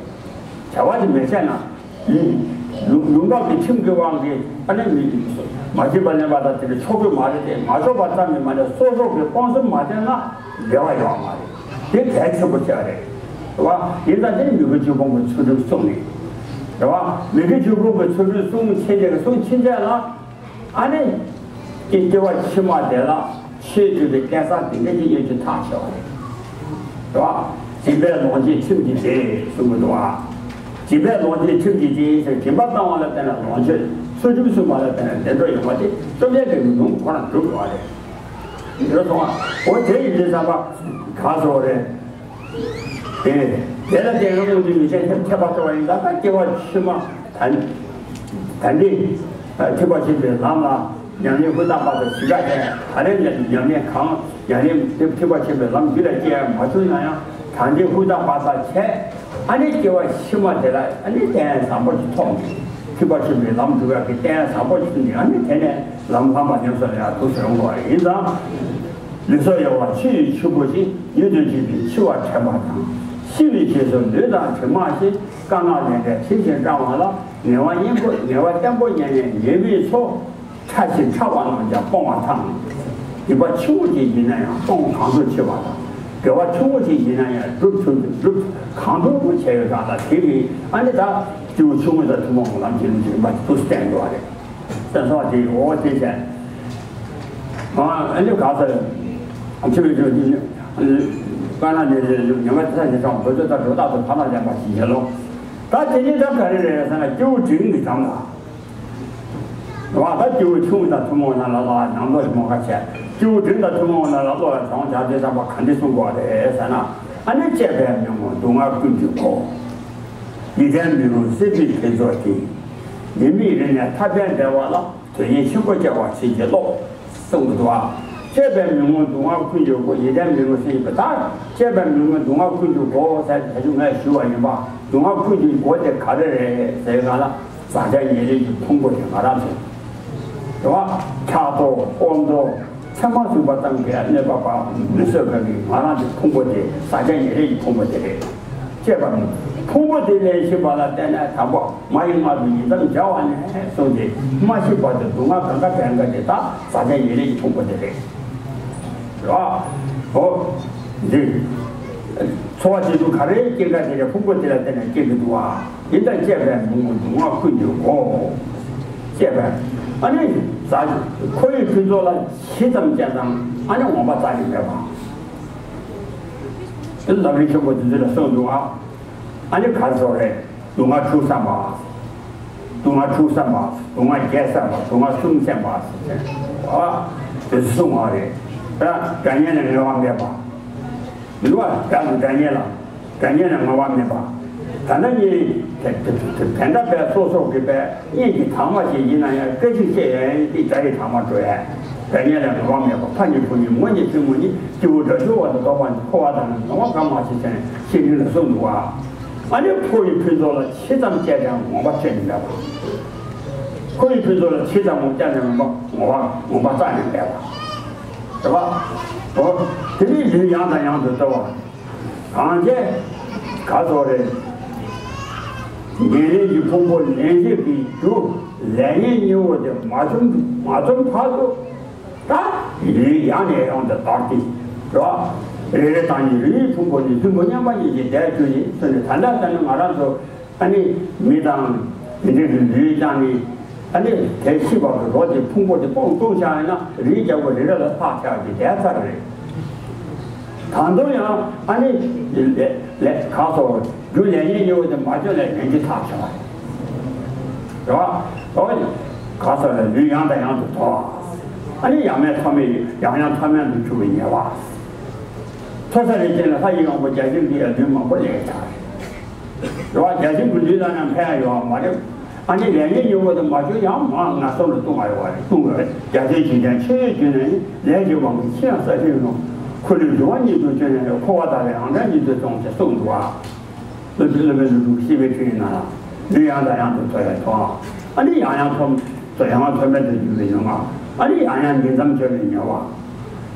བྱ་བ་དེ་མི་བྱས་ན། ལུང་ལུང་པ་གི་ཁྲིམས་ཀྱི་དབང་གིས་ཨ་ནི་མི་མ་བྱིན་པ་ལེན་པ་དང་དེ་ནི་ཆོག་གི་མ་རེད་དེ། མ་ཆོག་པ་ཙམ་གྱིས་མ་ནས་སོ་སོ་གི་སྤོང་སེམས་མ་བསྟེན་ན་དགེ་བ་ཡོང་བ་མ་རེད། དེ་གལ་ཆེན་པོ་ཆེ་བ་རེད། རེད་བ། ཡིན་ཙང་དེ་ནི་མི་དགེ་བཅུ་སྤོང་གི་ཚུལ་ཁྲིམས་སྲུང་ནི། རེད་བ། མི་དགེ་བཅུ་སྤོང་གི་ཚུལ་ཁྲིམས་སྲུང་ཕྱིན་ཆད་སྲུང་ཕྱིན་ཆད་ལ། ཨ་ནི། དེ་སྐྱེ་བ་ཕྱི་མ་དེ་ལ་ཆོས་སྒྲུབ་པའི་རྟེན་བཟང་དེ་འདྲ་ཞིག་ཡོད་རྒྱུ་ཐག་ཆོད་པ་རེད། རེད་བ། སྦྱིན་པས་ལོངས་སྤྱོད་ཁྲིམས་ཀྱིས་བདེ་གསུངས་གི་འདུག་བ། སྦྱིན་པས་ལོངས་སྤྱོད་ཁྲིམས་ཀྱིས་བདེ་ཟེར། སྦྱིན་པ་བཏང་བ་ལ་བརྟེན་ནས་ལོངས་སྤྱོད། ཚུལ་ཁྲིམས་སྲུང་བ་ལ་བརྟེན་ནས་བདེ་འགྲོ་ཡོང་བ་དེ་བཅོམ་ལྡན་འདས་ཀྱི་ལུང་ཁོ་རང་སྒྲུབ་དགོས་པ་རེད། ཡོད་སོང་བ། འོ་དེ་ཡིན་དུས་ཙམ་པ་གང་ཟེར་བ་རེད། དེ། དེ་ལ་བརྟེན་ནས་སྔོན་གྱི་མི་ཆེན་ཐེབས་ཐེབས་པ་ཐོབ་པ་ཡིན་ད། ད་སྐྱེ་བ་ཕྱི་མ་ད་ད་འདི་ཐེག་པ་ཆེན་པོའི་ལམ་ལ་ཉམས་ལེན་ཧུར་ཐག་པ་དང་ཞིབ་ཕྲ་བྱས། ད་རེས་ནས་ཉམས་ལེན་གང་ཉམས་ལེན་ཐེབས་ཐེག་པ་ཆེན་པོའི་ལམ་རྒྱུད་ལ་སྐྱེ་ཡ་མ་བྱུང་ན་ཡང་། ད་འདི་ཧུར་ཐག་པ་དང་བྱས། ཨ་ནི་སྐྱེ་བ་ཕྱི་མ་དེ་ལ་ཨ་ནི་རྟེན་བཟང་པོ་ཞིག་ཐོབ་ནས། ཐེག་པ་ཆེན་པོའི་ལམ་སྒྲུབ་ཡག་གི་རྟེན་བཟང་པོ་ཞིག་ཐོབ་ནས། ཨ་ནི་དེ་ནས་ལམ་ལྷམ་པ་ཉམས་སུ་ལེན་ཡག་ཐུགས་སུ་ཡོང་དགོས་པ་ཡིན་ཙང་། ལུས་སྲོག་གཡོ་བ་ཆུ་ཡི་ཆུ་བུར་བཞིན། ཉིད་དུ་བྱས་པའི་འཆི་བ་དྲན་པ་དང་། ཤི་བའི་རྗེས་སུ་ལུས་དང་གྲིབ་མ་བཞིན། དཀའ་ངལ་ལས་འབྲས་དྲིམ་ཞིང་བཀྲམ་པ་ལ། ངལ་བ་གཉེན་པོ་ངལ་བ་བརྟན་པོ་མྱངས་ནས་ཉེས་པའི་ཚོགས། ཕྲ་ཞིང་ཕྲ་བ་རྣམས་ཀྱང་སྤོང་བ་དང་། སྡིག་པ་ཆུང་ངུ་ཅིག་ཡིན་ན་ཡང་སྤོང་གང་ཐུབ་བྱེད་པ་དང་། དགེ་བ་ཆུང་ངུ་ཅིག་ཡིན་ན་ཡང་སྒྲུབ་ཐུབ་སྒྲུབ་གང་ཐུབ་བྱས་ཡོད་ཙང་ལ། དེ་གིས་ཨ་ནི་ད་སྐྱེས་བུ་ཆུང་ངུ་དང་ཐུན་མོང་གི་ལམ་གྱི་ལུགས་ཀྱི་རིམ་པ་དེ་ཚུར་བསྟན་དགོས་པ་རེད། བསྟན་སོང་བ་དེ་འོ་དེ་བྱས། ཨ་ནི་ག་ས་ཆུ་བའི་ཆུ་དཀར་ནག་ནས་ཉི་མ་དེ་ས་ཞེས་སོང་བོད་ཚོད་ལྟར་འགྲོ་རྟག་ཏུ་ཕ་མ་ལེན་པ་ཞིག་བྱེད་ལོ། ད་དེ་ནི་ད་ག་རེ་རེད་ཟེར་ན། སྐྱེས་བུ་འབྲིང་གི་གྲངས་ལ། རེད་བ། ད་སྐྱེས་བུ་ཆུང་དང་ཐུན་མོང་ན་ལ་སློབ་པ་ཉམས་རྟོགས་ཤིག་མོ་ཁ་བྱས། སྐྱེས་བུ་འབྲིང་དང་ཐུན་མོང་ན་ལ་སློབ་པ་གྲངས་བྱ་དེ་ཙམ་པ་ག་འདྲ་གསུང་དགོས་རེད་ཟེར་ན། ཨ་ནི་བཅས་པས་མི་ངོམས་སྡུག་བསྔལ་ཀུན་གྱི་སྒོ། ཡིད་བརྟན་མི་རུང་སྲིད་པའི་འཕེན་ཚོགས་ཀྱིས། ཉེས་དམིགས་རིག་ནས་ཐར་པའི་འབྲེལ་བ་ལ། དོན་གཉེར་ཆེན་པོ་སྐྱེ་བར་བྱིན་གྱིས་རློབས། གསུངས་འདུག་བ། བཅས་པས་མི་ངོམས་སྡུག་བསྔལ་ཀུན་གྱི་སྒོ། ཡིད་བརྟན་མི་རུང་སྲིད་པའི། ད་བཅས་པས་མི་ངོམས་སྡུག་བསྔལ་ཀུན་གྱི་སྒོ་ཟེར་ད་ཅི་ངས་ཞུས་པ་ཡིན་པ། སྡུག་བསྔལ་ཀུན་གྱི་སྒོ་དེ་ག་རེ་རེད་ཟེར་ག་ལ། ཟག་བཅས་ཉེར་ལེན་གྱི་ཕུང་པོ་དེ་ང་རང་ཚོ་རེད་བ། ཕྲག་དོག་ཕོག་ཐུག་མཚན་མ་ཟུག་པ་ཙམ་གྱིས་གནོད་པ་མི་བཟོད་པའི་ང་རང་གི་ཕུང་པོ་དེ་ཟག་བཅས་ཉེར་ལེན་གྱི་ཕུང་པོ་དེ་རེད། བཅས་པ་ནི་ཕུང་པོ་དེ་ལས་ཤེས་པ་ལ་བརྟེན་ནས་དང་པོ་མ་ཡི་མངལ་དུ་ཉིང་མཚམས་སྦྱར་བ་ནས་བཟུང་སྟེ་མ་ཤི་བར་དུ་སྡུག་བསྔལ་གང་ག་འཕེལ་འགའ་དེ་དག་ཟག་བཅས་ཉེར་ལེན་གྱི་ཕུང་པོ་དེ་རེད། རེད་བ། འོ། འདི། འཚོ་བ་སྐྱེལ་དུས་ག་རེ་སྐྱེལ་འགའ་དེ་རེད། ཕུང་པོ་དེ་ལ་བརྟེན་ནས་སྐྱེལ་གྱི་འདུག་བ། ཡིན་ད་བཅས་པས་མི་ངོམས་སྡུག་བསྔལ་ཀུན་གྱི་སྒོ། བཅས་པས། ཨ་ནི། ཟག་ཁོ་བོའི་ཕུན་ཚོགས་ལ་ཇི་ཙམ་སྤྱད་ཙང་ཨ་ནི་ངོམས་པ་རྩ་ནས་མེད་པ། དེ་ལམ་རིམ་ཆེན་པོ་འདི་ཚོ་ལ་གསུངས་འདུག་ཨ། ཨ་ནི་ག་རེ་ཟེར་རེད། སྡུག་བསྔལ་དྲུག་བསམ་པ། སྡུག་བསྔལ་དྲུག་བསམ་པ། སྡུག་བསྔལ་བརྒྱད་བསམ་པ། སྡུག་བསྔལ་གསུམ་བསམ་པ་ཟེར་ཏེ། ཨ། དེ་ཚོ་གསུངས་པ་རེད། ད་དགྲ་གཉེན་ལ་ངལ་བ་མེད་པ། མི་འདུག་བ། དགྲ་དང་དགྲ་གཉེན་ལ། དགྲ་གཉེན་ལ་ངལ་བ་མེད་པ། ད་ལྟ་ཉིད་དེ་དེ་དེ་དེ་འདྲ་བས་སོ་སོ་གི་བས་གཉེན་གྱི་དྭངས་མ་ཞིག་ཡིན་ན་ཡང་སྐད་ཅིག་བཤད་ཡང་དེ་དགྲ་ཡི་དྭངས་མ་འགྲོ་ཡ། བྲལ་ཉེ་ལས་འགྲོ་བ་མེད་པ། ཕ་ཉིད་བུ་ཉིད་མོ་ཉིད་གཅུང་མོ་ཉིད། སྐྱེས་བུ་དགྲ་བཅོམ་པ་དང་ལྡོག་པ་ནི། འཁོར་བ་དང་ནི་ལྡོག་པ་གང་མ་མཆིས་ཟེར་ནས་ཤེས་ནི་ལ་གསུངས་འདུག་བ། ཨ་ནི་འཁོར་བའི་ཕུན་ཚོགས་ལ་ཇི་ཙམ་སྤྱད་ཀྱང་ངོམས་པ་སྤྱད་ནས་མེད་པ། འཁོར་བའི་ཕུན་ཚོགས་ལ་ཇི་ཙམ་ངོམས་སྤྱད་ནས་མེད་པ། ངོམས་པ་ངོམས་པ་རྩ་ནས་མེད་པ། རེད་བ། འོ། དེ་ནས་ལུས་ཡང་དང་ཡང་དུ་བཏུལ་བ། གང་བྱས། ག་སོགས་རེད། ཉེར་ལེན་གྱི་ཕུང་པོ་ལེན་བྱེད་ཀྱི་རྒྱུ་ལས་ཉོན་གཉིས་པོ་དེ་མ་བྱུང་མ་བྱུང་བར་དུ། ད་ལུས་ཡང་ནས་ཡང་དུ་བཏུལ་ཏེ། རེད་བ། རེ་རེ་དང་ནི་ལུས་ཕུང་པོ་ནི་ལྷུན་པོ་མཉམ་པ་ཉིད་ཀྱི་བརྡས་བཅུག་ནས་ཟེར་ནས། ད་ལྟ་ལྟ་ན་ང་རང་ཚོ་ཨ་ནི་མི་དང་དེ་འདྲའི་ལུས་ཀྱང་ནི། ཨ་ནི་དེ་ཤི་བར་དུ་རོ་དེ་ཕུང་པོ་དེ་སྤུངས་བཏུམས་བཞག་ཡིན་ན། རིའི་རྒྱལ་པོ་རི་རབ་ལ་ཕར་ཆགས་ཀྱི་བརྡས་ཚར་རེད། ད་དུང་ཡང་ཨ་ནི་ལས་ལས་ག་སོགས་རྒྱུ་ལས་ཉོན་གཉིས་པོ་དེ་མ་བྱུང་ལས་ཉོན་གྱི་ཐག་ཆོད་པ་རེད། རེད་བ། རེད་བ། ག་སོགས་ལས་ལུས་ཡང་དང་ཡང་དུ་བཏུལ་བ། ཨ་ནི་ཡང་མེད་མཐོ་དམན། ཡང་ཡང་མཐོ་དམན་དུ་གྱུར་པའི་ཉེ་བ། མཐོ་ས་ལས་ཀྱང་ལྷ་ཡི་དབང་པོ་བརྒྱ་བྱིན་གྱི་ཡང་ལུས་མང་པོ་ལས་ཆགས། རེད་བ། བརྒྱ་བྱིན་གྱི་ལུས་ལ་ཡང་ཕན་ཡོད་མ་རེད། ཨ་ནི་ལས་ཉོན་གཉིས་པོ་དེ་མ་བྱུང་ཡང་མ་ངན་སོང་ལ་ལྟུང་བ་ཡོད་རེད། ལྟུང་བ་རེད། རྒྱལ་སྲས་འཇིག་རྟེན་ཆེ་བའི་རྒྱུ་ནི། ལས་ཀྱི་དབང་གིས་ཕྱིར་ཡང་ས་ཞིང་རུང་། འཁོར་ལོས་སྒྱུར་བ་ཉིད་དུ་བྱས་ནས། འཁོར་བ་དག་ལས་ཡང་དག་ཉིད་དུ་བྱུང་ཞེས་གསུངས་འདུག་བ། སློབ་དཔོན་སློབ་དཔོན་ལུགས་གྲུབ་ཀྱི་བཤེས་པའི་ཁྲིད་ཡིན་ན། ལུས་ཡང་དང་ཡང་དུ་བཏུལ་བའི་དོན། ཨ་ནི་ཡང་ཡང་མཐོ་མཐོ་ཡང་མཐོ་དམན་དུ་གྱུར་པའི་ལུས་ངག་ཨ་ནི་ཡང་ཡང་ཉིང་མཚམས་ཆོད་པའི་ཉེ་བ།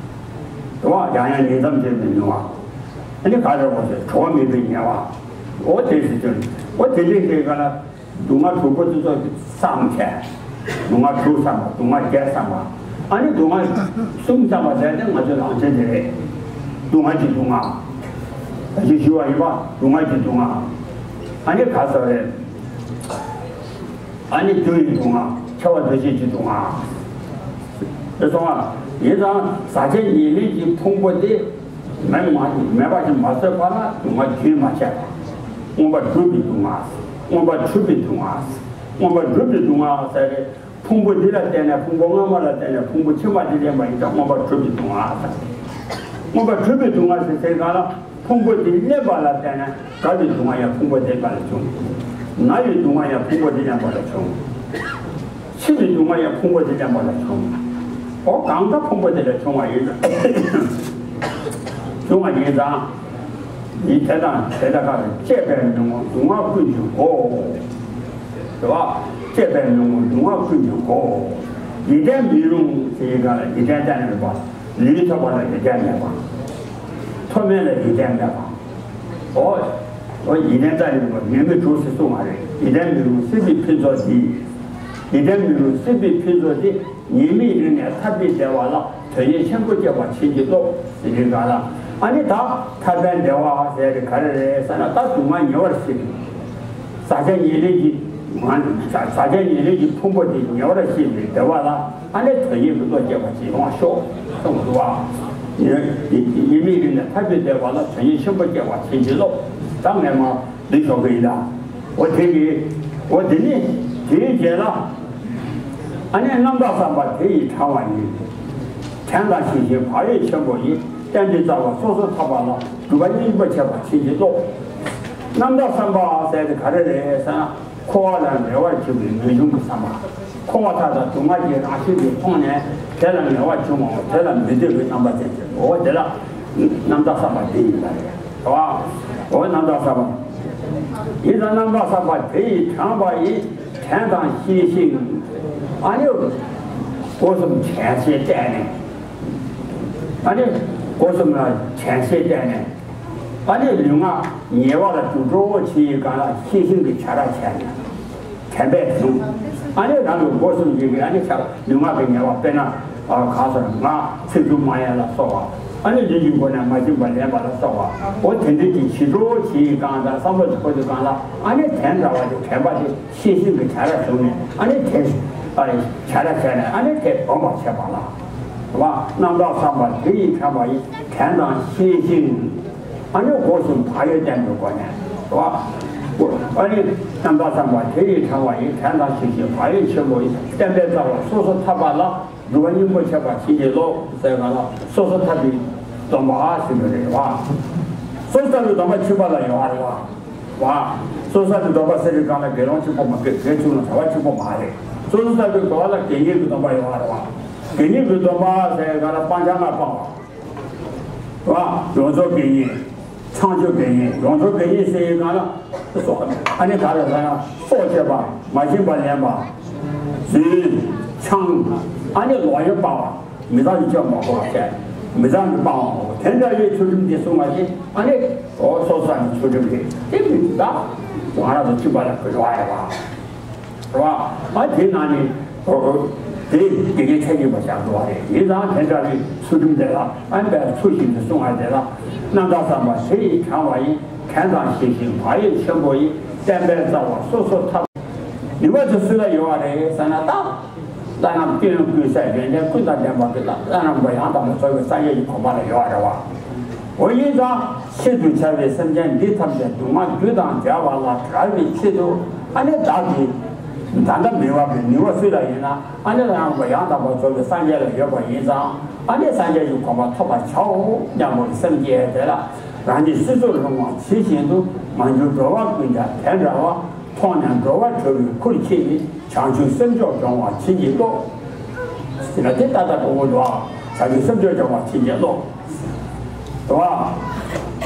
རེད་བ། ཡང་ཡང་ཉིང་མཚམས་ཆོད་པའི་ཉེ་བ། ཨ་ནི་ག་རེ་བ་ཟེར། གྲོགས་མེད་པའི་ཉེ་བ། འོ་དེ་ཟེར་གྱི། འོ་དེ་འདྲའི་ཞིག་ག་ལ། སྡུག་བསྔལ་དྲུག་པོ་དེ་ཚོ་བསམ་བྱས། སྡུག་བསྔལ་དྲུག་བསམ་པ། སྡུག་བསྔལ་བརྒྱད་བསམ་པ། ཨ་ནི་སྡུག་བསྔལ་གསུམ་བསམ་པ་ཟེར་དེ་ང་ཚོའི་རང་བཞིན་དེ་རེད། སྡུག་བསྔལ་གྱི་སྡུག་བསྔལ། ད་ཅི་ཞུ་བ་ཡིན་པ། སྡུག་བསྔལ་གྱི་སྡུག་བསྔལ། ཨ་ནི་ག་ཟེར་རེད། ཨ་ནི་རྒྱུ་ཡི་སྡུག་བསྔལ། ཆེ་བ་འདུ་བྱེད་ཀྱི་སྡུག་བསྔལ། དེ་སོང་བ་ཡིན་ཙང་། ཟག་བཅས་ཉེར་ལེན་གྱི་ཕུང་པོ་དེ་མེད་མ་མེད་པ་ཞིག་མ་བཟོད་པ་ལ་སྡུག་བསྔལ་རྒྱུན་མ་ཆད་པ། མངོན་པར་སྒྲུབ་པའི་སྡུག་བསྔལ། མངོན་པར་འཁྲུལ་པའི་སྡུག་བསྔལ། མངོན་པར་སྒྲུབ་པའི་སྡུག་བསྔལ་ཟེར་ཏེ། ཕུང་པོ་འདི་ལ་བརྟེན་ནས། ཕུང་པོ་སྔ་མ་ལ་བརྟེན་ནས་ཕུང་པོ་ཕྱི་མ་འདི་ལེན་པ་ཡིན་ཙང་། མངོན་པར་འཁྲུལ་པའི་སྡུག་བསྔལ་ཟེར། མངོན་པར་འཁྲུལ་པའི་སྡུག་བསྔལ་ཟེར་ཚེ་གང་ལ། ཕུང་པོ་དེ་ལེན་པ་ལ་བརྟེན་ནས་རྒ་བའི་སྡུག་བསྔལ་ཡང་ཕུང་པོ་དེ་ལེན་པ་ལ་བྱུང་། ན་བའི་སྡུག་བསྔལ་ཡང་ཕུང་པོ་དེ་ལེན་པ་ལ་བྱུང་། འཆི་བའི་སྡུག་བསྔལ་ཡང་ཕུང་པོ་དེ་ལེན་པ་ལ་བྱུང་། འོ་གང་ལྟར་ཕུང་པོ་དེ་ལ་བྱུང་བ་ཡིན། བྱུང་བ་ཡིན་ཙང་། ཡིད་དེ་དང་དེ་དག་ཁ་ལ། བཅས་པས་མི་ངོམས་སྡུག་བསྔལ་ཀུན་གྱི་སྒོ། རེད་བ། བཅས་པས་མི་ངོམས་སྡུག་བསྔལ་ཀུན་གྱི་སྒོ། ཡིད་བརྟན་མི་རུང་ཟེར་ཡི་ག་ལ། ཡིད་བརྟན་གཏན་ནས་མེད་པ། ལུས་ཐོབ་པ་ལ་ཡིད་བརྟན་མེད་པ། མཐོ་དམན་ལ་ཡིད་བརྟན་མེད་པ། འོ། འོ་ཡིད་བརྟན་རྩ་ནས་མེད་པ། ཉོན་མོངས་དྲུག་ཟེར་གསུངས་པ་རེད། ཡིད་བརྟན་མི་རུང་སྲིད་པའི་ཕུན་ཚོགས་འདི། ཡིད་བརྟན་མི་རུང་སྲིད་པའི་ཕུན་ཚོགས་འདི། ཉེས་དམིགས་རིག་ནས་ཐར་པའི་བདེ་བ་ལ། དོན་གཉེར་ཆེན་པོ་སྐྱེ་བར་བྱིན་གྱིས་རློབས་ཟེར་གི་ག་ལ། ཨ་ནི་ད་ཐར་པའི་བདེ་བ་ཟེར་དེ་ག་རེ་རེད་ཟེར་ན། ད་སྡུག་བསྔལ་ཉེ་བར་ཞི་བའི། ཟག་བཅས་ཉེར་ལེན་གྱི། ཟག་བཅས་ཉེར་ལེན་གྱི་ཕུང་པོ་དེ་ཉེ་བར་ཞི་བའི་བདེ་བ་ལ། ཨ་ནི་དོན་གཉེར་གྱི་བློ་སྐྱེ་བ་ཅིག་ཡོང་བ་ཤོག་གསུངས་འདུག་བ། ཉེས་དམིགས་རིག་ནས་ཐར་པའི་བདེ་བ་ལ། དོན་གཉེར་ཆེན་པོ་སྐྱེ་བར་བྱིན་གྱིས་རློབས། ད་ངས་མ་འདི་ཞོག་གི་ཡིན་ད། འོ་དེ་གི། འོ་དེ་ནི་དེའི་རྗེས་ལ། ཨ་ནི་རྣམ་དག་བསམ་པ་དེ་ཡིས་དྲངས་པ་ཡིས། དྲན་དང་ཤེས་བཞིན་བག་ཡོད་ཆེན་པོ་ཡིས། བསྟན་པའི་རྩ་བ་སོ་སོར་ཐར་པ་ལ། སྒྲུབ་པ་སྙིང་པོར་བྱེད་པར་བྱིན་གྱིས་རློབས། རྣམ་དག་བསམ་པ་ཟེར་དེ་ག་རེ་རེད་ཟེར་ན། འཁོར་བ་ལ་ངེས་པར་འབྱུང་བའི་ངེས་འབྱུང་གི་བསམ་པ། འཁོར་བ་མཐའ་དག་སྡུག་བསྔལ་གྱི་རང་བཞིན་གྱིས་མཐོང་ནས། དེ་ལ་ངེས་པར་འབྱུང་བའམ་དེ་ལ་མི་འདོད་པའི་རྣམ་པ་ཅན་གྱི། འོ་དེ་ལ་རྣམ་དག་བསམ་པ་དེ་ཡིན་པ་རེད་བ། འོ་རྣམ་དག་བསམ་པ། ཡིན་ཙང་རྣམ་དག་བསམ་པ་དེ་ཡིས་དྲངས་པ་ཡིས། དྲན་དང་ཤེས་བཞིན། ཨ་ནི་སྒོ་གསུམ་དྲན་ཤེས་བསྟེན་ནས། ཨ་ནི་སྒོ་གསུམ་ལ་དྲན་ཤེས་བསྟེན་ནས། ཨ་ནི་ལུས་ངག་ཉེ་བ་ལ་དུད་འགྲོ་བྱེད་ཡི་གང་ལ་ཤེས་བཞིན་གྱི་བྱ་ར་བྱས་ནས། དྲན་པས་བཟུང་། ཨ་ནི་རང་གི་སྒོ་གསུམ་གྱི་གི། ཨ་ནི་ཆ་ལུས་ངག་གི་ཉེ་བ། དཔེར་ན་ཨ་གང་ཟེར་ན། ཚིག་རྩུབ་སྨྲ་ཡ་ལ་སོགས་པ། ཨ་ནི་ལུས་ཀྱི་སྒོ་ནས་མ་བྱིན་པ་ལེན་པ་ལ་སོགས་པ། འོ་དེ་འདྲ་གྱི་བྱིས་གྲོགས་བྱེད་ཡི་གང་དང་བསམ་བློ་ཅིག་འཁོར་དུས་གང་ལ། ཨ་ནི་དེ་འདྲ་བ་དེ་དྲན་པ་དེ་ཤེས་བཞིན་གྱི་བྱ་ར་བཟུང་ནས། ཨ་ནི་དེ་ཨ་བྱ་ར་བྱས་ནས། ཨ་ནི་དེ་སྡོམ་པར་བྱེད་པ་ལ། རེད་བ། རྣམ་དག་བསམ་པ་དེ་ཡིས་དྲངས་པ་ཡིས། དྲན་དང་ཤེས་བཞིན། ཨ་ནི་སྒོ་གསུམ་བག་ཡོད་བསྟེན་པའི་སྒོ་ནས། རེད་བ། ཨ་ནི་རྣམ་དག་བསམ་པ་དེ་ཡིས་དྲངས་པ་ཡིས། དྲན་དང་ཤེས་བཞིན་བག་ཡོད་ཆེན་པོ་ཡིས། བསྟན་པའི་རྩ་བ་སོ་སོར་ཐར་པ་ལ། སྒྲུབ་པ་སྙིང་པོར་བྱེད་པར་བྱིན་གྱིས་རློབས་ཟེར་ག་ལ། སོ་སོར་ཐར་པའི་སྡོམ་པ་ཟེར་གྱི་རེད་བ། སོ་སོར་ཐར་པའི་སྡོམ་པ་ཕྱི་མ་ལ་ཡོད་རེད་བ། བ། སོ་སོར་ཐར་པའི་སྡོམ་པ་ཟེར་བའི་སྒང་ལ་དགེ་སློང་གཅིག་པོ་མ་དགེ་དགེ་བཅུ་ལ་བྱ་བ་གཅིག་པོ་མ་རེད། སོ་སོར་ཐར་པའི་སྡོམ་པ་ལ་དགེ་བསྙེན་གྱི་སྡོམ་པ་ཡོད་རེད་བ། དགེ་བསྙེན་གྱི་སྡོམ་པ་ཟེར་ག་ལ་སྤང་བྱ་ལྔ་སྤང་བ། ཡོངས་རྫོགས་དགེ་བསྙེན། ཚངས་སྤྱོད་དགེ་བསྙེན། ཡོངས་རྫོགས་དགེ་བསྙེན་ཟེར་ག་ལ་སོགས། ཨ་ནི་ག་རེ་ཟེར་ན་སྲོག་གཅོད་པ། མ་བྱིན་པ་ལེན་པ། རྫུན། ཆང་། ཨ་ནི་ལོག་གཡེམ་སྤང་བ། མི་ཚངས་ཀྱི་སྤྱོད་མ་དགོས་པ་བྱས། མི་ཚངས་ཀྱི་སྤང་བ། དེ་འདྲ་བའི་ཚུལ་ཁྲིམས་འདི་སྲུང་བ་ཞིག་ཨ་ནི་སོ་སོ་ཚངས་ཀྱི་ཚུལ་ཁྲིམས་རེད། དེ་མི་འདུག་ད་ང་རང་ཚོ་སྤྱི་པ་ལ་གོ་ཡོང་བ་རེད་བ། རེད་བ། ཨ་དེ་ནང་ནས་ཨོ་ཨོ་དེ་དགེ་རྒན་ཚད་ཡིན་པ་བཞག་འགྲོ་བ་རེད། ཡིན་ཙང་དེ་འདྲ་བའི་ཚུལ་ཁྲིམས་དེ་ལ་ཨ་ནི་ཚུལ་བཞིན་དུ་སྲུང་བ་དེ་ལ་རྣམ་དག་བསམ་པ་དེ་ཡིས་དྲང་བ་ཡིན། གན་དང་ཞི་ཞིང་བག་ཡོད་ཆེན་པོ་ཡིན། བསྟན་པའི་རྩ་བ་སོ་སོ་ཐབས། ནུས་པ་དེ་སུ་ལ་ཡོད་པ་རེད་ཟེར་ན། ད་བླ་ན་ཀུན་ཡོད་ཀུན་གསལ་ཡོན་ཏན་ཀུན་དང་ལྡན་པ་དེ་ལ་བླ་ན་མེད་པ་ཡང་དག་པར་རྫོགས་པའི་སངས་རྒྱས་ཀྱི་གོ་འཕང་ལ་ཡོད་པ་རེད་བ། འོ་ཡིན་ཙང་ཆེད་དུ་བྱ་བའི་སེམས་ཅན་འདི་ཐམས་ཅད་སྡུག་བསྔལ་རྒྱུ་དང་བྲལ་བ་ལ་བསྒྲལ་བའི་ཆེད་དུ་ཨ་ནི་བདག་གིས་ད་ལྟ་མི་དབང་པའི་ནུས་པ་སུ་ལ་ཡིན་ན་ཨ་ནི་བླ་ན་མེད་པ་ཡང་དག་པར་རྫོགས་པའི་སངས་རྒྱས་ལ་ཡོད་པ་ཡིན་ཙང་ཨ་ནི་སངས་རྒྱས་ཀྱི་གོ་འཕང་ཐོབ་པར་བྱའོ་སྙམ་པའི་སེམས་བསྐྱེད་དེ་ལ་རང་གི་སྲིད་མཚོར་ལྷུང་བ་ཇི་བཞིན་དུ་མ་གྱུར་འགྲོ་བ་ཀུན་ཀྱང་དེ་འདྲ་བ། མཐོང་ནས་འགྲོ་བ་གྲོལ་བའི་ཁུར་ཁྱེར་ནས་བྱང་ཆུབ་སེམས་མཆོག་སྦྱོང་བ་བྱིན་གྱིས་རློབས། ཟེར་ན་དེ་ལྟ་ལྟ་གོ་དགོས་འདུག་ཨ། བྱང་ཆུབ་སེམས་མཆོག་སྦྱོང་བ་བྱིན་གྱིས་རློབས། འདུག་ཨ།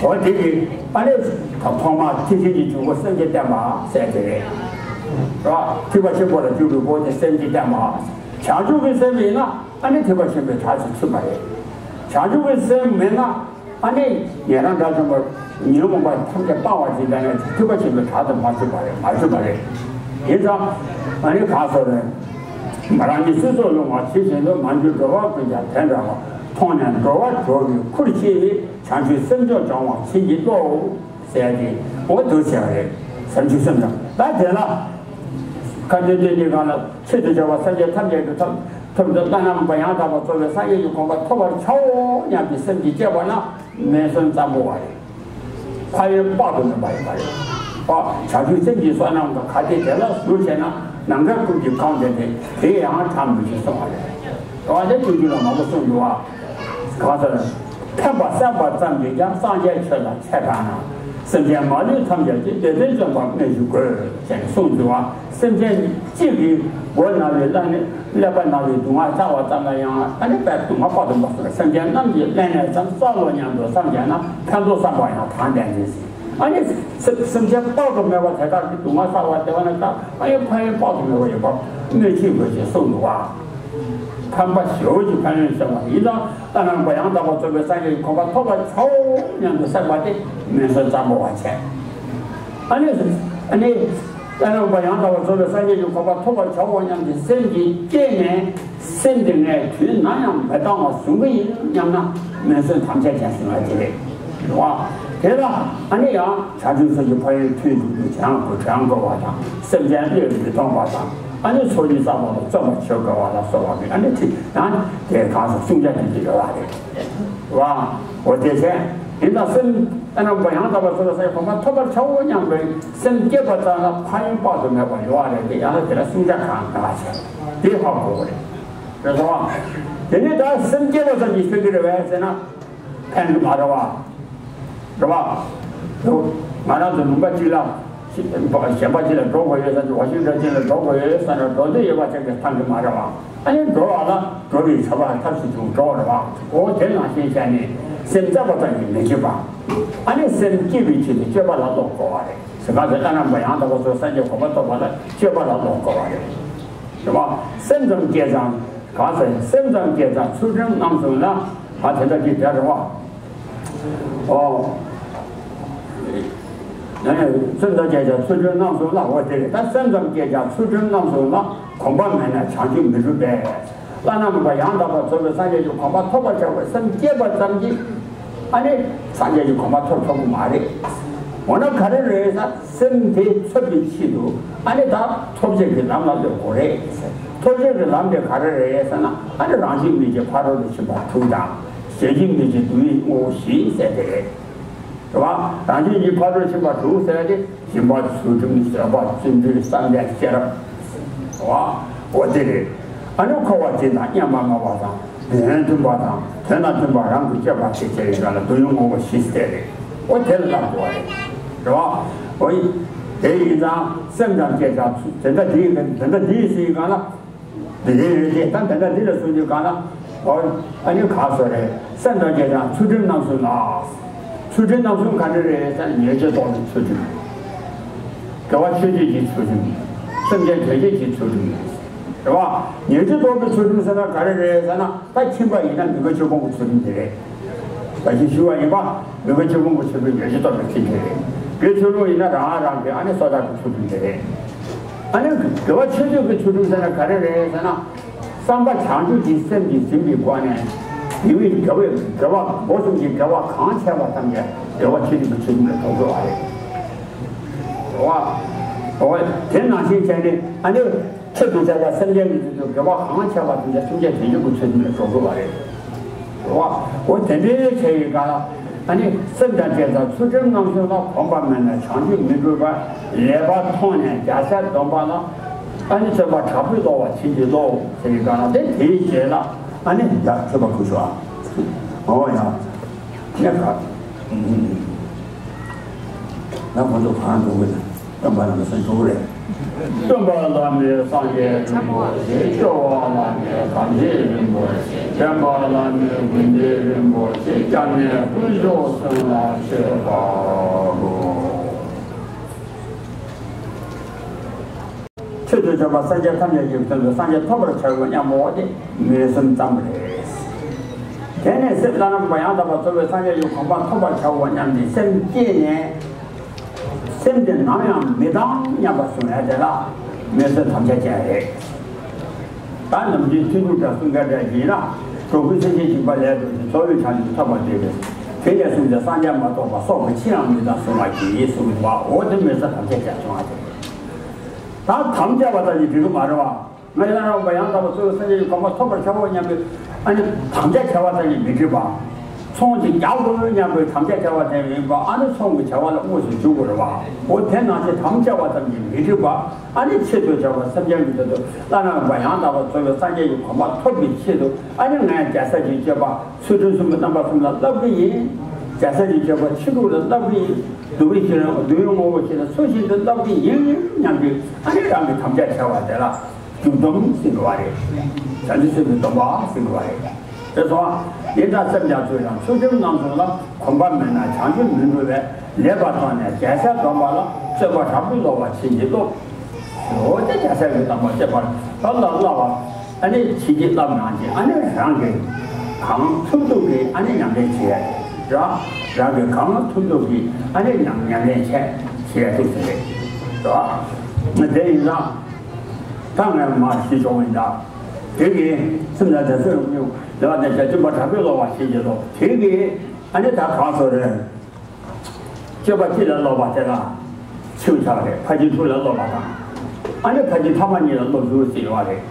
འོ་དེ་གི་ཨ་ནི་ཐོག་མ་ཐེག་ཆེན་གྱི་འཇུག་སྒོ་སེམས་ཀྱི་བརྟན་པ་ཟེར་དེ་རེད། རེད་བ། ཐེག་པ་ཆེན་པོ་ལ་འཇུག་པའི་སྒོ་དེ་སེམས་ཀྱི་བརྟན་པ། བྱང་ཆུབ་ཀྱི་སེམས་ཡིན་ན་ཨ་ནི་ཐེག་པ་ཆེན་པོའི་གྲས་སུ་ཚུད་པ་རེད། བྱང་ཆུབ་ཀྱི་སེམས་མེད་ན། ཨ་ནི་ཉན་རང་དགྲ་བཅོམ་པ་ཉོན་མོངས་པ་ཐམས་ཅད་སྤང་བ་ཅིག་ལ་ནི་ཐེག་པ་ཆེན་པོའི་གྲས་དུ་མ་ཚུད་པ་རེད། མ་ཚུད་པ་རེད། ཡིན་ཙང་ཨ་ནི་གང་ཟེར་རེད། མ་རང་གི་སྲིད་མཚོར་ལྷུང་བ་ཇི་བཞིན་དུ་མ་གྱུར་འགྲོ་བ་ཀུན་ཀྱང་དེ་འདྲ་བ། མཐོང་ནས་འགྲོ་བ་སྒྲོལ་བའི་ཁུར་ཁྱེར་ནས་བྱང་ཆུབ་སེམས་མཆོག་སྦྱོང་བ་བྱིན་གྱིས་རློབས། ཟེར་ཏེ་འོ་འདུག་ཟེར་བ་རེད། བྱང་ཆུབ་སེམས་དང་ད་དེ་ལ་ཁ་འདོན་སྟོན་གྱི་སྒང་ལ་ཆེད་དུ་བྱ་བ་སངས་རྒྱས་ཐམས་ཅད་ཀྱི་ཐོབ་ཐོབ་ཏུ་བླ་ན་མེད་པ་ཡང་དག་པར་རྫོགས་པའི་སངས་རྒྱས་ཀྱི་གོ་འཕང་ཐོབ་པར་བྱའོ་སྙམ་པའི་སེམས་ཀྱིས་བསྐྱེད་པ་ན་མེ་སོན་ཙམ་པོ་བ་རེད། ཕན་ཡོན་དཔག་ཏུ་མེད་པ་ཡོད་པ་རེད། ཨ་བྱང་ཆུབ་སེམས་ཀྱི་བསོད་ནམས་ཀྱི་ག་དེ་དེ་ལ་ཟུར་བྱས་ན་ནམ་མཁའི་ཁུག་ཀྱི་གང་དེ་དེ་དེ་ཡང་གྲངས་མི་ཆོད་གསུངས་པ་རེད། དེ་བ་དེ་ཆུང་ཆུང་ལ་མང་པོ་གསུངས་འདུག་བ། གང་ཟེར། ཕན་པ་བསམ་པ་ཙམ་གྱིས་ཀྱང་སངས་རྒྱས་ཆོས་ལ་ཚད་དྲག་ན། སེམས་ཅན་མ་ལུས་ཐམས་ཅད་ཀྱི་བདེ་དོན་སྟོན་པར་སྨོན་ཞིག་དགོས་ཞེས་གསུངས་འདུག་བ། སེམས་ཅན་གཅིག་གིས་མགོ་ན་བའི་ཀླད་ཀླད་པ་ན་བའི་སྡུག་བསྔལ་བསལ་བ་ཙམ་ལ་ཡང་ཨ་ནི་དཔེ་སྡུག་བསྔལ་དཔག་ཏུ་མེད་པ་སེམས་ཅན་རྣམས་ཀྱི་ཀླད་ནད་ཙམ་བསལ་ལོ་སྙམ་དུ་བསམ་བྱས་ན་ཕན་ཐོགས་བསམ་པ་ཡང་དྲང་ལྡན་ཅིང་། ཨ་ནི་སེམས་སེམས་ཅན་དཔག་ཏུ་མེད་པ་དེ་དག་གི་སྡུག་བསྔལ་བསལ་བ་དེ་བ་ན་ད་ཨ་ནི་ཕན་ཡོན་དཔག་ཏུ་མེད་པ་ཡོད་པར་སྨོན་ཅིག་དགོས་ཞེས་གསུངས་འདུག་བ། ཕན་པ་ཞེ་པོ་ཅིག་ཕན་ཡོན་བསལ་བ་ཡིན་ཙང་བླ་ན་མེད་པ་ཡང་དག་པར་རྫོགས་པའི་སངས་རྒྱས་ཀྱི་གོ་འཕང་ཐོབ་པར་བྱའོ་སྙམ་དུ་བསམ་པ་དེ་མེ་སོན་ཙམ་པོ་བ་བྱས། ཨ་ནི་ཨ་ནི་བླ་ན་མེད་པ་ཡང་དག་པར་རྫོགས་པའི་སངས་རྒྱས་ཀྱི་གོ་འཕང་ཐོབ་པར་བྱའོ་སྙམ་དུ་སེམས་ཀྱིས་བསྐྱེད་ནས་སེམས་དེ་ངས་དུས་ནམ་ཡང་མི་གཏང་བ་བཟུང་གི་ཡིན་སྙམ་ན་མེ་སོན་ཐམས་ཅད་ཀྱང་ཟིན་པ་དེ་རེད། རེད་བ། དེ་ལ་ཨ་ནི་ཡང་བྱང་ཆུབ་སེམས་ཀྱི་ཕན་ཡོན་ཐུན་མོང་དུ་བྱང་དུ་དྲན་དགོས་པ་དང་སེམས་ཅན་བློས་མི་གཏོང་བ་དང་ཨ་ནི་ཚོགས་གཉིས་བསགས་པ་ལ་བརྩོན་པར་བྱེད་དགོས་པ་ལ་སོགས་པ་གི་ཨ་ནི་ཁྲིད་ཡང་དེ་གང་སོགས་གསུང་བྱ་དེ་འདི་ཡོད་པ་རེད། རེད་བ། འོ་དེ་བྱས་ཡིན་ཙང་སེམས་ཨ་ནི་ཡང་དག་པར་རྫོགས་པའི་སངས་རྒྱས་གོ་འཕང་ཐོབ་པར་བྱའོ་སྙམ་པའི་སེམས་བསྐྱེད་པ་ཙམ་ལ་ཕན་ཡོན་དཔག་ཏུ་མེད་པ་ཡོད་པ་རེད། དེ་ཡང་ན་དེ་ལ་གསུང་བྱ་གང་ག་བྱས་དེ་ཧ་གོ་དགོས་རེད། རེད་སོང་བ། དེ་ནས་ད་སེམས་བསྐྱེད་པ་ཙམ་གྱིས་ཆོད་ཀྱི་རེད་པས་ཟེར་ན། ཕན་གྱི་མ་རེད་བ། རེད་བ། ང་རང་ཚོ་ལུང་པ་གཅིག་ལ། གཞན་པ་གཅིག་ལ་འགྲོ་དགོས་ཡོད་ཟེར་ན་ཝ་ཤིང་ཊོན་གཅིག་ལ་འགྲོ་དགོས་ཡོད་ཟེར་ན་འགྲོ་འདོད་ཡོད་པ་ཅན་གྱི་ཐང་གི་མ་རེད་བ། ཨ་ནི་འགྲོ་བ་ལ་འགྲོ་བའི་བྱ་བ་ཐབས་ཤེས་བྱུང་འགྲོ་བ་རེད་བ། འོ་དེ་ནང་བཞིན་བྱས་ནས་སེམས་བསྐྱེད་པ་ཙམ་གྱིས་མི་ཆོད་པ། ཨ་ནི་སེམས་བསྐྱེད་པའི་ཆེད་དུ་སྤྱོད་པ་ལ་སློབ་དགོས་པ་རེད། ཟེར་ག་ཚོད་ལྟ་ན་མ་ཡང་དག་པ་ཚོ་སངས་རྒྱས་གོ་འཕང་ཐོབ་པ་ལ་སྤྱོད་པ་ལ་སློབ་དགོས་པ་རེད། རེད་བ། སེམས་ཙམ་བསྐྱེད་ཙང་། གང་ཟེར་སེམས་ཙམ་བསྐྱེད་ཙང་ཚུལ་ཁྲིམས་རྣམ་གསུམ་ལ། ཨ་དེ་འདྲ་ཅིག་དེ་རེད་བ། ཨོ། ནས་སེམས་ཙམ་བསྐྱེད་ཙང་ཚུལ་ཁྲིམས་རྣམ་གསུམ་ལ་འོ་དེ་རེད། ད་སེམས་ཙམ་བསྐྱེད་ཙང་ཚུལ་ཁྲིམས་རྣམ་གསུམ་ལ་གོམས་པ་མེད་ན་བྱང་ཆུབ་མི་འགྲུབ་པས། བླ་ན་མེད་པ་ཡང་དག་པར་རྫོགས་པའི་སངས་རྒྱས་ཀྱི་གོ་འཕང་ཐོབ་པར་བྱ་བའི་སེམས་བསྐྱེད་པ་ཙམ་གྱིས། ཨ་ནི་སངས་རྒྱས་ཀྱི་གོ་འཕང་ཐོབ་ཐུབ་ཀྱི་མ་རེད། འོ་ན་ག་རེ་རེད་ཟེར་ན། སེམས་དེ་འཚོལ་བའི་ཆེད་དུ་ཨ་ནི་ད་ཐོབ་བྱེད་ཀྱི་ལམ་ལ་སླེབས་དགོས་རེད། ཐོབ་བྱེད་ཀྱི་ལམ་དེ་ག་རེ་རེད་ཟེར་ན། ཨ་ནི་རང་བཞིན་མིག་གི་ཕ་རོལ་ཏུ་ཕྱིན་པ་དྲུག་དང་། གཞན་བཞིན་མིག་གི་སྡུག་བསྔལ་བཞི་ཟེར་དེ་རེད། རེད་བ། རང་བཞིན་གྱི་ཕ་རོལ་ཕྱིན་པ་དྲུག་ཟེར་དེ་སྦྱིན་པ་ཚུལ་ཁྲིམས་བཟོད་པ་བརྩོན་འགྲུས་བསམ་གཏན་ཤེས་རབ། རེད་བ། འོ་དེ་རེད། ཨ་ནི་འཁོར་བ་འདི་དང་མཉམ་པར་བསྔགས་པ་དང་། དོན་མཐུན་པ་དང་དོན་དང་མཐུན་པ་རང་གིས་སྤྱད་པ་ཞེས་བྱ་བའི་སྒང་ལ་སྡུག་བསྔལ་བསྔོ་བ་བཞི་སྟེ་རེད། འོ་དེ་ལ་བསླབ་དགོས་པ་རེད། རེད་བ། འོ་ཡིན། དེ་ཡིན་ཙང་སེམས་ཙམ་བསྐྱེད་ཙང་དེ་འདྲ་འདི་ཡིན་དེ་འདྲ་འདི་ཡིན་ཟེར་བའི་སྒང་ལ། འདི་རེད་རེད་དེ་ད་དེ་འདྲ་འདི་ལ་གསུངས་རྒྱུ་གང་ན། ཨོ། ཨ་ནི་ག་སོ་རེད། སེམས་དང་བཅས་ཀྱང་ཚུལ་ཁྲིམས་རྣམ་གསུམ་ལ། ཚུལ་ཁྲིམས་རྣམ་གསུམ་ག་རེ་རེད་ཟེར་ན་ཉེས་སྤྱོད་ལྡོག་པའི་ཚུལ་ཁྲིམས། དགེ་བ་ཆོས་སྤྱོད་ཀྱི་ཚུལ་ཁྲིམས། སེམས་ཅན་དོན་བྱེད་ཀྱི་ཚུལ་ཁྲིམས། རེད་བ། ཉེས་སྤྱོད་ལྡོག་པའི་ཚུལ་ཁྲིམས་ཟེར་ན་ག་རེ་རེད་ཟེར་ན། ད་ཁྱིམ་པ་ཡིན་ན་མི་དགེ་བཅུ་སྤོང་གི་ཚུལ་ཁྲིམས་དེ་རེད། ད་ཅི་ཞུ་བ་ཡིན་པ། མི་དགེ་བཅུ་སྤོང་གི་ཚུལ་ཁྲིམས་ཉེས་སྤྱོད་ལྡོག་པའི་ཚུལ་ཁྲིམས་རེད། དགེ་ཚུལ་སློང་ཡིན་ན་རང་རང་གི་ཨ་ནི་སོ་ཐར་གྱི་ཚུལ་ཁྲིམས་དེ་རེད། ཨ་ནི་དགེ་བ་ཆོས་སྤྱོད་ཀྱི་ཚུལ་ཁྲིམས་ཟེར་ན་ག་རེ་རེད་ཟེར་ན། བསམ་པ་བྱང་ཆུབ་ཀྱི་སེམས་ཀྱིས་ཟིན་པའི་སྒོ་ནས། དགེ་བའི་དགེ་བའི་དགེ་བ་སྒོ་གསུམ་གྱི་དགེ་བ་གང་བྱས་པ་ཐམས་ཅད་དགེ་བ་ཆོས་སྤྱོད་ཀྱི་ཚུལ་ཁྲིམས་ལ་གཏོགས་དགོས་པ་རེད། རེད་བ། རེད་བ། དེ་ནང་བཞིན་བྱས་ནས་ཨ་ནི། ཆེད་དུ་བྱ་བ་སེམས་ཅན་གྱི་དོན་དུ་དགེ་བ་གང་བྱས་པ་དེ་ཚོ་སེམས་ཅན་དོན་བྱེད་ཀྱི་ཚུལ་ཁྲིམས་ལ་གཏོགས་དགོས་པ་རེད། རེད་བ། འོ་དེ་འདྲའི་བྱས་ཡོད་ག་ལ། ཨ་ནི་སེམས་དང་བཅས་པ་ཚུལ་ཁྲིམས་རྣམ་གསུམ་ལ་གོམས་པ་མེད་ན་བྱང་ཆུབ་མི་འགྲུབ་པ། ལེགས་པར་མཐོང་ནས་རྒྱལ་སྲས་སྡོམ་པ་ལ། ཨ་ནི་བརྩོན་པ་དྲག་པོས་སློབ་པར་བྱིན་གྱིས་རློབས་ཟེར་ཡོད་ག་ལ། དེ་དེའི་རྗེས་ལ་ཨ་ནི་ཡར་མཆོད་པ་ཕུལ་ཤོག་ཨ། འོ་ཡ། གནས་ག་ང་ཁོང་ཚོ་གང་འགྲོ་གི་ན། སྟོན་པ་ལ་མི་སེམས་འགྲོ་གི་རེད། སྟོན་པ་བླ་མེད་སངས་རྒྱས་རིན་པོ་ཆེ། སྐྱོབ་པ་བླ་མེད་དམ་ཆོས་རིན་པོ་ཆེ། འདྲེན་པ་བླ་མེད་ཀུན་འདུས་རིན་པོ་ཆེ། སྐྱབས་གནས་དཀོན་མཆོག་གསུམ་ལ་མཆོད་པ་འབུལ། ཆོས་སྤྱོད་སྤྱོད་པ་སངས་རྒྱས་ཐམས་ཅད་ཀྱི་དོན་དུ་སངས་རྒྱས་ཐོབ་པར་བྱའོ་སྙམ་པ་དེ་མོས་སེམས་ཙམ་རེད། དེ་ནས་སེམས་བླ་ན་མེད་པ་ཡང་དག་པར་རྫོགས་པའི་སངས་རྒྱས་ཀྱི་གོ་འཕང་ཐོབ་པར་བྱའོ་སྙམ་སྟེ་སེམས་བསྐྱེད་ནས། སེམས་དེ་ནམ་ཡང་མི་གཏང་སྙམ་པ་བཟུང་ཡ་དེ་ལ་མོས་སེམས་དམ་བཅའ་བཅས་རེད། ད་ནམ་རྒྱུན་ཐུན་དྲུག་དང་གསུང་སྐད་འདྲ་ཡིན་ན། འགྲོ་ཀུན་སེམས་ཅན་འཇིགས་པ་ལས་སྒྲོལ་ཞིང་། རྩ་བའི་བྱང་ཆུབ་ཐོབ་པར་འདོད་པས། དེ་ལས་བཟུང་སྟེ་སངས་རྒྱས་མ་གཏོགས་པ་སྲོག་གི་ཕྱིར་ཡང་མི་གཏང་གསུངས་པ་གྱིས་གསུངས་པ། འོ་དེ་མོས་སེམས་དམ་བཅའ་བཅས་སོང་བ་དེ། ད་དམ་བཅའ་བ་ཙམ་གྱིས་འགྲིག་གི་མ་རེད་བ། ང་ཡང་རང་བ་ཡང་དག་པར་རྫོགས་པའི་སངས་རྒྱས་ཀྱི་གོ་འཕང་ཐོབ་པར་བྱའོ་སྙམ་པའི་ཨ་ནི་དམ་བཅའ་བྱ་བ་ཙམ་གྱིས་མི་འགྲིག་པ། ཚོང་ཅིག་རྒྱག་དགོས་སྙམ་པའི་དམ་བཅའ་བྱ་བ་དེ་ཡིན་པ། ཨ་ནི་ཚོང་གི་བྱ་བ་ལ་དངོས་སུ་འཇུག་དགོས་རེད་བ། འོ་དེ་ནང་བཞིན་དམ་བཅའ་བ་ཙམ་གྱིས་མི་འགྲིག་པ། ཨ་ནི་ཆེད་དུ་བྱ་བ་སེམས་ཅན་གྱི་དོན་དུ་བླ་ན་མེད་པ་ཡང་དག་པར་རྫོགས་པའི་སངས་རྒྱས་ཀྱི་གོ་འཕང་ཐོབ་པའི་ཆེད་དུ། ཨ་ནི་ངས་རྒྱལ་སྲས་ཀྱི་སྤྱོད་པ་ཚུལ་ཁྲིམས་གསུམ་པོ་རྣམ་པ་གསུམ་ལ་བསླབ་ཀྱི་ཡིན། རྒྱལ་སྲས་ཀྱི་སྤྱོད་པ་ཆོས་དྲུག་ལ་བསླབ་ཀྱི་ཡིན། སྡུག་བསྔལ་ཞི་རན་སྡུག་བསྔལ་ངོ་བོ་ཞི་རན་ཚུལ་བཞིན་དུ་བསླབ་ཀྱི་ཡིན་སྙམ་པའི་ཨ་ནི་རང་གི་དམ་བཅའ་བྱ་བ་དེ་ལ། སྡིག་སྡོམ་ཟེར་གྱི་བ་རེད། བྱང་ཆུབ་སེམས་ཀྱི་སྡོམ་པ་ཟེར་གྱི་བ་རེད། དེ་སོང་བ། འདི་ལྟར་སེམས་ཀྱང་ཚུལ་དང་ཚུལ་ཁྲིམས་རྣམ་གསུམ་ལ་གོམས་པ་མེད་ན་བྱང་ཆུབ་མི་འགྲུབ་པས། ལེགས་པར་མཐོང་ནས་རྒྱལ་སྲས་སྡོམ་པ་ལ། བརྩོན་པ་དྲག་པོས་སློབ་པར་བྱིན་གྱིས་རློབས། འོ་དེ་རྒྱལ་སྲས་ཀྱི་སྡོམ་པ་བརྩོན་པ་ལ་བསླབ་པ། ཨ་ནི་བྱིན་གྱིས་བརླབས་གནང་རྗེས་ཨ་ནི་རང་གིས་གང་ཐུབ་ཐུབ་ཀྱིས་ཨ་ནི་ཉམས་ལེན་བྱེད་ཡ་རེད། རང་གིས་གང་ཐུབ་ཐུབ་ཀྱིས་ཨ་ནི་ཉམས་ཉམས་ལེན་བྱེད་བྱེད་ཡ་ཐུབ་ཟེར་རེད། རེད་བ། དེ་ཡིན་ཙང་། ད་ངས་མར་ཞུས་ཆོག་ཡིན་ད། དེ་གིས་སེམས་ལ་དད་སེམས་རུང་ཉུང་ལེགས་པར་ལྡན་བྱས་བརྩོན་པ་དྲག་པོས་སློབ་པར་བྱིན་གྱིས་རློབས། དེ་གིས་ཨ་ནི་ད་གང་སོ་རེད། སྤྱོད་པ་སྤྱི་ལ་སློབ་པ་དེ་ལ་ཆེ་བ་ཆགས་རེད། ཕར་ཕྱིན་དྲུག་ལ་སློབ་པ་དང་། ཨ་ནི་ཕར་ཕྱིན་ཐ་མ་གཉིས་ལ་སློབ་ཟུར་ཟེར་ཡོད་རེད།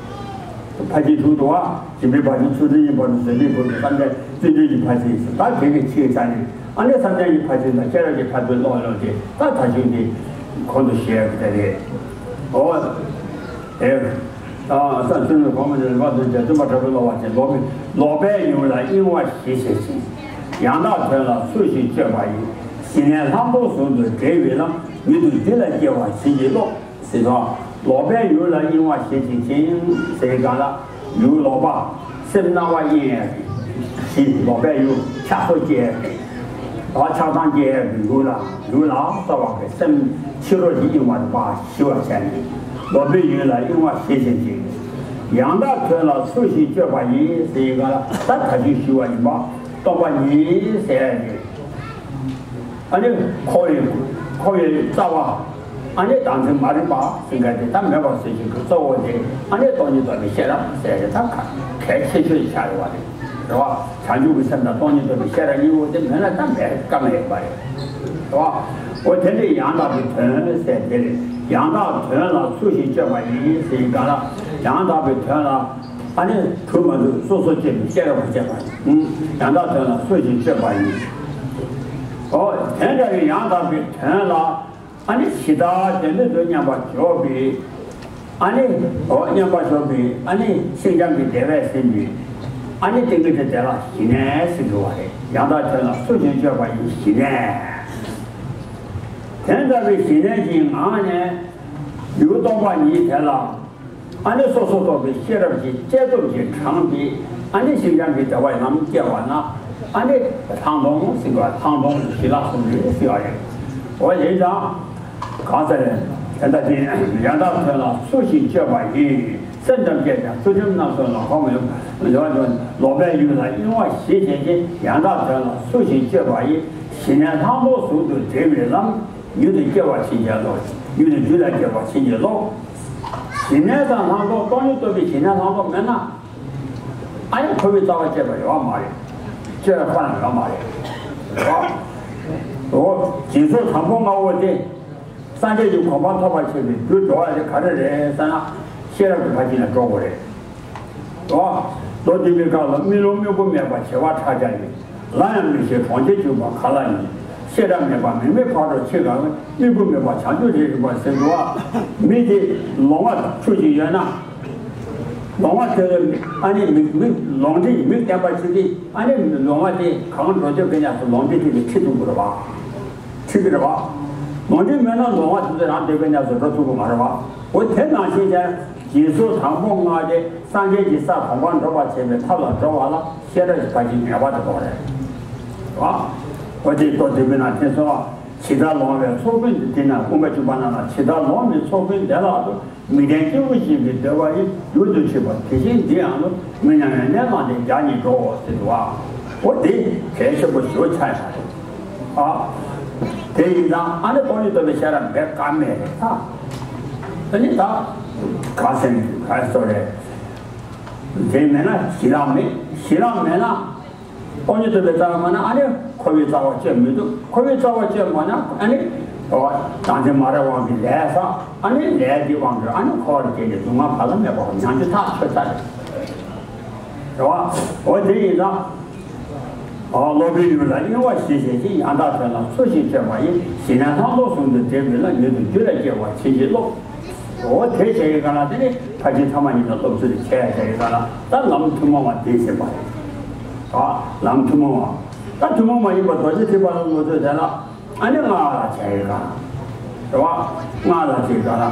ཕར་ཕྱིན་དྲུག་ཏུ་བ། སྦྱིན་པའི་ཕར་ཕྱིན་ཚུལ་ཁྲིམས་གཉིས་པོ་དང་ཟད་པའི་ཕུང་པོ་བསམ་གཏན་བརྩོན་འགྲུས་ཀྱི་ཕར་ཕྱིན་ཟེར། ད་དེ་གི་ཆེ་བ་ཆགས་ནས། ཨ་ནི་བསམ་གཏན་གྱི་ཕར་ཕྱིན་དང་ཤེས་རབ་ཀྱི་ཕར་ཕྱིན་ཀློག་ཡོང་དེ་ད་ད་གཞུང་འདི་གོང་དུ་བཤད་ཡོད་པ་དེ་རེད། འོ། དེ། ཨ་སངས་ཆོས་ནི་གོང་མ་ནི་རིམ་པ་དང་བཅས་བརྩོན་པ་དྲག་པོས་སློབ་པ་བྱས། ལོག་པའི་ལོག་པའི་ཡུལ་ལ་གཡེང་བ་ཞི་བྱེད་ཅིང་། ཡང་དག་དོན་ལ་ཚུལ་བཞིན་དཔྱོད་པ་ཡིས། ཞི་གནས་ལྷག་མཐོང་ཟུང་དུ་འབྲེལ་བའི་ལམ། མི་སྡུག་འདི་ལ་སྐྱེ་བར་བྱིན་གྱིས་རློབས། ཟེར་དང་། ལོག་པའི་ཡུལ་ལ་གཡེང་བ་ཞི་བྱེད་ཅིང་ཟེར་ག་ལ། ཡུལ་ལོག་པ། སེམས་སྣང་བ་གཡེང་ཡས་ཀྱི་ཞི། ལོག་པའི་ཡུལ་ཆགས་སོགས་སྐྱེ་ཡས་ཀྱི། ཆགས་སྡང་སྐྱེ་ཡས་ཀྱི་ཡུལ་ལ་ཡུལ་ལ་རྩ་བ་གི་སེམས་ཕྱི་རོལ་གྱི་གཡེང་བ་དེ་ཕར་ཞི་བར་བྱས་ནས། ལོག་པའི་ཡུལ་ལ་གཡེང་བ་ཞི་བྱེད་ཅིང་། ཡང་དག་དོན་ལ་ཚུལ་བཞིན་དཔྱོད་པ་ཡིས་ཟེར་ག་ལ། ད་ད་གིན་ཞུས་པ་ཡིན་པ། སྟོང་པ་ཉིད་ཟེར་ཡས་ཀྱི། ཨ་ནི་འཁོར་བའི་འཁོར་བའི་རྩ་བ། ཨ་ནི་བདག་འཛིན་མ་རིག་པ་ཟེར་མཁན་དེ་ད་མེད་པར་བཟོ་བྱེད་ཀྱི་གཙོ་བོ་དེ། ཨ་ནི་སྟོང་ཉིད་རྟོགས་པའི་ཤེས་རབ་ཟེར་ཡས་དེ་ད་གལ་ཆེ་ཤོས་ཆགས་ཡོད་པ་རེད། རེད་བ། བྱང་ཆུབ་ཀྱི་སེམས་དང་སྟོང་ཉིད་རྟོགས་པའི་ཤེས་རབ་གཉིས་པོ་དེ་མེད་ན་ད་མེད་ཀ་མེད་པ་རེད། རེད་བ། འོ་དེ་འདྲའི་ཡང་དག་པའི་དོན་ཟེར་དེ་རེད། ཡང་དག་དོན་ལ་ཚུལ་བཞིན་དཔྱོད་པ་ཡིས་ཟེར་ག་ལ། ཡང་དག་པའི་དོན་ལ། ཨ་ནི་གྲུབ་མ་འདུག་སོ་སོ་སྐྱེ་བོའི་ཤེས་རབ་ཀྱིས་དཔྱད་པ་ཡིན། ཡང་དག་དོན་ལ་ཚུལ་བཞིན་དཔྱོད་པ་ཡིན། ཨོ། དེ་འདྲ་བའི་ཡང་དག་པའི་དོན་ལ། ཨ་ནི་ཇི་ལྟར་བདེན་མེད་དུ་མཉམ་པར་འཇོག་པའི། ཨ་ནི། ཨོ། མཉམ་པར་འཇོག་པའི་ཨ་ནི་ཤིན་སྦྱངས་ཀྱི་བདེ་བས་ཟིན་པའི། ཨ་ནི་ཏིང་ངེ་འཛིན་དེ་ལ་ཞི་གནས་ཟེར་གྱི་བ་རེད། ཡང་དག་དོན་ལ་ཚུལ་བཞིན་དཔྱོད་པ་ཡིས་ཞི་གནས། དེ་ལྟ་བུའི་ཞི་གནས་ཀྱི་ངང་ནས་ཡུལ་སྟོང་པ་ཉིད་དེ་ལ། ཨ་ནི་སོ་སོར་རྟོག་པའི་ཤེས་རབ་ཀྱི་བསྐྱེད་སྟོབས་ཀྱིས་དྲངས་ཏེ། ཨ་ནི་ཞི་འཇམ་གྱི་བདེ་བའི་ལམ་སྐྱེ་བ་ན། ཨ་ནི་ལྷག་མཐོང་ཟེར་བ། ལྷག་མཐོང་གི་ཞི་ལྷག་ཟུང་འབྲེལ་ཟེར་བ་རེད། འོ་དེ་ཙང་གང་ཟེར། དེ་ལྟ་སྟེ་ཡང་དག་དོན་ལ་ཚུལ་བཞིན་དཔྱོད་པ་ཡིས། སེམས་ཙམ་བསྐྱེད་ཀྱང་ཚུལ་ཁྲིམས་རྣམ་གསུམ་ལ། གོམས་ཡོད་ལོག་པའི་ཡུལ་ལ་གཡེང་བ་ཞི་བྱེད་ཅིང་། ཡང་དག་དོན་ལ་ཚུལ་བཞིན་དཔྱོད་པ་ཡིས། ཞི་གནས་ལྷག་མཐོང་ཟུང་དུ་འབྲེལ་བའི་ལམ། མྱུར་དུ་སྐྱེ་བར་བྱིན་གྱིས་རློབས། མྱུར་དུ་རྒྱུད་ལ་སྐྱེ་བར་བྱིན་གྱིས་རློབས། ཞི་གནས་དང་ལྷག་མཐོང་སྟོང་ཉིད་རྟོགས་པའི་ཞི་གནས་ལྷག་མཐོང་མེད་ན། ཨ་ཡང་འཁོར་བའི་རྩ་བ་བཅད་པ་ཡོད་མ་རེད། བཅད་པ་ཁོ་རང་ཡོད་མ་རེད། འོ། སྦྱིན་སོགས་དང་པོ་ལྔ་པོ་དེ། སངས་རྒྱས་ཀྱི་གོ་འཕང་ཐོབ་པར་བྱེད་པའི་རྒྱུར་འགྲོ་བ་དེ་ག་རེ་རེད་ཟེར་ན། ཤེས་རབ་ཀྱི་ཕར་ཕྱིན་ལ་འགྲོ་དགོས་རེད། འོ། མདོ་སྡུད་པའི་སྐབས་ལ་དམུས་ལོང་དམུས་པོ་མེད་པར་བྱེ་བ་ཕྲག་བརྒྱ་ཡིས། ལམ་ཡང་མི་ཤེས་གྲོང་ཁྱེར་འཇུག་པ་ག་ལ་ཡིན། ཤེས་རབ་མེད་པར་མིག་མེད་ཕ་རོལ་ཕྱིན་གང་། དམུས་པོ་མེད་པར་བྱང་ཆུབ་རིག་པ་ཟེར་འདུག་བ། མི་དེ་ལོང་བ་ཁྱུ་གཅིག་ཡོད་ན། ལོང་བ་དེ་ལ་ཨ་ནི་མིག་མིག་ལོང་འདྲེ་མིག་བསྟན་པ་ཅིག་གིས་ཨ་ནི་ལོང་བ་དེ་གང་འགྲོ་འདོད་ཀྱི་གནས་སུ་ལོང་འདྲེ་དེ་ལ་ཁྲིད་ཐུབ་དགོས་རེད་བ། ཁྲིད་ཀྱི་རེད་བ། ལོང་འདྲེ་མེད་ན་ལོང་བ་དེ་ཚོ་རང་འདོད་པའི་གནས་སུ་འགྲོ་ཐུབ་ཀྱི་མ་རེད་བ། འོ་དེ་ནང་བཞིན་ཀྱང་། སྦྱིན་སོགས་དང་པོ་ལྔ་དེ་སངས་རྒྱས་ཀྱི་ས་གོ་འཕང་འགྲོ་བར་བྱེད་པའི་ཐབས་ལ་འགྲོ་བ་ལ་ཤེས་རབ་ཀྱི་ཕར་ཕྱིན་ངེས་པར་དུ་དགོས་རེད། ཨ། འོ་དེ་མདོ་སྡུད་པའི་ནང་དེ་ཚོ། ཇི་ལྟར་ལོང་བའི་ཚོགས་ཀུན་ཏུ། དེ་ནས་དགོངས་པ་བཅུ་པ་ནང་ལ། ཇི་ལྟར་ལོང་བའི་ཚོགས་ཀུན་བདེ་བླག་ཏུ། མིག་ལྡན་སྐྱེས་བུ་གཞན་གྱི་འདོད་པ་ཡིས། མྱུར་དུ་ཆུད་པ་དེ་བཞིན་འདི་ཡང་ནོ། མི་མཉམ་པའི་གནས་བླངས་ཏེ་བརྒྱ་ཉིད་འགྲོ་ཟེར་འདུག་བ། འོ་དེ་གལ་ཆེན་པོ་ཞེ་པོ་ཆགས་ཡོད་རེད། ཨ། དེ་ཡིན་ཙང་ཨ་ནི་སྟོང་ཉིད་རྟོགས་པའི་ཤེས་རབ་མེད་ཀ་མེད་རེད་ད། ཨ་ནི་ད་ག་ཟེར་ནས་ག་ཟེར་རེད། དེ་མེད་ན་ཞི་ལྷག་མེད། ཞི་ལྷག་མེད་ན་སྟོང་ཉིད་རྟོགས་པའི་རྩ་བ་མེད་ན་ཨ་ནི་འཁོར་བའི་རྩ་བ་གཅོད་མི་ཐུབ། འཁོར་བའི་རྩ་བ་གཅོད་མེད་ན་ཨ་ནི་བདག་འཛིན་མ་རིག་དབང་གིས་ལས་བསགས། ཨ་ནི་ལས་ཀྱི་དབང་གིས་ཨ་ནི་འཁོར་བར་སྐྱེས་ཏེ་སྡུག་བསྔལ་བར་མ་མེད་པ་ཉམས་ཀྱི་ཐག་ཆོད་ཚར་རེད། རེད་བ། འོ་དེ་ཡིན་ཙང་། ཨ། སློབ་དཔོན་ཡུལ་ལ་གཡེང་བ་ཞི་བྱེད་ཅིང་། ཡང་དག་དོན་ལ་ཚུལ་བཞིན་དཔྱོད་པ་ཡིས། ཞི་གནས་ལྷག་མཐོང་ཟུང་དུ་འབྲེལ་བའི་ལམ། མྱུར་དུ་རྒྱུད་ལ་སྐྱེ་བར་བྱིན་གྱིས་རློབས། འོ་དེ་བྱས་ཡིན་ག་ལ་དེ་ནི་ཕར་ཕྱིན་ཐ་མ་གཉིས་ལ་སློབ་ཚུལ་དེ་བྱས་བྱས་ཡིན་ག་ལ་ད་ལམ་ཐུན་མོང་བ་འདི་ཟེར་བ་རེད། ད་ལམ་ཐུན་མོང་བ། ད་ཐུན་མོང་མ་ཡིན་པ་རྡོ་རྗེ་ཐེག་པ་ལ་སློབ་ཚུལ་དེ་ལ་ཨ་ནི་སྔགས་ལ་བྱས་ཡིན་ག་ལ། རེད་བ། སྔགས་ལ་བྱས་ག་ལ་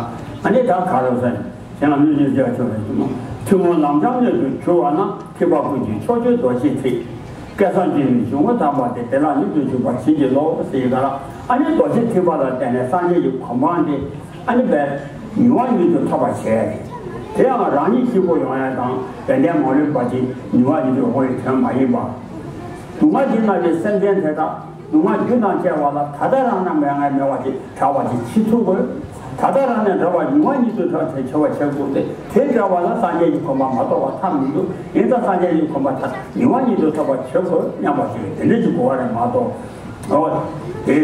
ཨ་ནི་ད་ག་རེ་ཟེར། གཞན་ལ་སྣོད་ཆེན་བརྒྱ་ཆོག་པའི་ཐུན་མོང་། ཐུན་མོང་ལམ་སྦྱངས་སྣོད་དུ་གྱུར་པ་ན། ཐེག་པ་ཀུན་གྱི་མཆོག་གྱུར་རྡོ་རྗེའི་ཐེག་སྐལ་བཟང་སྐྱེ་བོའི་འཇུག་ངོགས་དམ་པ་སྟེ། དེ་ལ་མྱུར་དུ་འཇུག་པར་བྱིན་གྱིས་རློབས་ཟེར་ཡི་ག་ལ། ཨ་ནི་རྡོ་རྗེ་ཐེག་པ་ལ་བརྟེན་ནས་སངས་རྒྱས་ཀྱི་གོ་འཕང་དེ་ཨ་ནི་བས་མྱུར་བ་ཉིད་དུ་ཐོབ་པར་བྱས། དེ་ཡང་རང་ཉིད་སྐྱིད་པོ་ཡོང་ཡ་དང་ཡོན་ཏན་མ་ལུས་པ་ཅིག་མྱུར་བ་ཉིད་དུ་ཡོང་བའི་དོན་མ་ཡིན་པ། སྡུག་བསྔལ་གྱིས་མནར་བའི་སེམས་ཅན་དེ་དག་སྡུག་བསྔལ་རྒྱུ་དང་བཅས་པ་ལ་ད་ལྟ་རང་ན་མེད་ངེས་མེད་པ་ཅིག་བྲལ་བ་ཅིག་བྱེད་ཐུབ་དགོས། ད་ལྟ་རང་ནས་འགྲོ་བ་མྱུར་བ་ཉིད་དུ་ཐོབ་ཚེ་ཆེ་བ་བྱེད་དགོས་ཏེ། དེ་བྲལ་བ་ལ་སངས་རྒྱས་ཀྱི་གོ་འཕང་མ་ཐོབ་པར་ཐབས་མི་འདུག་ཡིན་ཙང་སངས་རྒྱས་ཀྱི་གོ་འཕང་ཐ་མྱུར་བ་ཉིད་དུ་ཐོབ་པར་བྱེད་དགོས་སྙམ་པ་ཞིག་དེ་འདྲ་ཅིག་གོ་བ་རེད་མ་གཏོགས། ཨོ། དེ་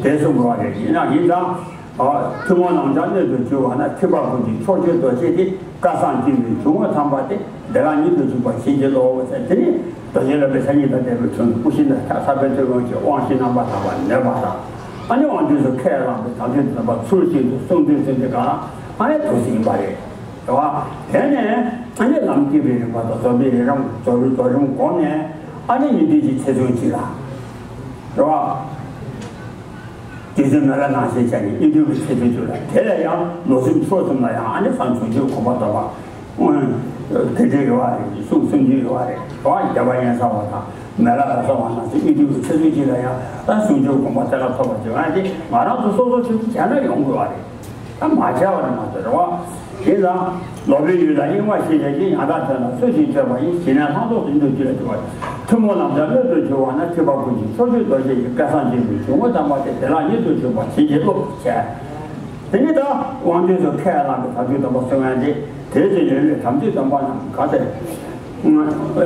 དེ་གསུང་དགོས་པ་རེད། ཡིན་ན་ཡིན་ཙང་། ཨོ། ཐུན་མོང་ལམ་སྦྱངས་སྣོད་དུ་གྱུར་པ་ན། ཐེག་པ་ཀུན་གྱི་མཆོག་གྱུར་རྡོ་རྗེ་སྟེ། སྐལ་བཟང་སྐྱེ་བོའི་འཇུག་ངོགས་དམ་པ་སྟེ། དེ་ལ་མྱུར་དུ་འཇུག་པར་བྱིན་གྱིས་རློབས་ཟེར། དེ་ནི་རྡོ་རྗེ་སློབ་དཔོན་མཚན་ཉིད་དང་ལྡན་པའི་དྲུང་དུ་སྐུ་ཞབས་ནས་ས་པཎ་གྲུབ་དབང་ཆེན་དབང་བཞི་རྣམ་པར་དག་པ་ནོད་པ་དང་། ཨ་ནི་དབང་དུས་སུ་ཁས་བླངས་པའི་དམ་ཚིག་དམ་པ་ཚུལ་བཞིན་དུ་བསྲུང་དུས་ཟིན་པའི་སྒང་ལ་ཨ་ནི་ཐུགས་ཟིན་པ་རེད། རེད་བ། དེ་ནས་ཨ་ནི་ལམ་སྐྱེས་པའི་རིམ་པ་དང་རྫོགས་པའི་རིམ་རང་རྫོགས་རིམ་རྫོགས་རིམ་བསྒོམས་ནས་ཨ་ནི་ཉིན་བདུན་གྱི་ཚེ་ཚད་གཅིག་ལ། རེད་བ། རྗེ་བཙུན་མི་ལ་ནང་བཞིན་བྱས་ནས་སྙིགས་དུས་ཀྱི་ཚེ་ཚད་གཅིག་ལ། དེ་ལ་ཡང་ལོ་གསུམ་ཕྱོགས་གསུམ་ལ་ཡང་ཨ་ནི་བྱང་ཆུབ་ཀྱི་གོ་འཕང་ཐོབ་པ། དེ་འདྲ་ཡོད་བ་རེད། གསུང་གསུང་རྒྱུན་ཡོད་བ་རེད། རེད་བ། རྒྱལ་བ་དབེན་ས་པ་དང་མི་ལ་རས་པ་ནང་བཞིན་སྙིགས་དུས་ཀྱི་ཚེ་ཚད་གཅིག་ལ་ཡང་ད་བྱང་ཆུབ་གོ་འཕང་དེ་ལ་ཐོབ་པ་བྱེད་ཡ་དེ་ང་རང་ཚོ་སོ་སོ་ཆོས་ཀྱི་བྱས་ན་ཡོང་དགོས་བ་རེད། ད་མ་བྱས་པ་རེད་མ་གཏོགས། རེད་བ། དེ་ལ་ལོག་པའི་ཡུལ་ལ་གཡེང་བ་ཞི་བྱེད་ཅིང་། ཡང་དག་དོན་ལ་ཚུལ་བཞིན་དཔྱོད་པ་ཡིས། ཞི་གནས་ལྷག་མཐོང་ཟུང་དུ་འབྲེལ་བའི་ཐུན་མོང་ལམ་སྦྱངས་སྣོད་དུ་གྱུར་པ་ན། ཐེག་པ་ཀུན་གྱི་མཆོག་གྱུར་རྡོ་རྗེ་ཡི། སྐལ་བཟང་སྐྱེ་བོའི་འཇུག་ངོགས་དམ་པ་སྟེ། དེ་ལ་མྱུར་དུ་འཇུག་པར་བྱིན་གྱིས་རློབས་བྱས། དེ་ནི་ད་དབང་དུས་སུ་ཁས་བླངས་པའི་དམ་ཚིག་དམ་པ་སྲུང་བ་འདི། དེའི་ཚེ་ཡོན་ཏན་དམ་ཚིག་དམ་པ་རྣམས་ག་ཚད།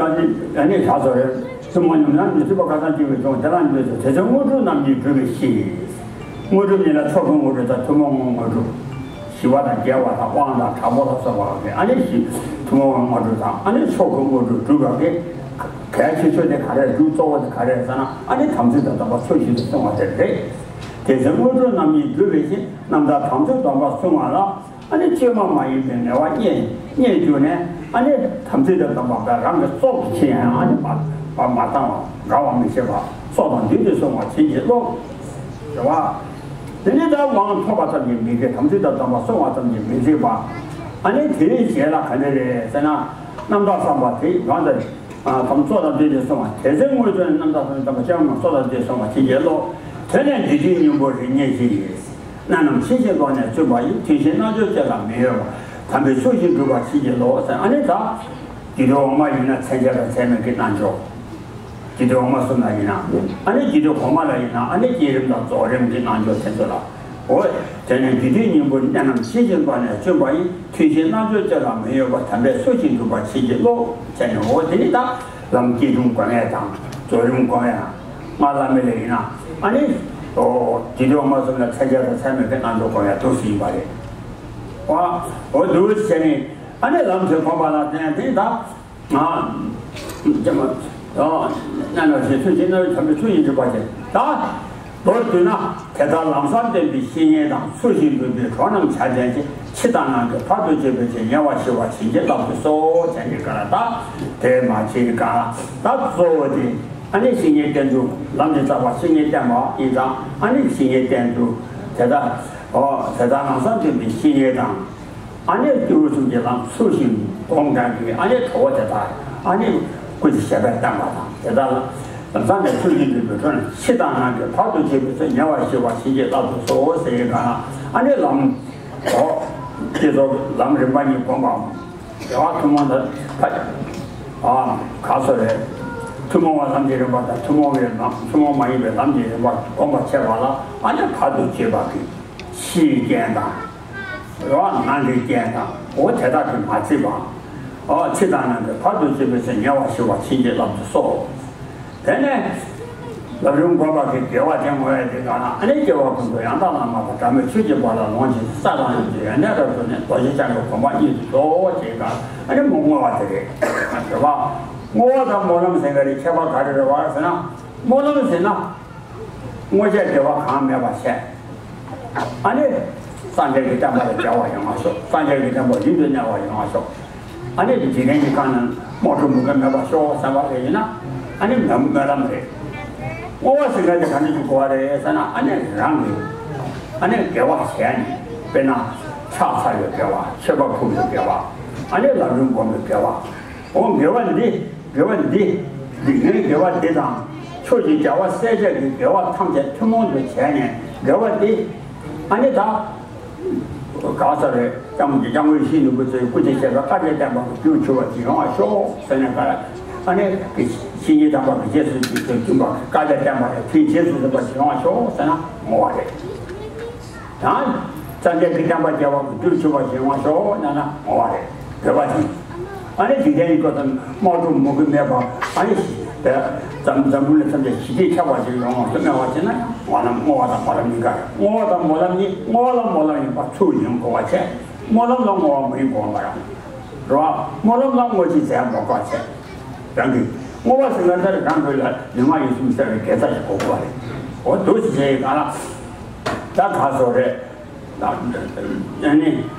ཨ་ནི་ཨ་ནི་ཞག་སོ་རེ། ཐུན་མོང་ཉམས་ལེན་མི་བྱེད་པ་ཁ་སང་སྐྱེ་བའི་གཞུང་དེ་ལ་འདོད་ཚེ། དེ་ཚེ་དངོས་གྲུབ་རྣམ་གཉིས་སྒྲུབ་པའི་གཞི། དངོས་གྲུབ་ཉིད་ལ་མཆོག་གི་དངོས་གྲུབ་དང་ཐུན་མོང་གི་དངོས་གྲུབ། ཞི་བ་དང་རྒྱས་པ་དང་དབང་དང་དྲག་པོ་ལ་སོགས་པ་ཨ་ནི་ཞི། ཐུན་མོང་གི་དངོས་གྲུབ་དང་ཨ་ནི་མཆོག་གི་དངོས་གྲུབ་སྒྲུབ་པ་དེ། གལ་ཆེ་ཤོས་དེ་ག་རེ་རེད། གཙོ་བོ་དེ་ག་རེ་རེད་ཟེར་ན་ཨ་ནི་དམ་ཚིག་དང་ལྡན་པ་ཚུལ་བཞིན་དུ་བསྲུང་བ་དེ་རེད། དེ་ཚེ་དངོས་གྲུབ་རྣམ་གཉིས་སྒྲུབ་པའི་གཞི། རྣམ་དག་དམ་ཚིག་སྡོམ་པ་བསྲུང་བ་ལ། ཨ་ནི་བཅོས་མ་མ་ཡིན་པའི་ངལ་བ་རྙེད་རྙེད་གྱུར་ནས། ཨ་ནི་དམ་ཚིག་དང་ལྡན་པ་དང་རང་གི་སྲོག་གི་ཕྱིར་ཡང་ཨ་ནི་མ་མ་མ་བཏང་བ་འགལ་བ་མི་བྱེད་པ་སྲོག་དང་བསྡོས་ཏེ་བསྲུང་བ་བྱིན་གྱིས་རློབས། རེད་བ། དེ་ནས་ད་དབང་ཐོབ་པ་ཙམ་གྱིས་མི་དགེ། དམ་ཚིག་དང་ལྡན་པ་བསྲུང་བ་ཙམ་གྱིས་མི་ཚིག་པ། ཨ་ནི་དེའི་རྗེས་ལ་ག་འདྲ་རེད་ཟེར་ན། རྣམ་དག་བསམ་པ་དེ་གང་དེ། ཨ་གམ་གཙོ་དང་འདུས་ཏེ་གསུངས་པ་དེ་ཚེ་དངོས་བྱུང་ནས། རྣམ་དག་བསམ་པ་ཅན་མ་གཙོ་དང་འདུས་གསུངས་པ་དེ་རྗེས་ལོ། དེ་ནས་འདི་དུས་སྙིང་པོ་རིགས་ངེས་ཅི་ཡིས། རྣམ་རྣམ་ཤེས་བཞིན་ལོག་ནས་བརྩོན་པ་ཡིས། ཐུན་བཞིའི་རྣལ་འབྱོར་ཅི་ལ་མི་གཡོ་བ། དམ་པའི་ཚུལ་བཞིན་སྒྲུབ་པར་བྱེད་ཀྱི་ལོ་ཟེར། ཨ་ནི་ད། རྒྱུད་སྡེ་འོག་མ་ཡིན་ན་མཚན་བཅས་དང་ཚད་མེད་ཀྱི་རྣལ་འབྱོར། རྒྱུད་སྡེ་འོག་མ་གསུམ་ལ་ཡིན་ན། ཨ་ནི་རྒྱུད་སྡེ་གོང་མ་ལ་ཡིན་ན། ཨ་ནི་བསྐྱེད་རིམ་དང་རྫོགས་རིམ་གྱི་རྣལ་འབྱོར་དེ་ཚོ་ལ། འོ། དེ་ནས་འདི་དུས་སྙིང་པོ་རིགས། རྣམ་རྣམ་ཤེས་བཞིན་ལོག་ནས་བརྩོན་པ་ཡིས། ཐུན་བཞིའི་རྣལ་འབྱོར་ཅི་ལ་མི་གཡོ་བ། དམ་པའི་ཚུལ་བཞིན་སྒྲུབ་པར་བྱེད་ཀྱི་ལོ་ཟེར་ནས། འོ་དེ་ནི་ད་ལམ་བསྐྱེད་རིམ་སྒོམ་ཡས་དང་རྫོགས་རིམ་སྒོམ་ཡས། སྔགས་བླ་མེད་ལ་ཡིན་ན། ཨ་ནི། འོ་རྒྱུད་སྡེ་འོག་མ་གསུམ་ལ་མཚན་བཅས་དང་ཚད་མེད་ཀྱི་རྣལ་འབྱོར་སྒོམ་ཡས་འདུག་སེ་ཡིན་པ་རེད། འོ་འོ་འདུག་སེ་བྱས་ནས། ཨ་ནི་ལམ་དེ་བསྒོམས་པ་ལ་བརྟེན་ཏེ་ད། ང་། ཅེས་མ། ཡང་། རྣམ་རྣམ་ཤེས་ཚུལ་བཞིན་རྣམ་དམ་པའི་ཚུལ་བཞིན་སྒྲུབ་པར་བྱེད། ད། མདོར་བསྡུས་ན། དེ་ལྟར་ལམ་བཟང་བསྟན་པའི་བཤེས་གཉེན་དང་། ཚུལ་བཞིན་སྒྲུབ་པའི་གྲོགས་རྣམས་ཆ་ཅན་གྱིས། ཕྱི་དང་ནང་གི་ཕར་ཕྱིན་བྱེད་པའི་ཕྱིར། ཉེ་བར་ཞི་བར་བྱིན་གྱིས་བརླབ་ཏུ་གསོལ་ཟེར་ནས་ག་ལ་ད། དེ་མ་བྱེད་ག་ལ་ད་གཙོ་བོ་དེ། ཨ་ནི་བཤེས་གཉེན་བསྟེན་ཚུལ། ལམ་གྱི་རྩ་བ་བཤེས་གཉེན་བསྟེན་པ་ཡིན་ཙང་། ཨ་ནི་བཤེས་གཉེན་བསྟེན་ཚུལ་དེ་དག། འོ་དེ་ལྟར་ལམ་བཟང་བསྟན་པའི་བཤེས་གཉེན་དང་། ཨ་ནི་སྐྱེས་བུ་གསུམ་གྱི་ལམ་ཚུལ་བཞིན་སྒོམ་མཁན་གྱི་ཨ་ནི་གྲོགས་པོ་དེ་དག། ཨ་ནི་སྐུ་ཚེ་ཞབས་པད་བརྟན་པ་དང་། དེ་དག་ལམ་བཟང་ནས་ཚུལ་བཞིན་སྒྲུབ་པའི་གྲོགས་རྣམས། ཕྱི་དང་ནང་གི་ཕར་ཕྱིན་བྱེད་པའི་ཕྱིར། ཉེ་བར་ཞི་བར་བྱིན་གྱིས་བརླབ་ཏུ་གསོལ་ཟེར་གྱི་ག་ལ། ཨ་ནི་ལམ། འོ། དེ་ཚོ་ལམ་རིམ་པ་གཉིས་བསྒོམ་པའམ། རྒྱལ་བ་ཐུན་མོང་དང་། ཨ། ག་སོ་རེད། ཐུན་མོང་བའི་ལམ་གྱི་རིམ་པ་དང་། ཐུན་མོང་བའི་ལམ། ཐུན་མོང་མ་ཡིན་པའི་ལམ་གྱི་རིམ་པ་བསྒོམ་པར་བྱེད་པ་ལ། ཨ་ནི་བར་དུ་གཅོད་པ་གི་ཕྱིའི་རྐྱེན་དང་། རེད་བ། ནང་གི་རྐྱེན་དང་། འོ་དེ་དག་གིས་མ་བརྩིས་པ། འོ་ཕྱི་དང་ནང་གི་ཕར་ཕྱིན་བྱེད་པའི་ཕྱིར། ཉེ་བར་ཞི་བར་བྱིན་གྱིས་བརླབ་ཏུ་གསོལ། དེ་ནས་ལམ་རིམ་བསྒོམ་པ་གི་དགེ་བ་དེ་བསྔོ་བ་དེ་ག་ལ། ཨ་ནི་སྐྱེ་བ་ཀུན་ཏུ་ཡང་དག་བླ་མ་དང་། སྒྲ་མེད་ཆོས་ཀྱི་དཔལ་ལ་ལོངས་སྤྱོད་ཅིང་། ས་དང་ལམ་གྱི་ཡོན་ཏན་རབ་རྫོགས་ནས། རྡོ་རྗེ་འཆང་གི་གོ་འཕང་མྱུར་དུ་ཐོབ་ཅེས་ག་ལ། ཨ་ནི་མོ་བསྔོ་བ་དེ་རེད། རེད་བ། བསྔོ་བ་དང་སྨོན་ལམ་ཟེར་ག་རེ་ཁྱད་པར་ག་རེ་རེད་བ་ཟེར་ན། སྨོན་ལམ་ཟེར་ན། བསྔོ་བྱའི་དགེ་བ་གང་མེད་པར་བྱས། ཨ་ནི། སངས་རྒྱས་ཀྱི་བསྟན་པ་ལ་རྒྱལ་བ་ཡོང་བ་ཤོག་སངས་རྒྱས་ཀྱི་བསྟན་པ་ཡུན་དུ་གནས་པ་ཡོང་བ་ཤོག་ཨ་ནི་འཇིག་རྟེན་གྱི་ཁམས་ན་དམག་འཁྲུག་མུ་གེ་མེད་པ་ཤོག་བསམ་པ་རེ་ཡིན་ན། ཨ་ནི་སྨོན་སྨོན་ལམ་རེད། བསྔོ་བ་ཟེར་མཁན་དེ་ག་འདྲ་ཞིག་དགོས་པ་རེད་ཟེར་ན། ཨ་ནི་རང་གིས་ཨ་ནི་དགེ་བ་བྱས་ནས། དཔེར་ན་ཕྱག་འཚལ་བའི་དགེ་བ། མཆོད་པ་ཕུལ་བའི་དགེ་བ། ཨ་ནི་ལམ་རིམ་སྒོམ་པའི་དགེ་བ། འོ་དགེ་བ་འདི། དགེ་བ་འདི། སྡིག་ལྔའི་དགེ་བ་འདི་དང་། ཕྱོགས་བཅུའི་རྒྱལ་བ་སྲས་བཅས་ཀྱི་དགེ་བ་ཐམས་ཅད་ཐུན་མོང་དུ་བྱས་ནས། དགེ་བ་འདི། ཨ་ནི་ད། ག་ས་རེད། སྐྱབས་མགོན་ཡིད་བཞིན་ནོར་བུ་མཚོའི་སྐུ་ཚེ་ཞབས་པད་བསྐལ་བརྒྱར་བརྟན་པ་གི་རྒྱུར་གྱུར་པ་ཅིག་ཡོང་བར་ཤོག་ཟེར་ནས་ག་རེ། ཨ་ནི་བཤེས་གཉེན་དམ་པ་གི་རྗེས་སུ་འཇུག་པའི་འདུན་པ་བསྐལ་བརྒྱར་བརྟན་པ་ཡང་དེའི་རྗེས་སུ་འཛིན་པ་ཅིག་ཡོང་བར་ཤོག་ཟེར་ན་བསྔོ་བ་རེད། ཡང་། སངས་རྒྱས་ཀྱི་བསྟན་པ་རྒྱས་པ་གི་རྒྱུར་གྱུར་པ་ཞིག་ཡོང་བར་ཤོག་སྙམ་ན་བསྔོ་བ་རེད། འདོད་པ་ཅན། ཨ་ནི་འཇིག་རྟེན་གྱི་སྐབས་སུ་དམག་འཁྲུག་མུ་གེ་མེད་པ། ཨ་ནི་ཞི་བའི་འཛམ་འཛམ་བུ་གླིང་ཐམས་ཅད་ཞི་བདེ་ཁྱབ་པ་ཞིག་ཡོང་བར་སྨོན་པ་བྱས་ན་ཡང་། སྨོན་ལམ་བསྔོ་བ་དང་སྨོན་ལམ་གཉིས་ཀ། བསྔོ་བ་དང་སྨོན་ལམ་གཉིས། བསྔོ་བ་ལ་སྨོན་ལམ་ཡིན་པ་ཚུལ་བཞིན་གོ་བ་བྱས། སྨོན་ལམ་ལ་བསྔོ་བ་མ་ཡིན་གོ་བ་མ་རེད། རེད་བ། སྨོན་ལམ་ལ་བསྔོ་བྱེད་རྫས་མ་བཀག་བྱས། རང་གིས་བསྔོ་བ་ཟེར་ན་ལྟར་རང་གི་ལ་ལུས་ངག་ཡིད་གསུམ་གསལ་བའི་དགེ་རྩ་ཞིག་དགོས་པ་རེད། འོ་འདུག་སེ་བྱས་གང་ལ། ད་ག་སོ་རེད། ཨ་ནི།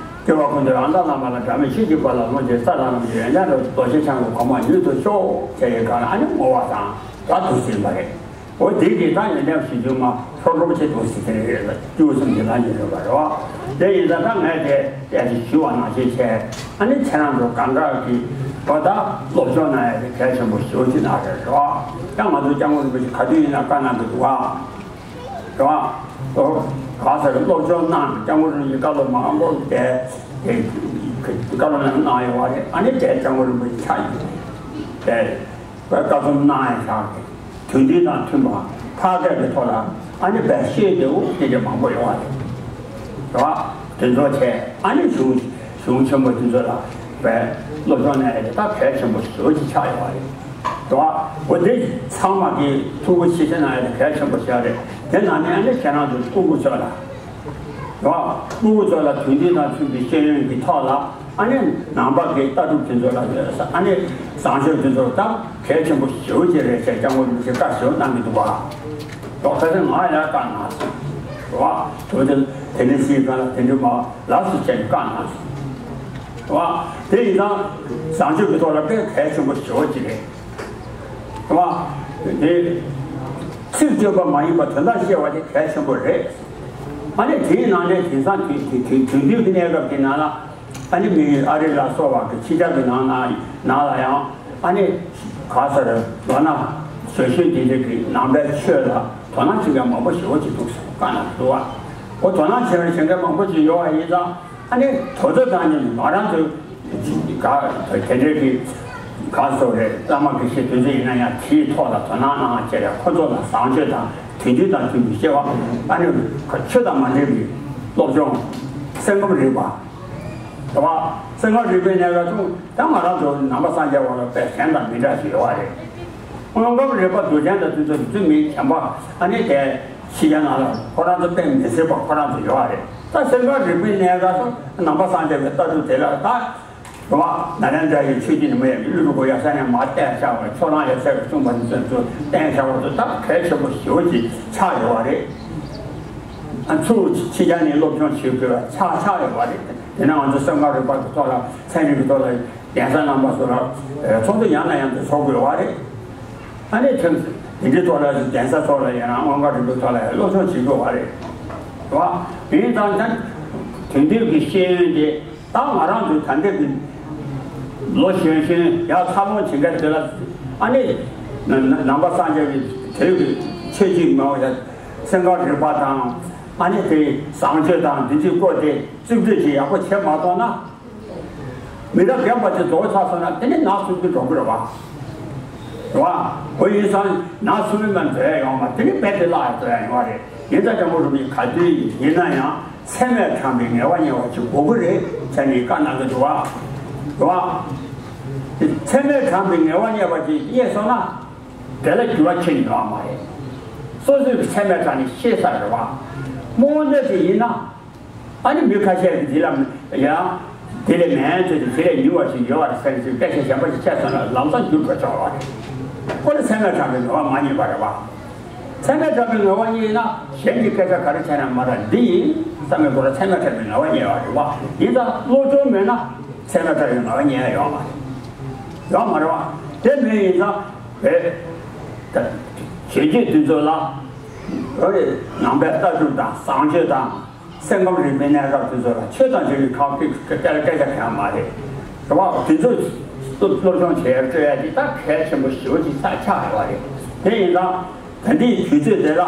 སྐྱེ་བ་ཀུན་ཏུ་ཡང་དག་བླ་མ་དང་། སྒྲ་མེད་ཆོས་ཀྱི་དཔལ་ལ་ལོངས་སྤྱོད། ས་དང་ལམ་གྱི་ཡོན་ཏན་རབ་རྫོགས། རྡོ་རྗེ་འཆང་གི་གོ་འཕང་མྱུར་ཐོབ་ཤོག་ཅེས་ཡི་གང་ལ་ཨ་ནི་བསྔོ་བ་དང་ད་འདུག་སེ་ཡིན་པ་རེད། འོ་དེ་གི་ད་ཡོན་ཏན་ཞུ་རྒྱུ་མ་ལྷོ་འགྲོ་ཆེ་འདུག་སེ་དེ་རེད་ལ། སྐྱེས་བུ་གསུམ་གྱི་ལམ་གྱི་རེད་པ་རེད་བ། དེ་ཡིན་ད་ད་ངས་དེ་ཡར་ཞུ་བ་ནང་བཞིན་བྱས། ཨ་ནི་ཁྱེད་རང་ཚོ་གང་དྲག་གི་འོ་ད་སློབ་སྦྱོང་གནང་ཡ་དེ་གལ་ཆེན་པོ་ཞེ་པོ་ཅིག་གནང་རེད་རེད་བ། ད་ང་ཚོ་སྐྱབས་མགོན་རིན་པོ་ཆེ་ག་དུས་ཡིན་ན་བཀའ་གནང་གི་འདུག་བ། རེད་བ། ག་ས་རེ་སློབ་སྦྱོང་གནང་། སྐྱབས་མགོན་རིན་པོ་ཆེ་བཀའ་སློབ་མང་པོ་བསྡད་དེ། བཀའ་སློབ་གནང་གནང་ཡོད་བ་རེད། ཨ་ནི་དེ་སྐྱབས་མགོན་རིན་པོ་ཆེ་ཕྱག་ཡིན་དེ་བཀའ་གསུང་གནང་ཡ་བཞག་གི་དོན་འདི་དང་མཐུན་པ་ཐག་གཅོད་ཀྱི་ཐོག་ལ་ཨ་ནི་བས་ཤེས་བདེ་བོ་དེ་འདྲ་མང་པོ་ཡོང་བ་རེད། རེད་བ། དེ་ཚོ་བྱས་ཨ་ནི་གཞུང་གཞུང་ཆེན་པོ་དེ་ཚོ་ལ་བས་སློབ་སྦྱོང་གནང་ཡ་དེ་ད་གལ་ཆེན་པོ་ཞེ་པོ་ཅིག་ཆགས་ཡོད་བ་རེད། རེད་བ། འོ་དེ་ཚང་མ་གིས་ཐུགས་ཁུར་ཆེ་ཆེ་གནང་ཡ་དེ་གལ་ཆེན་པོ་ཞིག་རེད། དེ་ནང་ནས་ཨ་ནི་ཁྱེད་རང་ཚོ་སྤུ་གུ་ཚོ་ལ། རེད་བ། སྤུ་གུ་ཚོ་ལ་དོན་འདི་དང་མཐུན་པའི་ཤེས་ཡོན་གྱི་ཐོག་ལ་ཨ་ནི་ནང་པ་གི་ལྟ་གྲུབ་དེ་ཚོ་ལ་ཨ་ནི་བཟང་སྤྱོད་དེ་ཚོ་ད་གལ་ཆེན་པོ་ཞེ་པོ་ཅིག་རེད་ཅེས་སྐྱབས་མགོན་རིན་པོ་ཆེས་བཀའ་ཞེ་པོ་གནང་གི་འདུག་བ། ད་ག་ཚོད་ང་ཡང་བཀའ་གནང་སོང་། རེད་བ། དེ་དེ་འདྲ་ཞིག་ག་ལ་དེ་འདྲ་མ་ལགས་སོ་བྱས་ནས་བཀའ་གནང་སོང་། རེད་བ། དེ་ཡིན་ཙང་བཟང་སྤྱོད་ཀྱི་ཐོག་ལ་དཔེ་གལ་ཆེན་པོ་ཞེ་པོ་ཅིག་རེད། རེད་བ། དེ་ཚིག་བརྗོད་པ་མ་ཡིན་པ་དོན་དག་བཤད་པ་དེ་གལ་ཆེན་པོ་རེད། ཨ་ནི་དེའི་ནང་ནས་དེང་སང་དུས་དུས་དུས་དུས་འདིའི་གནས་སྐབས་ཀྱི་ནང་ལ། ཨ་ནི་དམིགས་ཡུལ་ཨ་རི་ལ་སོགས་པ་གི་ཕྱི་རྒྱལ་གྱི་ནང་ན་ནང་ལ་ཡང་ཨ་ནི་ག་ས་རེད། ལོ་ན་བཟོད་གསོལ་འདི་འདྲ་གི་ནང་པའི་ཆོས་ལ་དོ་སྣང་བྱེད་མཁན་མང་པོ་ཞེ་པོ་ཅིག་འདུག་ཟེར། བཀའ་གནང་འདུག་བ། འོ་དོ་སྣང་བྱེད་པ་བྱེད་མཁན་མང་པོ་ཅིག་ཡོད་པ་ཡིན་ཙང་ཨ་ནི་དོ་ཚོད་དང་ནི་ང་རང་ཚོ་ག་དེ་འདྲའི་གི་ག་སོགས་རེད། བླ་མ་དགེ་བཤེས་དེ་ཚོ་ཡིན་ན་ཡང་དེའི་ཐོག་ལ་དོ་སྣང་གནང་བྱས་རེད། ཁོ་ཚོ་ལ་བཟང་སྤྱོད་དང་དེང་དུས་དང་མཐུན་པའི་སྐྱེ་བ་ཨ་ནི་ཆོས་དང་མ་འདྲེས་པའི་སློབ་སྦྱོང་སེམས་ཁམས་རིག་པ་རེད་བ། སེམས་ཁམས་རིག་པའི་གནས་སྐབས་སུ་ད་ང་རང་ཚོ་ནང་པ་སངས་རྒྱས་པ་ལ་དཔེ་གཞན་དང་མི་འདྲ་ཞིག་ཡོད་བ་རེད། དངོས་ཁམས་རིག་པ་འདུལ་ཅན་དང་དེ་ཚོ་དེ་ཚོ་མི་གཞན་པ་ཨ་ནི་དེ་ཕྱི་རྒྱལ་ནང་ལ་ཁོ་རང་ཚོ་དཔེ་མི་སྲིད་པ་ཁོ་རང་ཚོ་ཡོད་བ་རེད། ད་སེམས་ཁམས་རིག་པའི་གནས་སྐབས་སུ་ནང་པ་སངས་རྒྱས་པའི་ལྟ་གྲུབ་དེ་ལ་ད་རེད་བ། ན་རེན་དྲ་ཡི་ཆོས་ཀྱི་ནི་མ་ཡིན་གླུ་རུ་གོ་ཡ་ས་ནས་མ་བསྟན་བཞག་པ་ཁྱོད་རང་ཡ་ས་གི་གསུངས་པ་འདི་ཚོ་བསྟན་བཞག་པ་ཚོ་ད་གལ་ཆེན་པོ་ཞེ་པོ་ཅིག་ཆགས་ཡོད་བ་རེད། ཨ་ཚུར་ཕྱི་རྒྱལ་ནས་སློབ་སྦྱོང་བྱེད་དགོས་པ་ཆགས་ཆགས་ཡོད་བ་རེད། དེ་ནས་ང་ཚོ་སེམས་ཁམས་རིག་པ་གི་ཐོག་ལ་ཚན་རིག་གི་ཐོག་ལ་གདན་ས་རྣམ་པ་ཚོ་ལ་ཚོགས་འདུ་ཡང་ནས་ཡང་དུ་ཚོགས་དགོས་བ་རེད། ཨ་ནི་ཁྱོད་དེ་འདྲའི་ཐོག་ལ་གདན་ས་ཚོགས་ལ་ཡང་ན་དངོས་ཁམས་རིག་པའི་ཐོག་ལ་ཡང་སློབ་སྦྱོང་བྱེད་དགོས་བ་རེད། རེད་བ། ཡིན་ཙང་ད་དེང་དུས་ཀྱི་ཤེས་ཡོན་དེ་ད་ང་རང་ཚོའི་ད་ལྟའི་གི་ལོ་གཞོན་གཞོན་ཡར་འཚར་ལོངས་བྱེད་མཁན་དེ་ལ་ཨ་ནི་ན་ན་ནང་པ་སངས་རྒྱས་ཀྱི་དེ་གི་ཆོས་ཀྱི་མ་འོ་ཡ་སེམས་ཁམས་རིག་པ་དང་ཨ་ནི་དེ་བཟང་སྤྱོད་དང་དེ་ཚོའི་སྐོར་དེ་རྩིས་སྤྲོད་ཅིག་ཡག་པོ་བྱེད་མ་ཐུབ་ན། མི་རབས་རྒན་པ་དེ་རྫོགས་ཚར་སོང་ན་དེ་ནི་ནག་སུབ་ཀྱི་འགྲོ་གི་རེད་བ། རེད་བ། འོ་ཡིན་ཙང་ནག་སུབ་མི་མ་འཛོལ་ཡ་ཡོང་བ་དེ་ནི་རྦད་དེ་བརླག་ཡ་འཛོལ་ཡ་ཡོང་བ་རེད། ཡིན་ཙང་སྐྱབས་མགོན་རིན་པོ་ཆེ་ག་དུས་ཡིན་ན་ཡང་ཚད་མས་དྲངས་པའི་ངལ་བ་རྙེད་པ་ཅིག་དགོས་ཀྱི་རེད་བྱས་ནས་བཀའ་གནང་གི་འདུག་བ། རེད་བ། ཚད་མས་དྲངས་པའི་ངལ་བ་རྙེད་པ་ཅིག་རྙེད་སོང་ན་དེ་ལ་འགྱུར་བ་ཁྱོན་ནས་ཡོང་བ་མ་རེད། སོ་སོས་ཚད་མས་དྲངས་ནས་ཤེས་ཚར་རེད་བ། རྨོངས་དད་ཅིག་ཡིན་ན། ཨ་ནི་མི་ཁ་ཤས་ཀྱིས་འདི་ལ་ཡང་དེ་ལས་མེད་ཚོད་དེ་དེ་ལས་ཉུང་བ་ཞིག་ཡོད་པ་རེད་ཟེར་ཞིག་སྐད་ཆ་གཞན་པ་ཞིག་བཤད་སོང་ན་ལམ་སང་འགྱུར་དགོས་ཆོག་པ་རེད། ཁོ་ལ་ཚད་མས་དྲངས་པའི་ངལ་བ་མ་རྙེད་པ་རེད་བ། ཚད་མས་དྲངས་པའི་ངལ་བ་རྙེད་ན་གཞན་གྱི་སྐད་ཆ་ག་རེ་བྱས་ན་མ་རེད། འདི་ཡིན་བསམ་པའི་སྐོར་ལ་ཚད་མས་དྲངས་པའི་ངལ་བ་རྙེད་པ་རེད་བ། ཡིན་ཙང་སློབ་སྦྱོང་མེད་ན་ཚད་མས་དྲངས་པའི་ངལ་བ་རྙེད་ཡ་ཡོད་མ་རེད། ཡོད་མ་རེད་བ། དེ་མེད་ཡིན་ཙང་བས་ད་བྱེད་རྒྱུ་དེ་ཚོ་ལ་ཨ་རེ་ནང་པའི་ལྟ་གྲུབ་དང་བཟང་སྤྱོད་དང་། སེམས་ཁམས་རིག་པའི་གནས་སྐབས་དེ་ཚོ་ལ་ཆོས་དང་འབྲེལ་བའི་ཁག་ཅིག་སྐད་སྐད་ཆ་གང་ཡང་མ་རེད། རེད་བ། དེ་ཚོ་སློབ་སློབ་སྦྱོང་བྱེད་ཡར་སྤྲོད་ཡ་དེ་ད་གལ་ཆེན་པོ་ཞེ་པོ་ཅིག་ཆགས་ཆགས་ཡོད་པ་རེད། དེ་ཡིན་ཙང་ད་ལྟའི་དུས་ཚོད་དེ་ལ་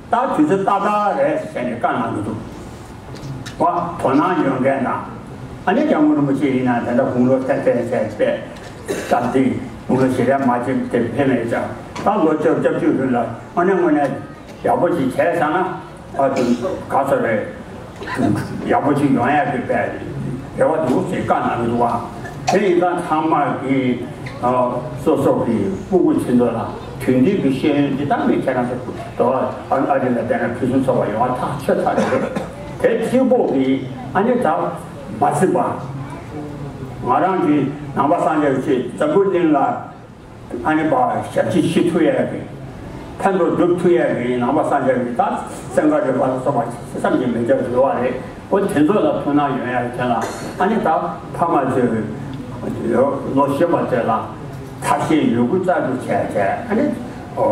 ད་དུས་ཚོད་ཏག་ཏག་རེད་ཟེར་ནས་བཀའ་གནང་གི་འདུག་བ། དོ་སྣང་ཡོད་མཁན་དང་ཨ་ནི་སྐྱབས་མགོན་རིན་པོ་ཆེ་ཡིན་ན་ད་ལྟ་དགུང་ལོ་ཐལ་ཐལ་བྱས་པས་སྟབས་བདེ་དགུང་ལོ་ཞེ་དྲག་མ་བྱས་ཏེ་ཕེབས་མེད་ཀྱང་ད་ལོ་བཅོ་བརྒྱད་ཅུ་ལྷོད་ལ་དངོས་གནས་དངོས་གནས། ཡག་པོ་ཅིག་བྱས་ཙང་ན་ཨ་ཏུ་ག་ཚོད་རེད། ཡག་པོ་ཅིག་ཡོང་ཡག་གི་དཔེ་རེ་བ་འདུག་ཟེར་བཀའ་གནང་གི་འདུག་བ། དེ་ཡིན་ཙང་ཚང་མ་གི་ཨ་སོ་སོ་གི་སྤུ་གུ་ཆུང་ཚོ་ལ་དེང་དུས་ཀྱི་ཤེས་ཡོན་འདི་དག་མེད་ཁྱེད་རང་ཚོ་དོ་ཨ་ཨ་རི་ལ་བསྡད་ན་ཕུན་སུམ་ཚོགས་པ་ཡོང་བ་ཐག་ཆོད་ཚར་རེད། དེ་གཅིག་པོ་གི་ཨ་ནི་ད་མ་ཚིག་པ་ང་རང་གི་ནང་པ་སངས་རྒྱས་ཀྱི་འཛམ་བུ་གླིང་ལ། ཨ་ནི་པ་ཞབས་ཕྱི་ཞུ་ཐུབ་ཡས་ཀྱི་ཕན་ཐོགས་སྒྲུབ་ཐུབ་ཡས་ཀྱི་ནང་པ་སངས་རྒྱས་ཀྱི་ད་སེམས་ཁམས་རིག་པ་ལ་སོགས་པ་བསམ་གྱིས་མི་ཁྱབ་ཡོད་པ་རེད། འོ་དེ་ཚོ་ལ་ཐུགས་སྣང་ཡོང་ཡས་ཀྱི་དོན་ལ་ཨ་ནི་ད་ཕ་མ་ཚོས་ལོ་གཞོན་པ་ཚོ་ལ་ཐབས་ཤེས་ཡོད་རྒུ་རྩལ་སྤྲུགས་བྱས་བྱས་ཨ་ནི་འོ་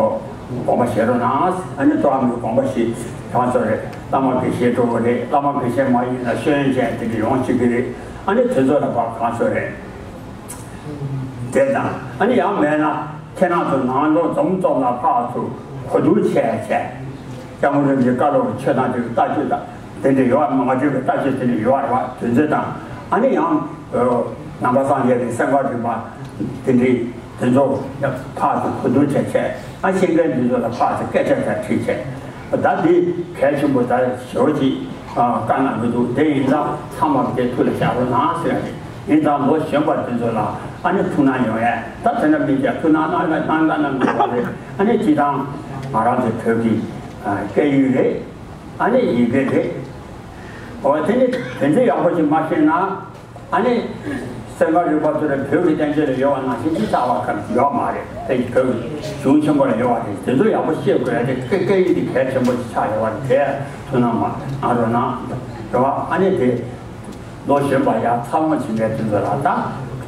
དགོངས་པ་བཞེས་རོགས་གནང་། ཨ་ནི་ཐོག་མའི་དགོངས་པ་བཞེས་གང་ཚོད་རེད། བླ་མ་དགེ་བཤེས་གྲོགས་པོ་རེད། བླ་མ་དགེ་བཤེས་མ་ཡིན་ན་ཤེས་ཡོན་ཅན་དེ་འདྲ་ཡོང་བྱེད་ཀྱི་རེད། ཨ་ནི་དེ་ཚོ་ལ་ཕར་གང་ཚོད་རེད། དེ་དང་ཨ་ནི་ཡང་མེད་ན་ཁྱེད་རང་ཚོ་ནང་ལོགས་འཛོམས་འཛོམས་ལ་ཕར་ཚུར་གོ་བསྡུར་བྱས་བྱས། སྐྱབས་མགོན་རིན་པོ་ཆེའི་བཀའ་སློབ་ཆོས་དང་འབྲེལ་བའི་ལྟ་སྤྱོད་དང་དེ་འདྲ་ཡོད་པ་མ་འདྲེས་པའི་ལྟ་སྤྱོད་དེ་འདྲ་ཡོད་པ་རེད་བ། དེ་ཚོ་དང་ཨ་ནི་ཡང་ནང་པ་སངས་རྒྱས་པའི་སེམས་ཁམས་རིག་པ་དེ་འདྲའི་དེ་ཚོ་ཕར་ཚུར་གོ་བསྡུར་བྱས་བྱས། ཨ་ཤེས་མཁན་དེ་ཚོ་ལ་ཕར་ཚུར་སྐད་ཆ་ཚར་དྲིས་བྱས། ད་འདི་གལ་ཆེན་པོ་ད་ཞོ་ཅིག་བཀའ་གནང་གི་འདུག་དེ་ཡིན་ཙང་ཚང་མ་དེ་ཐུགས་ལ་བཞག་རོགས་གནང་ཟེར་ཡ་རེད། ཡིན་ཙང་ལོ་གཞོན་པ་དེ་ཚོ་ལ་ཨ་ནི་ཐུགས་སྣང་ཡོང་ཡས་ད་དེ་འདྲ་མི་བྱས་ཐུགས་སྣང་གནང་གནང་གནང་གནང་དགོས་པ་རེད། ཨ་ནི་སྤྱི་བཏང་ང་རང་ཚོའི་བོད་ཀྱི་སྐད་ཡིག་རེད། ཨ་ནི་ཡི་གེ་རེད། འོ་དེ་ནི་དེ་ཚོ་ཡག་པོ་ཞིག་མ་ཤེས་ན། ཨ་ནི། སེམས་ཁམས་རིག་པ་ཚོ་ལ་བོད་ཀྱི་བསྟན་བཅོས་ལ་ཡོད་པ་ནང་བཞིན་ཅི་ལྟ་བ་ཁམས་ཡོད་མ་རེད། དེ་བོད་ཀྱི་གཞུང་ཆེན་པོ་ལ་ཡོད་པ་རེད། དེ་ཚོ་ཡག་པོ་ཤེས་དགོས་ཡ་དེ་སྐད་སྐད་ཡིག་དེ་གལ་ཆེན་པོ་ཞིག་ཆགས་ཡོད་པ་རེད། དེ་ཐུགས་སྣང་མ་གནང་རོགས་གནང་། རེད་བ། ཨ་ནི་དེ་ལོ་གཞོན་པ་ཡང་འཚར་ལོངས་ཕྱིན་པའི་དེ་ཚོ་ལ་ད་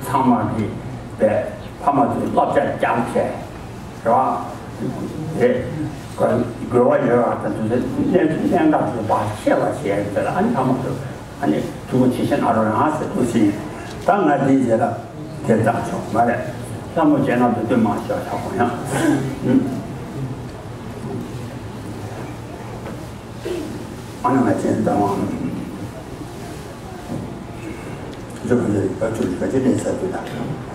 ཚང་མ་གི་པའི་ཕ་མ་ཚོས་བསླབ་བྱ་སྦྱངས་བྱས་རེད་བ། དེ་དགོས་པ་ཡོད་པ་དང་དེ་ཚོ་གནད་གནད་འགག་ཚོ་ཕར་ཤེས་པ་བྱས་ཡ་དེ་ལ་ཨ་ནི་ཕ་མ་ཚོས། ཨ་ནི་ཐུགས་ཁུར་ཆེ་ཤེས་གནང་རོགས་གནང་ཟེར་ཐུགས་ཟིན། ད་ང་འདིའི་རྗེས་ལ་དེ་བཏང་ཆོག་མ་རེད། ལྷ་མོ་བྱས་ན་དུ་དུ་མ་ཤོག་ཆག་པོ་ཡང་། ཨ་ནི་ང་ཅན་དང་། ཅོ་ག་ཅེ་ག་ཅོ་ག་ཅེ་ནས་ས་དུ་དང་།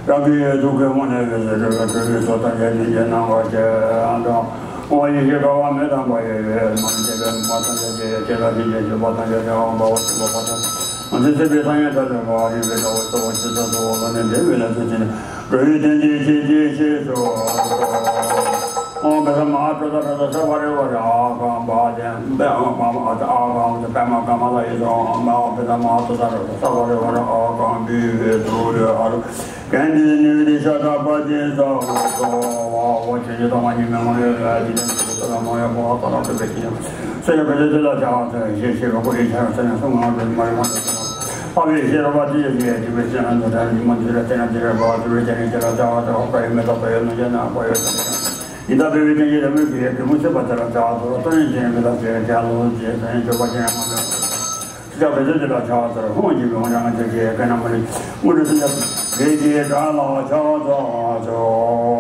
རང་གི་ཡོད་དུ་གོས་མོ་ནས་ཡོད་ཟེར་གྲོལ་གྲོལ་བའི་ཚོགས་དང་ཡན་ཆད་ཀྱི་སྣང་བ་ཅན་དང་། འོ་ཡེ་ཤེས་དགའ་བ་མེ་དང་བ་ཡོད་ཡོད་མ་འདྲེས་པའི་མ་དང་ཡ་ཅེ་ཡ་ཅེ་ལ་ཞིང་ཅན་ཞིག་པ་དང་ཡ་ཅེ་འོང་བ་འོ་ཞིག་པ་དང་། འདི་ཚེ་པའི་ཐ་སྙད་ད་ལྟ་བ་རིག་པའི་དགྲ་བོ་ཚོ་བ་ཅི་ཙམ་ཚོ་བ་ལ་ནི་འདྲེ་བའི་ལ་ཚེ་ཅན་འགྲོ་བའི་དོན་གྱི་ཆེད་ཀྱི་ཤེས་སོ། ཨོ་བེ་ས་མ་ཏྲོ་ད་ཏྲོ་ད་ས་བ་རེ་བ་རེ་ཨ་ག་བ་དེ་བེ་ཨ་མ་མ་ཨ་ཨ་ག་བ་དེ་བེ་མ་ག་མ་ལ་ཡི་སོ། ཨོ་བེ་ས་མ་ཏྲོ་ད་ཏྲོ་ད་ས་བ་རེ་བ་རེ་ཨ་ག་བི་བེ་ཏྲོ་རེ་ཨ་རུ། གན་དེ་ནི་དེ་ཤ་ད་པ་དེ་ས་བ་སོ་བ་བ་ཆེ་ཆེ་ད་མ་ཉི་མེ་མ་རེ་རེ་དེ་དེ་ས་ད་མ་ཡ་བ་ད་ར་དེ་བེ་ཅི་ཡ་སོ་ཡ་བེ་དེ་དེ་ལ་ཆ་ཚ་ཞེ་ཞེ་བ་ཀོ་ཡི་ཆ་ས་ཡ་སོ་ང་རེ་མ་རེ་མ་རེ། ཨ་བའི་ཤེས་རབ་དེ་ཡི་དེ་དེ་བའི་ཤེས་རབ་འདི་ལྟར་ཉི་མ་འདི་ལ་བརྟེན་ན་འདི་ལ་དགའ་བ་དེ་བའི་བརྟེན་ནས་དེ་ལ་བྱ་བ་དེ་ཧོ་ཀ་ཡི་མེ་ཏོག་པ་ཡི་ནུ་ཅན་ན་པ་ཡོད་དེ། ཡི་དྭགས་པའི་བའི་བརྟེན་ཡི་ར་མི་དེ་དེ་མུ་ཚེ་པ་དེ་ལ་བྱ་བ་དེ་ལ་ཏོ་ཡིན་ཅན་མི་ལ་བྱེད་བྱ་ལོ་བྱེད་ཏོ་ཡིན་ཅོ་པ་ཅན་མ་ལ་ཅི་ལ་བེ་ཚོད་དེ་ལ་བྱ་བ་དེ་ལ་ཧོང་ཅི་བའི་ཧོང་ཅང་ཅི་ཅི་ཀ་ན་མ་ལི་མུ་རི་སུ་ཡ་བེ་ཅི་ཀ་ལ་བྱ་བ་དེ་ལ་ཅོ།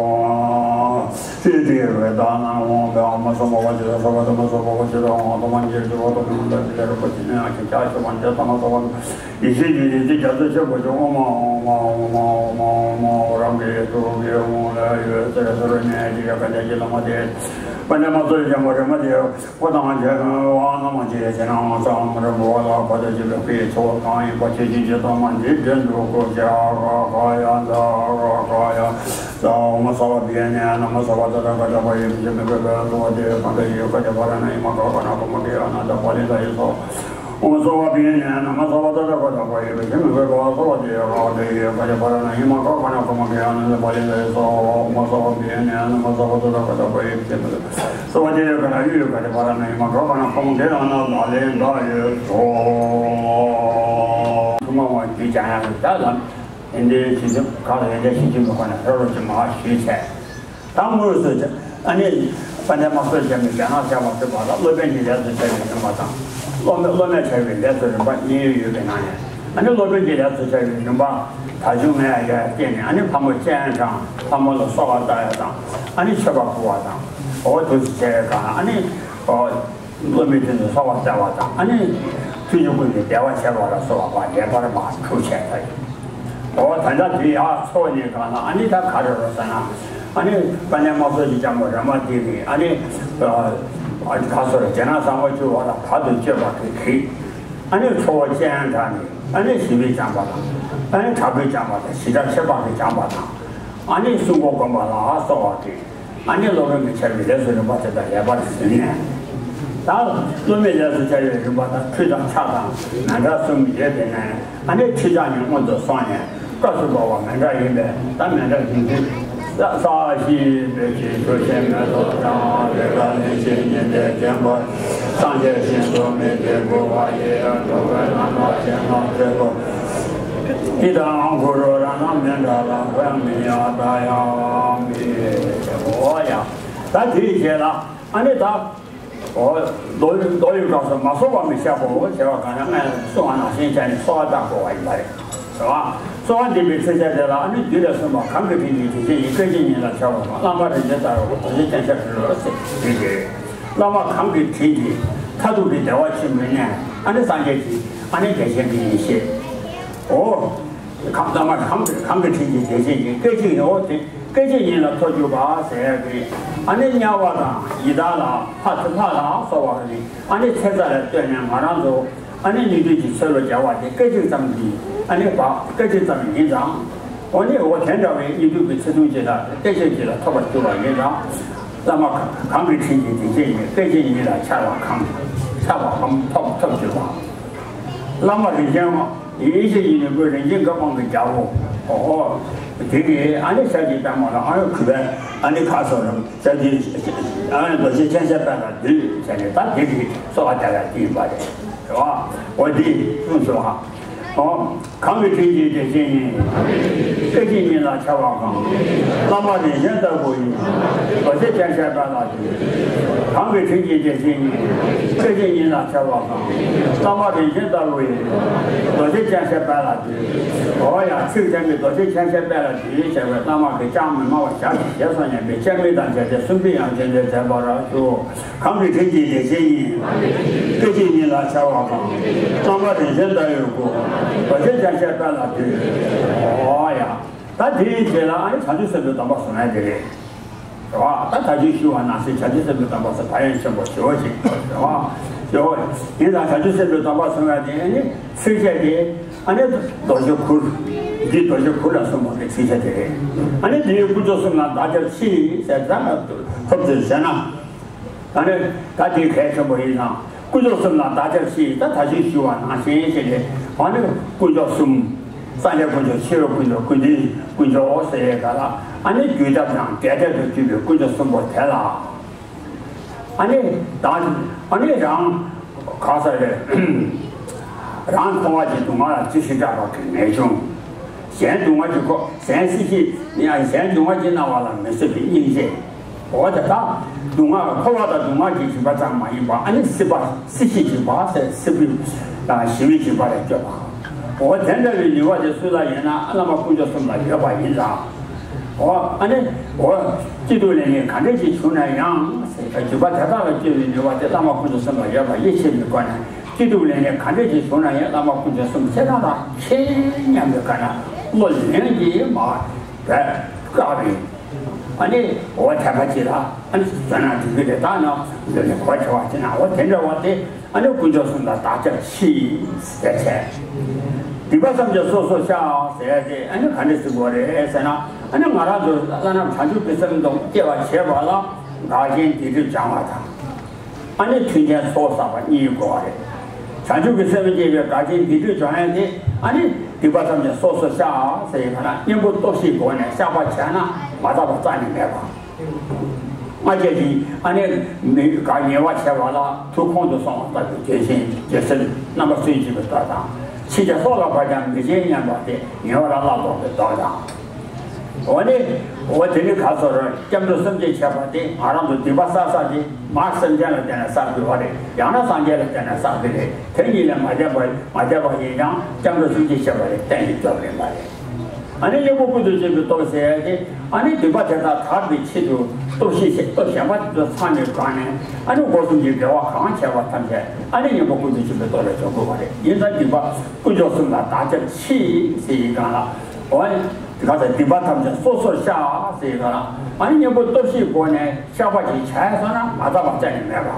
སྲིད་དེ་བའི་ད་ན་འོང་བའི་ཨ་མ་སོ་མ་བ་ཅི་ལ་སོ་བ་དེ་མ་སོ་བ་བ་ཅི་ལ་འོང་དོ་མ་ཉེར་ཅི་བ་དོ་མ་ལ་ཅི་ལ་རུ་པ་ཅི་ནི་ཨ་ཅི་ཅ་ཅི་བ་ཅི་ལ་ད་མ་སོ་བ། ཡེ་ཤེས་ཀྱི་ཡེ་ཤེས་རྒྱ་མཚོ་ཆེན་པོ་ཆེ་ཨོ་མ་ཨོ་མ་ཨོ་མ་ཨོ་མ་ཨོ་མ་ཨོ་རང་གི་ཐུགས་ཀྱི་ཧོང་ལ་ཡོད་ཟེར་སོ་ར་ནས་ཀྱི་ཡ་ག་ལས་ཀྱི་བླ་མ་དེ་པ་ཉ་མ་ཚོ་ཡི་ཅང་པ་རེ་མ་དེ་ཨོ་དང་ཇེ་ཨ་ན་མ་ཇེ་ཇེ་ན་ཨོ་ཙམ་ར་མོ་བ་ལ་པ་དེ་ཅི་ལ་ཁུའི་ཚོ་གང་ཡིན་པ་ཆེ་ཆེ་ཆེ་དང་མ་འདི་འདྲེན་དུ་ཀོ་ཅ་ག་ག་ཡ་ཛ་ག་ག་ཡ་ཛ་ཨོ་མ་ས་བ་བི་ཡ་ནེ་ན་མ་ས་བ་ཙ་ད་ག་ད་པ་ཡི་མི་ཅེ་མི་ག་ག་ལོ་དེ་ག་འདྲ་ཡི་ག་ཅ་པ་ར་ན་ཡི་མ་ག་ག་ན་ཀོ་མ་གེ་ཡ་ན་ད་པ་ལེ་ད་ཡི་སོ། ཨོ་སོ་བ་བི་ཡ་ནེ་ན་མ་སོ་བ་ད་ད་ག་ད་པ་ཡི་བི་ཤི་མི་བེ་བ་སོ་བ་དེ་ཡ་ག་དེ་ཡི་ག་ཅ་པ་ར་ན་ཧི་མ་ག་ག་ན་ཀོ་མ་གེ་ཡ་ན་ད་པ་ལེ་ད་ཡི་སོ། ཨོ་སོ་བ་བི་ཡ་ནེ་ན་མ་སོ་བ་ད་ད་ག་ད་པ་ཡི་བི་ཤི་མི་སོ་བ་དེ་ཡ་ག་ན་ཡུ་ཡི་ག་ཅ་པ་ར་ན་ཧི་མ་ག་ག་ན་ཀོ་མ་གེ་ཡ་ན་ད་ལེ་ད་ཡི་སོ། ཐུ་མ་བ་དེ་ཅ་ཡ་ད་ལ་དེ་འདྲའི་ཞིག་ག་ལ་ཡ་དེ་ཞིག་གི་མི་ག་ན་ཧེ་རོ་ཅི་མ་ཞུས་ཚེ། ད་དངོས་སུ་ཨ་ནི་དཔལ་ལྡན་དམག་ཟོར་བྱས་ནས་རྒྱ་ནག་བྱ་བ་སྲིད་པ་ལ་སློབ་དཔོན་གྱི་ལས་སུ་བྱ་བའི་རིམ་པ་དང་། སློབ་མ་སློབ་མས་བྱ་བའི་ལས་སུ་རིམ་པ་གཉིས་ཡོད་པའི་ནང་ནས། ཨ་ནི་སློབ་དཔོན་གྱི་ལས་སུ་བྱ་བའི་རིམ་པ་ད་གཞུང་ངས་ཡར་བསྟན་ནས། ཨ་ནི་ལྷ་མོ་སྤྱན་དྲངས་ལྷ་མོ་ལ་གསོལ་བ་བཏབ་ཡ་དང་། ཨ་ནི་མཆོད་པ་ཕུལ་བ་དང་། འོ་དེ་ཚོ་བྱས་པའི་སྒང་ཨ་ནི་འོ། སློབ་མའི་དོན་དུ་གསོལ་བ་བཏབ་པ་དང་། ཨ་ནི་ཐུགས་རྗེ་ཀུན་གྱི་བདེ་བ་བྱེད་པ་ལ་གསོལ་བ་པ་ལེགས་པར་མ་འཁྲུགས་བྱས་པ་ཡིན། འོ་ད་ལྟ་དེ་ཡར་འཚོགས་ནས་གང་ལ་ཨ་ནི་ད་ག་རེ་རོ་ཟེར་ན། ཨ་ནི་དཔལ་ལྡན་དམག་ཟོར་གྱི་ལྕམ་པོ་རེ་མ་ཏི་རི་ཨ་ནི་ཨ་ག་སོ་རེ་རྒྱ་ནག་ཟམ་པ་བཅུ་པ་ལ་བར་དུ་གཅོད་པ་གི་གིས། ཨ་ནི་ཚོགས་སྤྱན་དྲངས་ནས་ཨ་ནི་ཞི་བའི་བྱམས་པ་དང་། ཨ་ནི་དྲག་པོའི་བྱམས་པ་དང་། ཞི་དྲག་ཁྱད་འཕགས་ཀྱི་བྱམས་པ་དང་། ཨ་ནི་སྲུང་འཁོར་བསྒོམ་པ་ལ་གསོལ་བ་གིས། ཨ་ནི་སློབ་དཔོན་གྱི་བྱ་བའི་ལས་སུ་རིམ་པ་དེ་དག་ལེགས་པར་ཟིན་ནས། ད་སློབ་མའི་ལས་སུ་བྱ་བའི་རིམ་པ་དང་ཁྲུས་དང་ཕྱག་དང་མཎྜལ་གསུམ་ཡོད་པས་ན། ཨ་ནི་ཁྲུས་ཆང་ཉིད་སྔོན་དུ་སོང་ནས་སྐབས་སུ་བབ་པ་མཎྜལ་ཡིན་པས། ད་མཎྜལ་ཡིན་དུས། ས་གཞི་བེ་ཅིན་ཆུ་ཆེན་མེ་ཏོག་དང་། རེ་ཁཱ་ལན་ཆེན་སྙན་པའི་བརྟན་པ། སངས་རྒྱས་ཞིང་གསུམ་མི་ཟད་གུ་བ་ཡི། འགྲོ་བའི་ལམ་ལ་ཆེན་ལ་མཛེས་པོ། ཏི་དང་གུ་རུ་ར་ན་མི་འདྲ་ལ་ཧོ་ཡང་མི་ཡ་ད་ཡང་མི་འོ་ཡ། ད་དེའི་རྗེས་ལ་ཨ་ནི་ད་འོ་མདོ་མདོ་ཡི་སྐབས་སུ་མ་གསོལ་བ་མི་བྱ་བའོ་ཟེར་བ་གང་ན་ངས་གསུངས་པ་ནང་བཞིན་བྱས་ནས་གསོལ་བ་བཏབ་དགོས་པ་ཡིན་པ་རེད། རེད་བ། གསོལ་བ་འདེབས་པའི་ཚེ་ཆ་དེ་ལ་ཨ་ནི་རྒྱུད་ལས་གསུངས་པ་གང་གི་དྲིན་གྱིས་དེ་བཞིན་ཡིན། སྐད་ཅིག་ཉིད་ལ་འཆར་བ་དང་། བླ་མ་རིན་ཆེན་ལྟ་བའི་རྡོ་རྗེ་ཅན་ཤེས་གྲུབ་ལ་ཟེར་དེ་རེད། བླ་མ་གང་གི་དྲིན་གྱིས་མཐར་ཐུག་གི་བདེ་བ་ཆེན་པོའི་གནས་ཨ་ནི་སངས་རྒྱས་ཀྱི་ཨ་ནི་བདེ་ཆེན་གྱི་ཡེ་ཤེས། འོ། གང་ལྟར་མ་གང་གང་གི་དྲིན་གྱིས་བདེ་ཆེན་གྱི་སྐད་ཅིག་ཉིད། འོ་དེ་སྐད་ཅིག་ཉིད་ལ་ཐོབ་གྱུར་པ་ཟེར་ཏེ། ཨ་ནི་དམྱལ་བ་དང་ཡི་དྭགས་ལ་ལྷ་ལྷ་ལ་སོགས་པ་གི་ཨ་ནི་ཚེ་ས་ལ་ལྟོས་ནས་ང་རང་ཚོ་ཨ་ནི་སྙིགས་དུས་ཀྱི་ཚེ་ལོ་བརྒྱ་པ་དེ་སྐད་ཅིག་ཙམ་གྱིས་ཨ་ནི་བ་སྐད་ཅིག་ཙམ་ཡིན་ཙང་། འོ་ནི་འོ་དེ་འདྲ་བའི་སྙིགས་དུས་ཀྱི་ཚེ་ཐུང་ཅིག་ལ་སྐད་ཅིག་ཅིག་ལ་ཐོབ་པར་གྱུར་པ་ཡིན་ཙང་། བླ་མ་གང་གི་དྲིན་གྱིས་དེ་བཞིན་ཉིད། སྐད་ཅིག་ཉིད་ལ་འཆར་བ་གང་འཆར་བ་གང་ཐོབ་ཐོབ་གྱུར་པ། བླ་མ་རིན་ཆེན་མ། ཡེ་ཤེས་ཡེ་ནས་ཀུན་རིན་ཆེན་དགའ་སྤང་གི་རྒྱལ་པོ། ཨོ། དེ་གིས་ཨ་ནི་ཤཱཀྱའི་པདྨོ་ལ་ཨ་ནི་གུས་པས་ཨ་ནི་ཁ་སོ་རུ་ཤཱཀྱའི་ཨ་ནི་རྡོ་རྗེ་ཅན་ཤེས་དཔལ་ལ་འདུད་བྱས་ནས། ད་དེ་གིས་གསོལ་བ་བཏབ་ཡ་དེ་ཡིན་པ་རེད། རེད་བ། འོ་དེ་གསུངས་སོ་ཧ། ཨོ། གང་གི་དྲིན་གྱིས་དེ་བཞིན་ཉིད། སྐད་ཅིག་ཉིད་ལ་འཆར་བ་གང་། བླ་མ་རིན་ཆེན་ལྟ་བུ་ཡི། རྡོ་རྗེ་ཅན་ཤེས་པ་ལ་འདུད། གང་གི་དྲིན་གྱིས་དེ་བཞིན་ཉིད། སྐད་ཅིག་ཉིད་ལ་འཆར་བ་གང་། བླ་མ་རིན་ཆེན་ལྟ་བུ་ཡི། རྡོ་རྗེ་ཅན་ཤེས་པ་ལ་འདུད། འོ་ཡ། ཚིག་དེ་ནི་རྡོ་རྗེ་ཅན་ཤེས་པ་ལ་འདུད་ཟེར་བའི་བླ་མ་གིས་ཅང་མི་སྨྲ་བ་ཞལ་གྱིས་བཞེས་སོ་སྙམ་པའི་སྤྱན་མིག་དང་བཅས་ཏེ་གསུང་འབུལ་ཡང་ཅི་འདོད་མཛད་པར་ཞུ། གང་གི་དྲིན་གྱིས་དེ་བཞིན་ཉིད། སྐད་ཅིག་ཉིད་ལ་འཆར་བ་གང་། བླ་མ་རིན་ཆེན་ལྟ་བུའི་སྐུ། རྡོ་རྗེ་ཅན་ཤེས་པ་ལ་འདུད། འོ་ཡ། ད་དེའི་རྗེས་ལ་ཨ་ནི་བྱང་ཆུབ་སེམས་དཔའི་སྡོམ་པ་གསུང་ཡ་དེ་རེད། རེད་བ། ད་ད་ཅི་ཞུ་བ་ནང་བཞིན་བྱང་ཆུབ་སེམས་དཔའི་སྡོམ་པ་སོགས་ཕན་ཡོན་ཆེན་པོ་ཞེ་པོ་ཅིག་རེད་བ། ཞེ་པོ་ཡིན་ཙང་བྱང་ཆུབ་སེམས་དཔའི་སྡོམ་པ་གསུང་ཡ་དེ་ཨ་ནི་ཚིགས་བཅད་དེ་ཨ་ནི་རྡོ་རྗེ་གུར། འདི་རྡོ་རྗེ་གུར་ལ་གསུངས་པ་གི་ཚིགས་བཅད་དེ་རེད། ཨ་ནི་འདི་ཡི་དཀོན་མཆོག་གསུམ་ལ་བདག་སྐྱབས་མཆི་ཟེར་ཙམ་ལ་ཐོབ་ཚུལ་བྱས་ན། ད་ནི་ད་དེ་གལ་ཆེན་པོ་ཡིན་ཙང་དཀོན་མཆོག་གསུམ་ལ་བདག་སྐྱབས་མཆི། ད་ད་ཅི་ཞུ་བ་ནང་བཞིན་བྱས་ཏེ་ཨ་ནི་དཀོན་མཆོག་གསུམ། སངས་རྒྱས་དཀོན་མཆོག་ཕྱི་རོལ་དཀོན་མཆོག་ཀུན་འདུས་དཀོན་མཆོག་ཟེར་ཡས་ག་ལ་ཨ་ནི་རྒྱུ་ཐབས་དང་འབྲས་རྟགས་སུ་གྱུར་པའི་དཀོན་མཆོག་གསུམ་པོ་དེ་ལ། ཨ་ནི་ད་ཨ་ནི་རང་ག་ས་རེད། རང་མཐོང་བ་གྱི་སྡུག་བསྔལ་ལ་ཅི་ཞིག་སྐྲག་པ་གི་མེད་འབྱུང་། གཞན་སྡུག་བསྔལ་གྱི་ཁོ་གཞན་སྲིད་ཞི་ཡང་གཞན་སྡུག་བསྔལ་གྱི་སྣང་བ་ལ་མི་སྲིད་པའི་སྙིང་རྗེ། འོ་ད་ལྟ་སྡུག་བསྔལ་འཁོར་བ་དང་སྡུག་བསྔལ་གྱི་འཇིགས་པ་ཙམ་མ་ཡིན་པ་ཨ་ནི་སྲིད་པ་སྲིད་ཞིའི་འཇིགས་པ་ཟེར་སྲིད་པའི་དང་ཞི་བའི་འཇིགས་པ་ལ་སྐྱོབ་པ། འོ་དེ་འདྲ་བའི་ནུས་པ་དེ་སུ་ལ་ཡོད་ན་ཨ་བླ་མ་དཀོན་མཆོག་གསུམ་ལ་ཡོད་པ་ཡིན་ཙང་། འོ་ཨ་ནི་འོ་སྐྱིད་སྡུག་ལས་ངན་ག་འདྲ་ཞིག་བྱུང་ན་ཡང་ཟེར་འཇིགས་པ་དེ་དག་ལ་སྐྱོབ་པའི་ནུས་པ་དེ་བླ་མ་དཀོན་མཆོག་གསུམ་ལ་ཡོད་པ་ཡིད་ཆེས་པའི་སྒོ་ནས་སྐྱིད་སྡུག་ལས་ངན་ག་འདྲ་ཞིག་བྱུང་ན་ཡང་བླ་མ་དཀོན་མཆོག་གསུམ་ཁྱེད་རང་དང་ཁྱེད་མཉམ་པའི་སྒོ་ནས་བློ་ལྷན་གྱིས་མར་བཀག་པའི། ཨ་ནི་འོ་དད་པ་ཅིག་ལ་ཨ་ནི་བསོད་ནམས་སྒྲིག་གི་རེད། ད་ནང་འདི་ནས་གོ་ཆེ་བ་ཅིག་ན་འོ་དེ་འདྲ་བ་དེ་ཨ་ནི་དཀོན་མཆོག་གསུམ་ལ་བདག་སྐྱབས་མཆི་ཟེར་བྱས། སྡིག་པ་ཐམས་ཅད་སོ་སོར་བཤགས་ཟེར་ཏེ་ཨ་ནི་ག་འདྲ་ཟེར་དགོས་རེད་ཟེར་ན། ཨ་ནི་ང་རང་ཚོ་བླ་ན་བྱང་ཆུབ་ཀྱི་སེམས་དང་སྐྱེ་བར་བྱེད་པ་ལ་འགག་རྐྱེན་སྡིག་སྒྲིབ་སྦྱང་བ་དང་། ཨ་ནི་མཐུན་རྐྱེན་ཚོགས་བསགས་པ་གཉིས་དགོས་པ་རེད། བྱང་ཆུབ་ཀྱི་སེམས་སྐྱེ་བའི་འགག་རྐྱེན་སྡིག་སྒྲིབ་སྦྱང་ཡས་དེ་ཨ་ནི་སྡིག་པ་ཐམས་ཅད་སོ་སོར་བཤགས་ཟེར་ཡས་ཁ་ན་གཉེན་པོ་སྟོབས་བཞིའི་སྒོ་ནས་བཤགས་པ་བྱས་ན་མ་དག་པ་རྩ་ནས་མེད་པ། ལྔ་བརྒྱ་གྱིས་ཨ་ནི་མི་ག་ཉེས་པ་བྱས་པ་ལ་ཐུགས་ཁོང་དུ་སོང་བ་ལྟ་བུའི་དེ་བཞིན་དེ་སྲིད་རྣམ་པར་སུན་འབྱིན་པའི་བློ་དང་། ཕྱིས་ཀྱང་སྲོག་ལ་བབ་ཀྱང་མི་བྱེད་སྙམ་པ་སྟེ་ཉེ་བར་བློ་ལྡོག་པའི་བློ་དང་། འོ་ནི། འོ་དེ་ནི་ག་ཚོད་རེད། སྐྱབས་འགྲོ་སེམས་བསྐྱེད་བྱས་པ་དེ་ང་རང་ཚོ་སྡིག་པ་བསགས་བསགས་དེ་མར་སེམས་ཅན་ལ་བརྟེན་ནས་བསགས་དགོས་པ་རེད། ཡང་ན་སངས་རྒྱས་ལ་བརྟེན་ནས་བསགས་ཀྱི་རེད། དེ་གཉིས་ལས་མ་འདས་པ་མ་འདས་པ་ཡིན་ཀྱང་སྐྱབས་འགྲོ་སེམས་བསྐྱེད་བྱས་པ་ལས་གཏན་ནས་སྐྱོབ་རེད་མ་རེད། ཨ་ནི་གཉེན་པོ་ཀུན་ཏུ་སྤྱོད་པའི་སྟོབས་ཟེར་ཡ་དེ་ཨ་ནི་སྡིག་པ་དེ་དག་དག་པའི་ཆེད་དུ་སྟོབས་ཤེས་ཤེས་སྟོབས་གཞན་པ་དེ་ཚོ་ཚང་མའི་སྒང་ནས་ཨ་ནི་སྒོ་གསུམ་གྱི་དགེ་བ་གང་བྱས་པ་ཐམས་ཅད་ཨ་ནི་གཉེན་པོ་ཀུན་ཏུ་སྤྱོད་པའི་སྟོབས་ལས་འཇོག་དགོས་པ་རེད། ཡིན་ཙང་སྡིག་པ་དཀོན་མཆོག་གསུམ་ལ་བདག་སྐྱབས་མཆི་ཟེར་ཡི་སྒང་ལ། འོ། དེ་ག་ཚོད་སྡིག་པ་ཐམས་ཅད་སོ་སོར་བཤགས་ཟེར་ག་ལ། ཨ་ནི་གཉེན་པོ་སྟོབས་བཞིའི་སྒོ་ནས་བཤགས་པ་ཅིག་བྱས་སོང་ན་མ་དག་པ་རྩ་ནས་མེད་པ།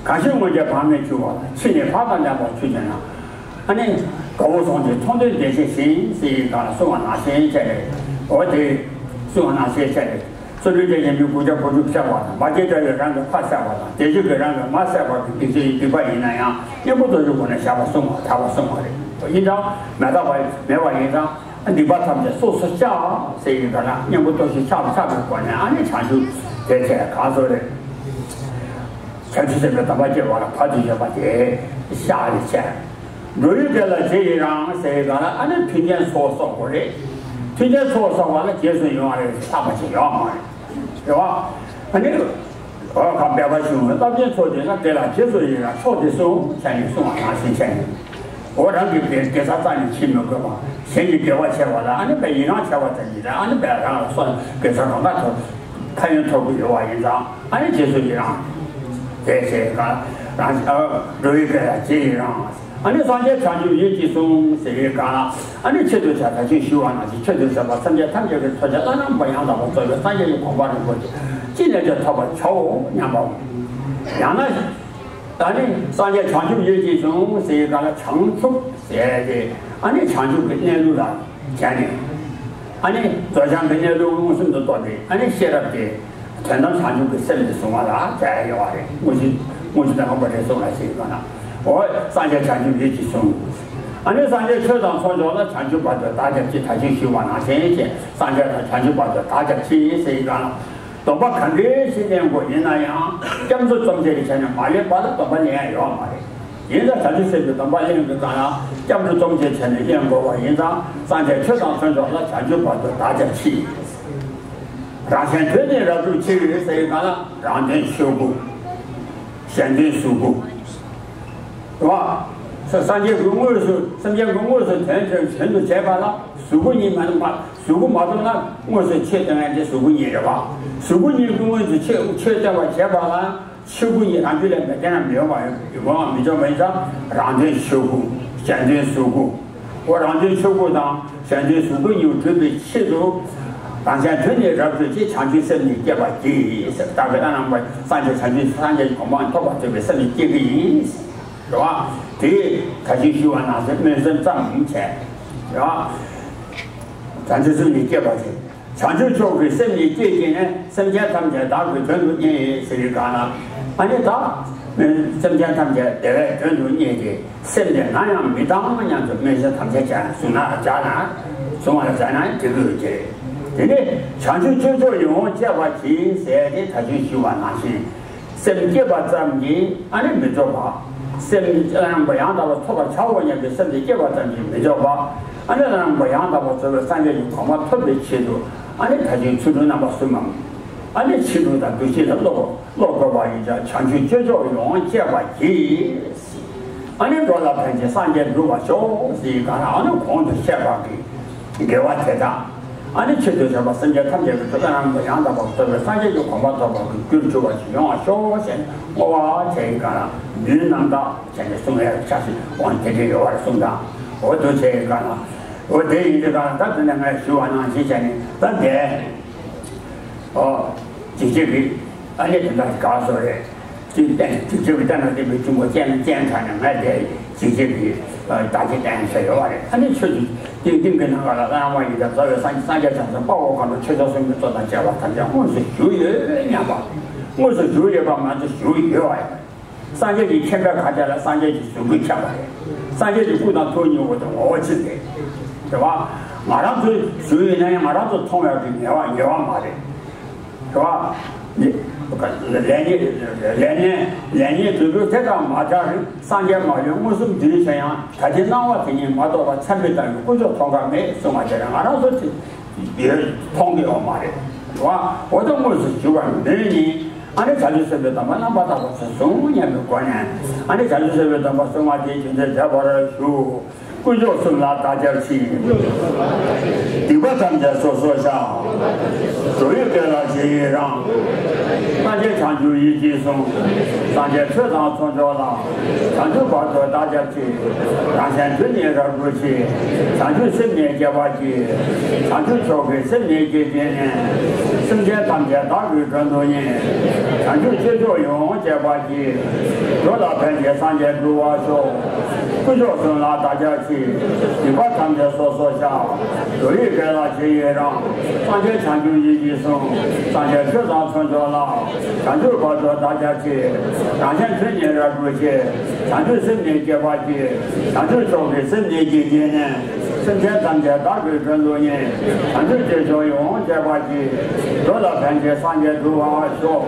གང་ཞིག་སྔོན་གྱི་བག་མེད་གྱུར་པ་ལ། ཕྱིས་ནས་བག་དང་ལྡན་པར་གྱུར་ཅིག་ན། ཨ་ནི་དགའ་བོ་སོང་སྟེ་མཐོང་ཐོས་བདེ་གཤེགས་བཞིན་ཟེར་ག་ལ་གསུངས་པ་ནང་བཞིན་བྱས་ནས། འོ་དེ་གསུངས་པ་ནང་བཞིན་བྱས་ནས། བརྩོན་འགྲུས་ཀྱི་ཡོན་ཏན་དགུ་བརྒྱ་དགུ་བཅུ་བཤགས་པ་དང་། མ་སྐྱེས་དགྲ་ཡིས་རང་གི་ཕ་བསད་པ་དང་། བདེ་གཤེགས་ཀྱིས་རང་གི་མ་བསད་པ་གི་སྡིག་ཅན་ཡི་སྡིག་པ་ཡིན་ན་ཡང་གཉེན་པོ་སྟོབས་བཞིའི་སྒོ་ནས་བཤགས་པ་གསུངས་པ་དག་པ་གསུངས་པ་རེད། ཡིན་ཀྱང་མ་དག་པ་མེད་པ་ཡིན་ཙང་། སྡིག་པ་ཐམས་ཅད་སོ་སོར་བཤགས་ཟེར་ཡིན་པ་ན་གཉེན་པོ་སྟོབས་བཞི་ཕྱག་ལ་ཕྱག་པའི་སྒོ་ནས་ཨ་ནི་བྱང་ཆུབ་དེ་ཚེ་གང་སོ་རེད། བྱང་ཆུབ་སེམས་དཔའི་སྡོམ་པ་སྐྱེ་བ་ལ་བར་དུ་གཞོལ་བ་དེ་བཤགས་རེ་བྱས། འགྲོ་བའི་དགེ་ལ་རྗེས་ཡི་རང་ཟེར་ཡིན་པ་ན་ཨ་ནི་མཐུན་རྐྱེན་ཚོགས་བསགས་དགོས་རེད། མཐུན་རྐྱེན་ཚོགས་བསགས་པ་ལ་རྗེས་སུ་ཡི་རང་རེད་ལྷག་པ་ཅིག་ཡོད་མ་རེད། རེད་བ། ཨ་ནི། འོ་ཁ་འབད་པ་བྱུང་བའི་རླབས་ཆེན་ཚོགས་དེ་ལ་དེ་ལ་རྗེས་སུ་ཡི་རང་མཆོག་དེ་གསུངས་བྱས་ནས་གསུངས་པ་ནང་བཞིན་བྱས་ནས། འོ་རང་གི་དགེ་དགེ་རྩ་རྩ་ནས་བྱེད་མི་དགོས་པ། གཞན་གྱི་དགེ་བ་བྱས་པ་ལ་ཨ་ནི་དཔེ་ཡི་རང་བྱས་པ་ཙམ་གྱིས་ཨ་ནི་དཔེ་རང་ལ་སོགས་དགེ་རྩ་གང་དག་ཐོབ། ཕན་ཡོན་ཐོབ་ཀྱི་ཡོད་པ་ཡིན་ཙང་ཨ་ནི་རྗེས་སུ་ཡི་རང་། དེ་བྱས་ག་རང་འགྲོ་བའི་དགེ་ལ་རྗེས་ཡི་རང་། ཨ་ནི་སངས་རྒྱས་བྱང་ཆུབ་ཡིད་ཀྱིས་བཟུང་ཟེར་བའི་སྒང་ལ། ཨ་ནི་ཆེད་དུ་བྱ་ད་ཅི་ཞུ་བ་ནང་བཞིན་ཆེད་དུ་བྱ་བ་སེམས་ཅན་ཐམས་ཅད་ཀྱི་ཐོབ་བྱ་བླ་ན་མེད་པ་ཡང་དག་པར་རྫོགས་པའི་སངས་རྒྱས་ཀྱི་གོ་འཕང་རིན་པོ་ཆེ་ཅི་ནས་ཀྱང་ཐོབ་པར་བྱའོ་སྙམ་པའོ། ཡང་ན། ཨ་ནི་སངས་རྒྱས་བྱང་ཆུབ་ཡིད་ཀྱིས་བཟུང་ཟེར་བའི་སྒང་ལ་བྱང་ཆུབ་ཟེར་ཏེ་ཨ་ནི་བྱང་ཆུབ་ཀྱི་གནས་ལུགས་ལ་བྱས་ནས། ཨ་ནི་རྫོགས་བྱང་གི་གནས་ལུགས་མངོན་སུམ་དུ་རྟོགས་པའི་ཨ་ནི་ཤེས་རབ་དེ། དོན་དམ་བྱང་ཆུབ་ཀྱི་སེམས་ལས་བྱུང་བ་ལ་བྱ་ཡ་ཡོད་པ་རེད། དངོས་གཞི་དངོས་གཞི་དང་མངོན་པར་འབྲེལ་གསུངས་ལ་ཞེས་པ་ན། འོ་སངས་རྒྱས་བྱང་ཆུབ་ཡིད་ཀྱིས་བཟུང་། ཨ་ནི་སངས་རྒྱས་ཆོས་དང་ཚོགས་མཆོག་ལ་བྱང་ཆུབ་བར་དུ་བདག་སྐྱབས་མཆི། ད་ཅི་ཞུས་པ་ནང་བཞིན་བྱས་སངས་རྒྱས་དང་བྱང་ཆུབ་བར་དུ་བདག་སྐྱབས་མཆི་ཟེར་ཡི་ག་ལ། སྡོམ་པ་ག་འདྲའི་ཞིག་ལེན་དགོས་ཡིན་ན་ཡང་སྐྱབས་འགྲོ་ཙམ་ཅིག་གི་ཆ་ནས་མ་ལེན་པ་ལ་སྡོམ་པ་ལེན་ཡ་ཡོད་མ་རེད། ཡིན་ཙང་བྱང་ཆུབ་སེམས་ཀྱི་སྡོམ་པ་ལེན་པའི་སྒང་ལ་སྐྱབས་འགྲོ་སྡོམ་བྱེད་བྱས་ནས་ལེན་དགོས་པ་ཡིན་ཙང་། སངས་རྒྱས་ཆོས་དང་ཚོགས་མཆོག་ལ། བྱང་ཆུབ་བར་དུ་བདག་སྐྱབས་མཆི། རང་གཞན་དོན་ནི་རབ་བསྒྲུབ་ཕྱིར་ཟེར་བའི་སྒང་ལ། རང་དོན་ཆོས་སྐུ། གཞན་དོན་གཟུགས་སྐུ། རེད་བ། ས- སངས་རྒྱས་ཀྱིས་དངོས་སུ་སེམས་ཅན་གྱི་དངོས་སུ་དོན་དོན་དོན་དུ་བྱས་པ་ལ། གཟུགས་སྐུ་གཉིས་མ་མ- གཟུགས་སྐུ་མ་བསྟན་ན། དངོས་སུ་ཆོས་སྟོན་མཁན་དེ་གཟུགས་སྐུ་གཉིས་རེད་བ། གཟུགས་སྐུ་གཉིས་ཀྱི་སྔོན་དུ་ཆོས་ཆོས་སྟོན་པར་བྱེད་པ་ལ། ཆོས་སྐུ་གཉིས་རང་རྒྱུད་ལ་མི་ལྡན་ན་མི་ཡོང་བ་ཡོང་བ་མི་འཇོག་པ་ཡིན་ཙང་། རང་དོན་ཆོས་སྐུ། གཞན་དོན་གཟུགས་སྐུ། འོ། རང་དོན་ཆོས་སྐུ་དང་གཞན་དོན་གཟུགས་སྐུ་གཉིས་སྒྲུབ་པའི་ཆེད་དུ། རང་གཞན་དོན་ནི་རབ་བསྒྲུབ་ཕྱིར། བྱང་ཆུབ་སེམས་ནི་བསྐྱེད་པར་བགྱི་ཟེར། བདག་གིས་བླ་ན་མེད་པ་སངས་རྒྱས་བྱང་ཆུབ་སངས་རྒྱས་ཀྱི་གོ་འཕང་ཐོབ་པར་བྱེད་པའི་སེམས་ནི་བསྐྱེད་ཀྱི་ཡིན། རེད་བ། དེ་ད་ཅི་ཞུས་པ་ནང་བཞིན་སྨོན་སེམས་ཙམ་བྱས། རེད་བ། བྱང་ཆུབ་སེམས་ནི་བསྐྱེད་པར་བགྱི། བྱང་ཆུབ་མཆོག་གི་སེམས་ནི་བསྐྱེད་བགྱིས་ནས། སེམས་ཅན་ཐམས་ཅད་བདག་གི་དོན་དུ་གཉེར་ཟེར་བའི་སྒང་ལ། ཨ་ནི་ད་སེམས་ཅན་ཐམས་ཅད་བདེ་བའི་དོན་དུ་གཉེར་ཏེ། སེམས་དེ་ནམ་ཡང་མི་གཏང་སྙམ་དུ་སྨོན་སེམས་ཐམས་ཅད་བྱས་ན། བཟུང་ན་བྱས་ན། བཟུང་བ་ལ་བྱས་ན་འགྲིག་གི་ཡོད་ཀྱི་རེད། དེ་ནས་བྱང་ཆུབ་སྤྱོད་མཆོག་ཡིད་འོང་སྤྱད་པར་བགྱི་ཟེར་ཏེ། ད་ཅི་ཞུས་པ་ནང་བཞིན། སེམས་བསྐྱེད་པ་ཙམ་གྱིས་ཨ་ནི་མི་ཆོག་པ། སེམས་བླ་ན་མེད་པ་ཡང་དག་པར་ཐོབ་པར་བྱའོ་སྙམ་པའི་སེམས་དེ་བསྐྱེད་པ་ཙམ་གྱིས་མི་ཆོག་པ། ཨ་ནི་བླ་ན་མེད་པ་ཡང་དག་པར་རྫོགས་པའི་སངས་རྒྱས་ཀྱི་གོ་འཕང་ཐོབ་པའི་ཆེད་དུ། ཨ་ནི་ད་ཅི་ཚུལ་ཁྲིམས་རྣམ་པ་གསུམ་མམ། ཨ་ནི་ཕྱི་ལུགས་དང་འདུ་བྱེད་ལ་སློབ་སློབ་དགོས་པ་ཡིན་ཙང་། བྱང་ཆུབ་སྤྱོད་མཆོག་ཡིད་འོང་སྤྱད་པར་བགྱི། ཨ་ནི་འགྲོ་ལ་ཕན་ཕྱིར་སངས་རྒྱས་འགྲུབ་པར་ཤོག་ཟེར་བའི་སྒང་ལ། ཨ་ནི་གོང་དུ་བཤད་པ་གི་དགེ་བ་དེ་དག་ཨ་ནི་ཆེད་དུ་བྱས་པ། སེམས་ཅན་ཐམས་ཅད་ཀྱི་དོན་དུ་བླ་ན་མེད་པ་ཡང་དག་པར་རྫོགས་པའི་སངས་རྒྱས་ཀྱི་གོ་འཕང་ཐོབ་པར་གྱུར་ཅིག་པ་ཞིག་ཡོང་བར་ཤོག་ཟེར་བསྔོ་བ་བྱས་པའི་སྒང་ལ། ལུས་རྣམ་དག་བྱས་ནས་གསུང་ཡག་ཆ་ཞིག་འོང་། དེ་འདྲ་ཡོད་པ་རེད་གསུངས་དང་། འོ་དེ་བྱས་པའི་སྒང་ལ། འོ་དེ་ཡིན་དུས་སྒང་ལ། ད་དེ་ནས་ངས་ཞུ་བ་ནང་བཞིན་བྱས་ནས་ད་འདས། ཨོ། ཅིག་ཅིག་གིས་ཨ་ནི་དེ་འདྲ་ག་སོ་རེད། ཅིག་བསྟན་ཅིག་ཅིག་གིས་བསྟན་ན་དེ་མི་ཆུང་གོ་ཅན་ཅན་ཁ་ནས་ང་དེ་ཅིག་ཅིག་གིས་ད་ཅི་བསྟན་ཟེར་ཡོད་པ་རེད། ཨ་ནི་ཆོས་ཀྱི་ཏིང་ཏིང་གི་ནང་ལ་བླ་ན་མེད་པ་ཡི་དམ་རྩ་བའི་སངས་སངས་རྒྱས་བྱང་སེམས་དཔའ་བོ་དཀར་པོ་ཆོས་སྐྱོང་སྲུང་མའི་གཙོ་དང་བཅས་པ་ཐམས་ཅད་དངོས་སུ་བཞུགས་ཡོད་སྙམ་པ། དངོས་སུ་བཞུགས་ཡོད་པ་མ་གཏོགས་བཞུགས་ཡོད་པ་ཡིན། སངས་རྒྱས་ཀྱི་མཁྱེན་པའི་ཁ་ཆ་ལ་སངས་རྒྱས་ཀྱི་གཟུགས་སྐུ་ཁྱབ་པ་རེད། སངས་རྒྱས་ཀྱི་སྐུ་དང་ཐུགས་མཉམ་པོ་དེ་ངོ་བོ་གཅིག་རེད། རེད་བ། ང་རང་ཚོའི་གཟུགས་ཡིན་ན་ཡང་ང་རང་ཚོ་མཐོང་བའི་གི་ངེས་པ་ངེས་པ་མ་རེད། རེད་བ། ལས་ཉོན་ལས་ཉོན་ལས་ཉོན་དུད་འགྲོ་དེ་དག་མ་ཐག་རིང་། སངས་རྒྱས་མ་ཡོང་མངོན་སུམ་འདུས་བྱས་ཡང་། ད་ལྟའི་སྣང་བ་དེ་ཉིད་མ་རྟོགས་པར། མཚན་དཔེ་ལྟ་བུའི་དཀོན་མཆོག་མཐོང་ག་མེད་གསུངས་པ་དེ་ལ་ང་རང་ཚོ་དེ། ཡོད། མཐོང་གི་ཡོད་མ་རེད། རེད་བ། འོ་ད་དངོས་སུ་བཞུགས་པར་མོས་ནས། ཨ་ནི་བྱང་ཆུབ་སེམས་དཔའི་སྡོམ་པ་རྣམ་པར་དག་པ་ཚུལ་བཟུང་སྙམ་པའི་སྒོ་ནས། ཨ་ནི་བྱང་ཆུབ་སེམས་དཔའི་སྡོམ་པ་བཟུང་བ་དེའི་རྒྱུ་མཚན་མཛད་པར་ཞུ། དཀོན་མཆོག་གསུམ་ལ་བདག་སྐྱབས་མཆི། སྡིག་པ་ཐམས་ཅད་སོ་སོར་བཤགས། འགྲོ་བའི་དགེ་ལ་རྗེས་ཡི་རང་། སངས་རྒྱས་བྱང་ཆུབ་ཡིད་ཀྱིས་བཟུང་། སངས་རྒྱས་ཆོས་དང་ཚོགས་མཆོག་ལ། བྱང་ཆུབ་བར་དུ་བདག་སྐྱབས་མཆི། རང་གཞན་དོན་ནི་རབ་བསྒྲུབ་ཕྱིར། བྱང་ཆུབ་སེམས་ནི་བསྐྱེད་པར་བགྱི། བྱང་ཆུབ་མཆོག་གི་སེམས་ནི་བསྐྱེད་བགྱིས་ནས། སེམས་ཅན་ཐམས་ཅད་བདག་གི་དོན་དུ་གཉེར། བྱང་ཆུབ་སྤྱོད་མཆོག་ཡིད་འོང་སྤྱད་པར་བགྱི། འགྲོ་ལ་ཕན་ཕྱིར་སངས་རྒྱས་འགྲུབ་པར་ཤོག། དཀོན་མཆོག་གསུམ་ལ་བདག་སྐྱབས་མཆི། སྡིག་པ་ཐམས་ཅད་སོ་སོར་བཤགས། འགྲོ་བའི་དགེ་ལ་རྗེས་ཡི་རང་། སངས་རྒྱས་བྱང་ཆུབ་ཡིད་ཀྱིས་བཟུང་། སངས་རྒྱས་ཆོས་དང་ཚོགས་མཆོག་ལ། བྱང་ཆུབ་བར་དུ་བདག་སྐྱབས་མཆི། རང་གཞན་དོན་ནི་རབ་བསྒྲུབ་ཕྱིར། བྱང་ཆུབ་སེམས་ནི་བསྐྱེད་པར་བགྱི། བྱང་ཆུབ་མཆོག་གི་སེམས་ནི་བསྐྱེད་བགྱིས་ནས། སེམས་ཅན་ཐམས་ཅད་བདག་གི་དོན་དུ་གཉེར། བྱང་ཆུབ་སྤྱོད་མཆོག་ཡིད་འོང་སྤྱད་པར་བགྱི། འགྲོ་ལ་ཕན་ཕྱིར་སངས་རྒྱས་འགྲུབ་པར་ཤོག།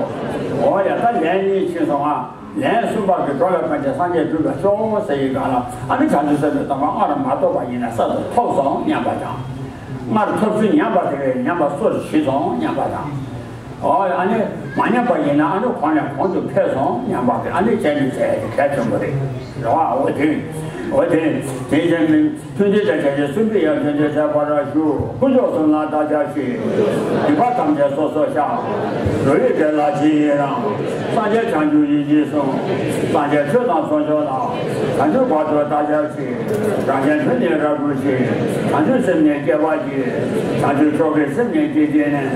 འོ་ཡ། ད་ལན་གཉིས་ཕྱིན་སོང་ང་། ལན་གསུམ་པ་གི་འགྲོ་ལ་ཕན་ཕྱིར་སངས་རྒྱས་འགྲུབ་པར་ཤོག་ཟེར་བའི་སྒང་ལ། ཨ་ནི་བྱང་ཆུབ་སེམས་དཔའི་སྡོམ་པ་སྔར་མ་ཐོབ་པ་ཡིན་ན་གསར་དུ་ཐོབ་སོང་སྙམ་པ་དང་། སྔར་ཐོབ་ཚུལ་ཉམས་པ་དེ་བས་ཉམས་པ་སོར་ཞི་སོང་སྙམ་པ་དང་། ཨོ། ཨ་ནི་མ་ཉམས་པ་ཡིན་ན་ཨ་ནི་གོང་ནས་གོང་དུ་འཕེལ་སོང་སྙམ་པ་དེ། ཨ་ནི་བྱས་ནས་བྱས་ཏེ་གལ་ཆེན་པོ་རེད། རེད་བ། འོ་དེ། འོ་དེ། དེ་བཞིན་མཐུན་སྒྲིལ་དང་བྱས་ཏེ་གསུམ་པའི་ཡང་དོན་དེ་མཛད་པར་ཞུ། དཀོན་མཆོག་གསུམ་ལ་བདག་སྐྱབས་མཆི། སྡིག་པ་ཐམས་ཅད་སོ་སོར་བཤགས། འགྲོ་བའི་དགེ་ལ་རྗེས་ཡི་རང་། སངས་རྒྱས་བྱང་ཆུབ་ཡིད་ཀྱིས་བཟུང་། སངས་རྒྱས་ཆོས་དང་ཚོགས་མཆོག་ལ། བྱང་ཆུབ་བར་དུ་བདག་སྐྱབས་མཆི། རང་གཞན་དོན་ནི་རབ་བསྒྲུབ་ཕྱིར། བྱང་ཆུབ་སེམས་ནི་བསྐྱེད་པར་བགྱི། བྱང་ཆུབ་མཆོག་གི་སེམས་ནི་བསྐྱེད་བགྱིས་ནས།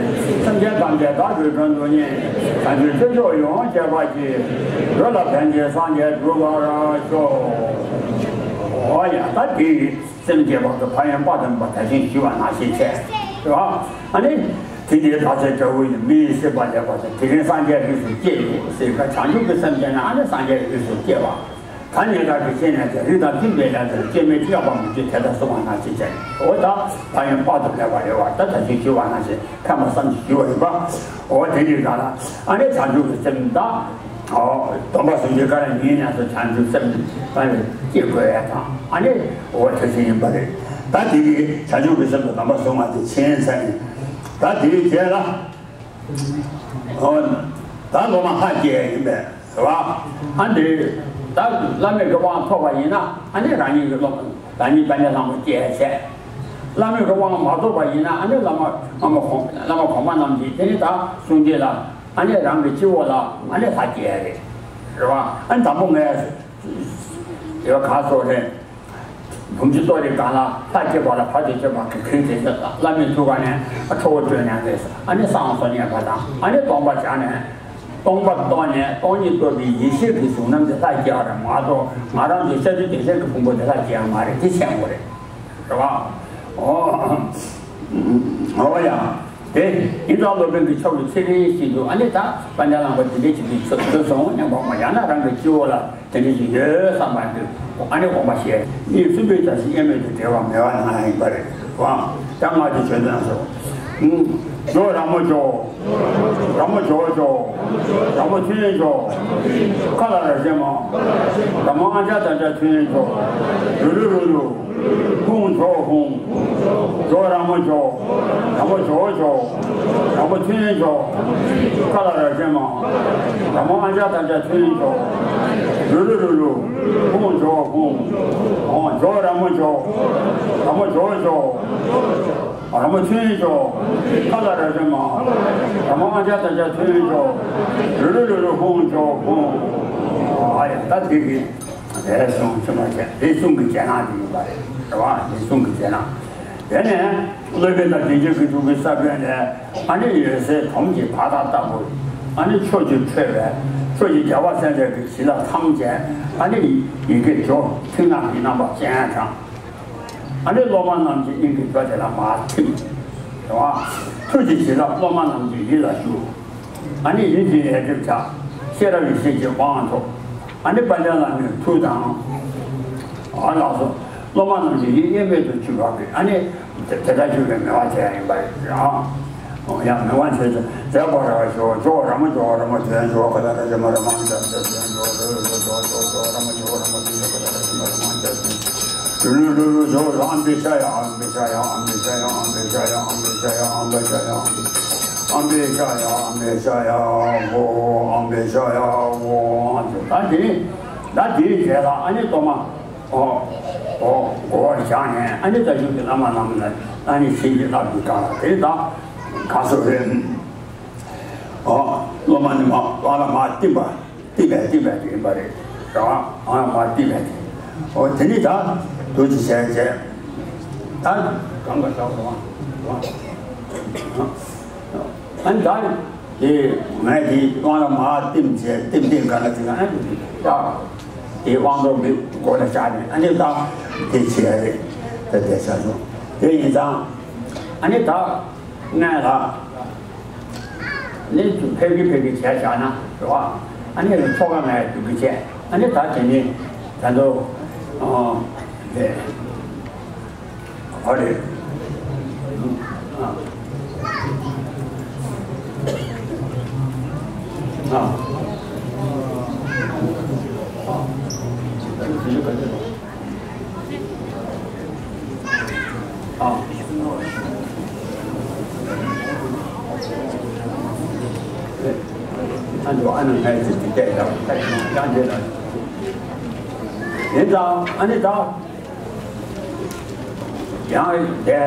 སེམས་ཅན་ཐམས་ཅད་བདག་གི་དོན་དུ་གཉེར། བྱང་ཆུབ་སྤྱོད་མཆོག་ཡིད་འོང་སྤྱད་པར་བགྱི། འགྲོ་ལ་ཕན་ཕྱིར་སངས་རྒྱས་འགྲུབ་པར་ཤོག། འོ་ཡ། ད་དེ་ཡིན། སེམས་བསྐྱེད་པ་དང་ཕན་ཡོན་དཔག་ཏུ་མེད་པ་ད་གིན་ཞུས་པ་ནང་བཞིན་བྱས། རེད་བ། ཨ་ནི། དེ་འདྲའི་བདག་ཅག་དགྲ་བོ་ཡི། མི་ཡི་སྲིད་པ་ལེགས་པར་ཐོབ། དེ་རིང་སངས་རྒྱས་རིགས་སུ་སྐྱེས་ཡོད་ཟེར་བ། བྱང་ཆུབ་ཀྱི་སེམས་བསྐྱེད་ན་ཨ་ནི་སངས་རྒྱས་རིགས་སུ་སྐྱེ་བ། ད་ཉེ་དག་གི་ཤེས་ནས་ཀྱང་། རིགས་དང་མཐུན་པའི་ལས་དང་། སྐྱེ་མེད་གཡོ་བ་མི་སྐྱེ། དེ་ལྟར་གསུངས་པ་ནང་བཞིན་བྱས། འོ་ད་ཕན་ཡོན་དཔག་ཏུ་མེད་པ་རེད་བ། ད་ད་གིན་ཞུས་པ་ནང་བཞིན་ཕན་པ་བསམ་གྱིས་ཞུས་པ་ཡིན་པ། འོ་དེ་འདྲའི་སྒང་ལ་ཨ་ནི་བྱང་ཆུབ་ཀྱི་སེམས་དང་། ཨོ། སྡོམ་པ་བཟུང་རྒྱུའི་སྐབས་ལ་ཉིན་ནས་སུ་བྱང་ཆུབ་སེམས་ཨ་ནི་སྐྱེ་དགོས་ཡ་དང་ཨ་ནི་འོ་དེ་བཞིན་ཡིན་པ་རེད། ད་དེ་གི་བྱང་ཆུབ་ཀྱི་སེམས་ལ་སྡོམ་པ་བཟུང་བ་དེ་ཕྱིན་ཚར་ནས་ད་དེའི་རྗེས་ལ། ཨོ། ད་སློབ་མ་ལྷ་སྐྱེ་ཡ་ཡིན་པས་རེད་བ། ཨ་འདི་ད་བླ་མེད་ཀྱི་དབང་ཐོབ་པ་ཡིན་ན་ཨ་ནི་རང་ཉིད་ཀྱི་སློབ་མ་རང་ཉིད་དཔལ་ལྡན་ལྷ་མོ་སྐྱེ་ཡ་བྱས། བླ་མེད་ཀྱི་དབང་མ་ཐོབ་པ་ཡིན་ན་ཨ་ནི་བླ་མ་བླ་མ་གོང་བླ་མ་གོང་མ་རྣམས་ཀྱིས་དེ་ནི་ད་གསུང་གི་ལ། ཨ་ནི་རང་གི་སྤྱི་བོ་ལ་ཨ་ནི་ལྷ་སྐྱེ་ཡ་རེད། རེད་བ། ཨ་ནི་དང་པོ་ངས་དེ་བ་ག་སོགས་རེད། བུམ་ཆུ་གཏོར་རེ་གང་ལ་ལྷ་སྐྱེ་བ་ལ་བར་དུ་གཅོད་པ་གི་གིང་དེ་ཚོ་བླ་མའི་ཐུགས་ཀ་ནས་ཁྲོ་བོ་སྤྲོས་ནས་རེད། ཨ་ནི་གསང་སྔགས་སོ་མཉམ་པ་དང་ཨ་ནི་སྟོང་པ་བྱས་ནས་སྟོང་པ་རྟོགས་ནས་སྟོང་ཉིད་རྟོགས་པའི་ཡེ་ཤེས་ཀྱི་གཟུགས་རྣམ་དེ་ལྷ་སྐྱེ་བ་རེད་མ་གཏོགས་ང་རང་ཚོའི་ཤ་དུས་བདེ་གཤེགས་ཀྱི་ཕུང་པོ་དེ་ལྷ་སྐྱེ་བ་མ་རེད། དེ་ཤེས་དགོས་རེད། རེད་བ། ཨོ། ཨོ་ཡ། དེ་ཡིན་ཙང་སློབ་དཔོན་གྱི་ཕྱོགས་ཀྱི་ཚེ་རིང་ཞིག་ཏུ་ཨ་ནི་ད་དཔལ་ལྡན་ལྷ་མོ་འདི་འདྲའི་ཅིག་གི་ཚུལ་དུ་སོང་སྙམ་པ་མ་ཡང་ན་རང་གི་སྤྱི་བོ་ལ་དེ་འདྲ་ཞིག་ཡོད་བསམ་པ་འདུག་ཨ་ནི་དགོངས་པ་བཞེས། གཉིས་གསུམ་པའི་བར་ཞིག་དབྱེར་མེད་དུ་འབྲེལ་བ་མེད་པ་ན་ཡིན་པ་རེད་བ། ད་སྔགས་ཀྱི་ཆོས་ཚན་སོ། ཇོ་ར་མོ་ཇོ། ར་མོ་ཇོ་ཇོ། ར་མོ་ཐུན་ཇོ། ཀ་ལ་ར་ཤེ་མ། ར་མོ་ཨ་ཅ་ད་ཅ་ཐུན་ཇོ། རུ་རུ་རུ་རུ། ཧུང་ཇོ་ཧུང་། ཇོ་ར་མོ་ཇོ། ར་མོ་ཇོ་ཇོ། ར་མོ་ཐུན་ཇོ། ཀ་ལ་ར་ཤེ་མ། ར་མོ་ཨ་ཅ་ད་ཅ་ཐུན་ཇོ། རུ་རུ་རུ་རུ། ཧུང་ཇོ་ཧུང་། ཨོ། ཇོ་ར་མོ་ཇོ། ར་མོ་ཇོ་ཇོ། ར་མོ་ཐུན་ཇོ། ཀ་ལ་ར་ཤེ་མ། ར་མོ་ཨ་ཅ་ད་ཅ་ཐུན་ཇོ། རུ་རུ་རུ་རུ་ཧུང་ཇོ་ཧུང་། ཨ་ཡ། ད་འདི་གི་རས་ཟུང་ཆེན་པོ་བྱས། རས་ཟུང་གི་རྗེས་གནང་དེ་ཡིན་པ་རེད། རེད་བ། རས་ཟུང་གི་རྗེས་གནང་། དེ་ནས་སློབ་དཔོན་དང་བདེ་འབྱུང་གི་ཐུགས་ཀྱི་ས་བོན་ལས་ཨ་ནི་འོད་ཟེར་དོམ་གྱི་བར་ཐག་ལྟ་བུ། ཨ་ནི་ཕྱོགས་བཅུར་འཕྲོས་པས་ཕྱོགས་བཅུའི་རྒྱལ་བ་སྲས་བཅས་ཀྱི་བྱིན་རླབས་ཐམས་ཅད་ཨ་ནི་ཡི་གེ་ཇོ་མཐིང་ནག་གི་རྣམ་པ་ཅན་དང་། ཨ་ནི་སློབ་མ་རྣམས་ཀྱི་སྙིང་གི་ཇོ་དེ་ལ་མར་ཐིམ། རེད་བ། ཐུགས་ཀྱི་བྱིན་རླབས་སློབ་མ་རྣམས་ཀྱི་ཡིད་ལ་ཞུགས། ཨ་ནི་ཡིད་ཀྱི་ཡལ་འདེབས་བྱ། ཤེས་རབ་ཡེ་ཤེས་ཀྱི་དབང་ཐོབ། ཨ་ནི་དཔལ་ལྡན་བླ་མའི་ཐུགས་དང་། ཨ་ལགས་སོ། སློབ་མ་རྣམས་ཀྱི་ཡིད་དབྱེར་མེད་དུ་གྱུར་པ་གི་ཨ་ནི་དེ་དེ་ལྟར་གྱུར་པའི་མོས་པ་དེ་ཡང་ཡིན་པ་རེད། ཨ་ཡང་མོས་པ་བྱེད་དུ་མཛད་པ་ར་བ་ཞོ་ཇོ་ར་མོ་ཇོ་ར་མོ་དོན་ཇོ་ཁ་ལ་ར་ཇ་མ་ར་མ་ཇ་ཇ་དོན་ཇོ་ཇོ་ཇོ་ཇོ་ཇོ་ཇོ་ར་མོ་ཇོ་ར་མོ་དོན་ཇོ་ཁ་ལ་ར་ཇ་མ་ར་མ་ཇ་དོན་ལུ་ལུ་ལུ་ལུ་ཇོ་ཨམ་བི་ཤ་ཡ་ཨམ་བི་ཤ་ཡ་ཨམ་བི་ཤ་ཡ་ཨམ་བི་ཤ་ཡ་ཨམ་བི་ཤ་ཡ་ཨམ་བི་ཤ་ཡ་ཨོ་ཨམ་བི་ཤ་ཡ་ཨོ། ད་དེ་ད་དེའི་རྗེས་ལ་ཨ་ནི་གཏོར་མ་ཨོ་ཨོ་བགོ་བར་བྱས་ནས་ཨ་ནི་བཀའ་བརྒྱུད་ཀྱི་བླ་མ་རྣམས་ལ་ཨ་ནི་བྱིན་གྱིས་བརླབ་ཏུ་བཏང་ལ། དེ་ད་ག་སོ་རེད། ཨོ་སློབ་མ་ནི་མ་བ་ལ་མ་བསྟིམ་པ། བསྟིམ་པས་བསྟིམ་པས་དེ་ཡིན་པ་རེད། རང་ཨ་མ་བསྟིམ་པས་དེ། འོ་དེ་ནི་ད་དུ་ཅི་བྱས་བྱས། ད་གང་ག་ཞག་རང་རང་ཨ་ནི་ད་དེ་ངས་དེ་དབང་ལ་མ་བསྟིམ་བྱས་བསྟིམ་བསྟིམ་ག་ལ་དེ་ང་ཨ་ནི་ད་དེ་དབང་དུ་མི་སྒོ་ལ་བཞག་ནས་ཨ་ནི་ད་དེ་བྱས་རེད། ད་དེ་བྱ་སོང་། དེ་ཡིན་ཙང་ཨ་ནི་ད། ནས་ལ། ནས་ཚུར་ཕེབས་ཀྱི་ཕེབས་ཀྱི་བྱས་བཞག་ན་རེད་བ། ཨ་ནི་ལ་ཚོགས་ཁང་ནས་སྡུག་གི་བྱས་ཨ་ནི་ད་དེ་ནི་ད་དོ། ཨ། དེ། ཨ་རེ། ཨ། ཨ། ཨ། དེ་ནི་ག་ཚོད། ཨ། ཨ་འདུག་ཨ་ནི་ངས་ཅིག་ཅིག་བལྟས་ཀྱང་ཡང་འདི་ལ་ཡིན་ཙང་ཨ་ནི་ད་ཡང་དེ་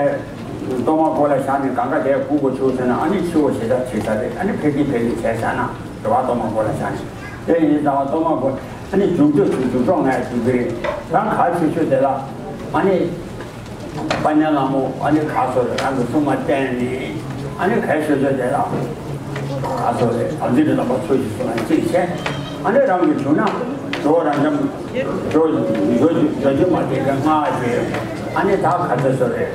གཏོར་མ་སྒོ་ལ་བཞག་ནས་གང་ག་དེ་སྒུག་དགོས་བྱུང་ཟེར་ན་ཨ་ནི་ཕྱི་བོ་ཞེ་དྲག་བྱེད་ས་རེད། ཨ་ནི་ཕེབས་ཀྱི་ཕེབས་ཀྱི་བྱས་བཞག་ན་རེད་བ། གཏོར་མ་སྒོ་ལ་བཞག་ནས་དེ་ཡིན་ཙང་གཏོར་མ་སྒོ། ཨ་ནི་འཇུག་འཇུག་འཇུག་འཇུག་གྲོགས་ངས་འཇུག་གི་རེད། རང་ག་ཆོས་ཆོས་དེ་ལ་ཨ་ནི་དཔལ་ལྡན་ལྷ་མོ་ཨ་ནི་ག་སོ་རེད། རང་གི་སྲུང་མ་བསྟེན་ནས་ཨ་ནི་ག་ཆོས་ཆོས་དེ་ལ་ག་སོ་རེད། དམ་ཚིག་གི་རྣམ་པ་ཚོ་ཞིག་སོང་ན་གཅིག་བྱས་ཨ་ནི་རང་གི་བྱུང་ན་ཇོ་རང་འཇམ་ཇོ་ཇོ་ཇོ་ཇོ་མ་དེ་ག་ང་ཞེས་ཨ་ནི་ད་ག་ཚོད་སོ་རེད།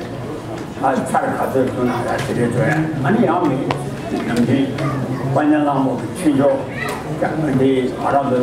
ཨ་ཚར་ག་ཚོད་བྱུང་ན་ཡ་དེ་རེད་ཚོད་ཨ་ནི་ཡང་མི་ནམ་རྒྱུན་དཔལ་ལྡན་ལྷ་མོ་གི་ཆོས་འཇོག་ཀྱང་འདི་ང་རང་ཚོ།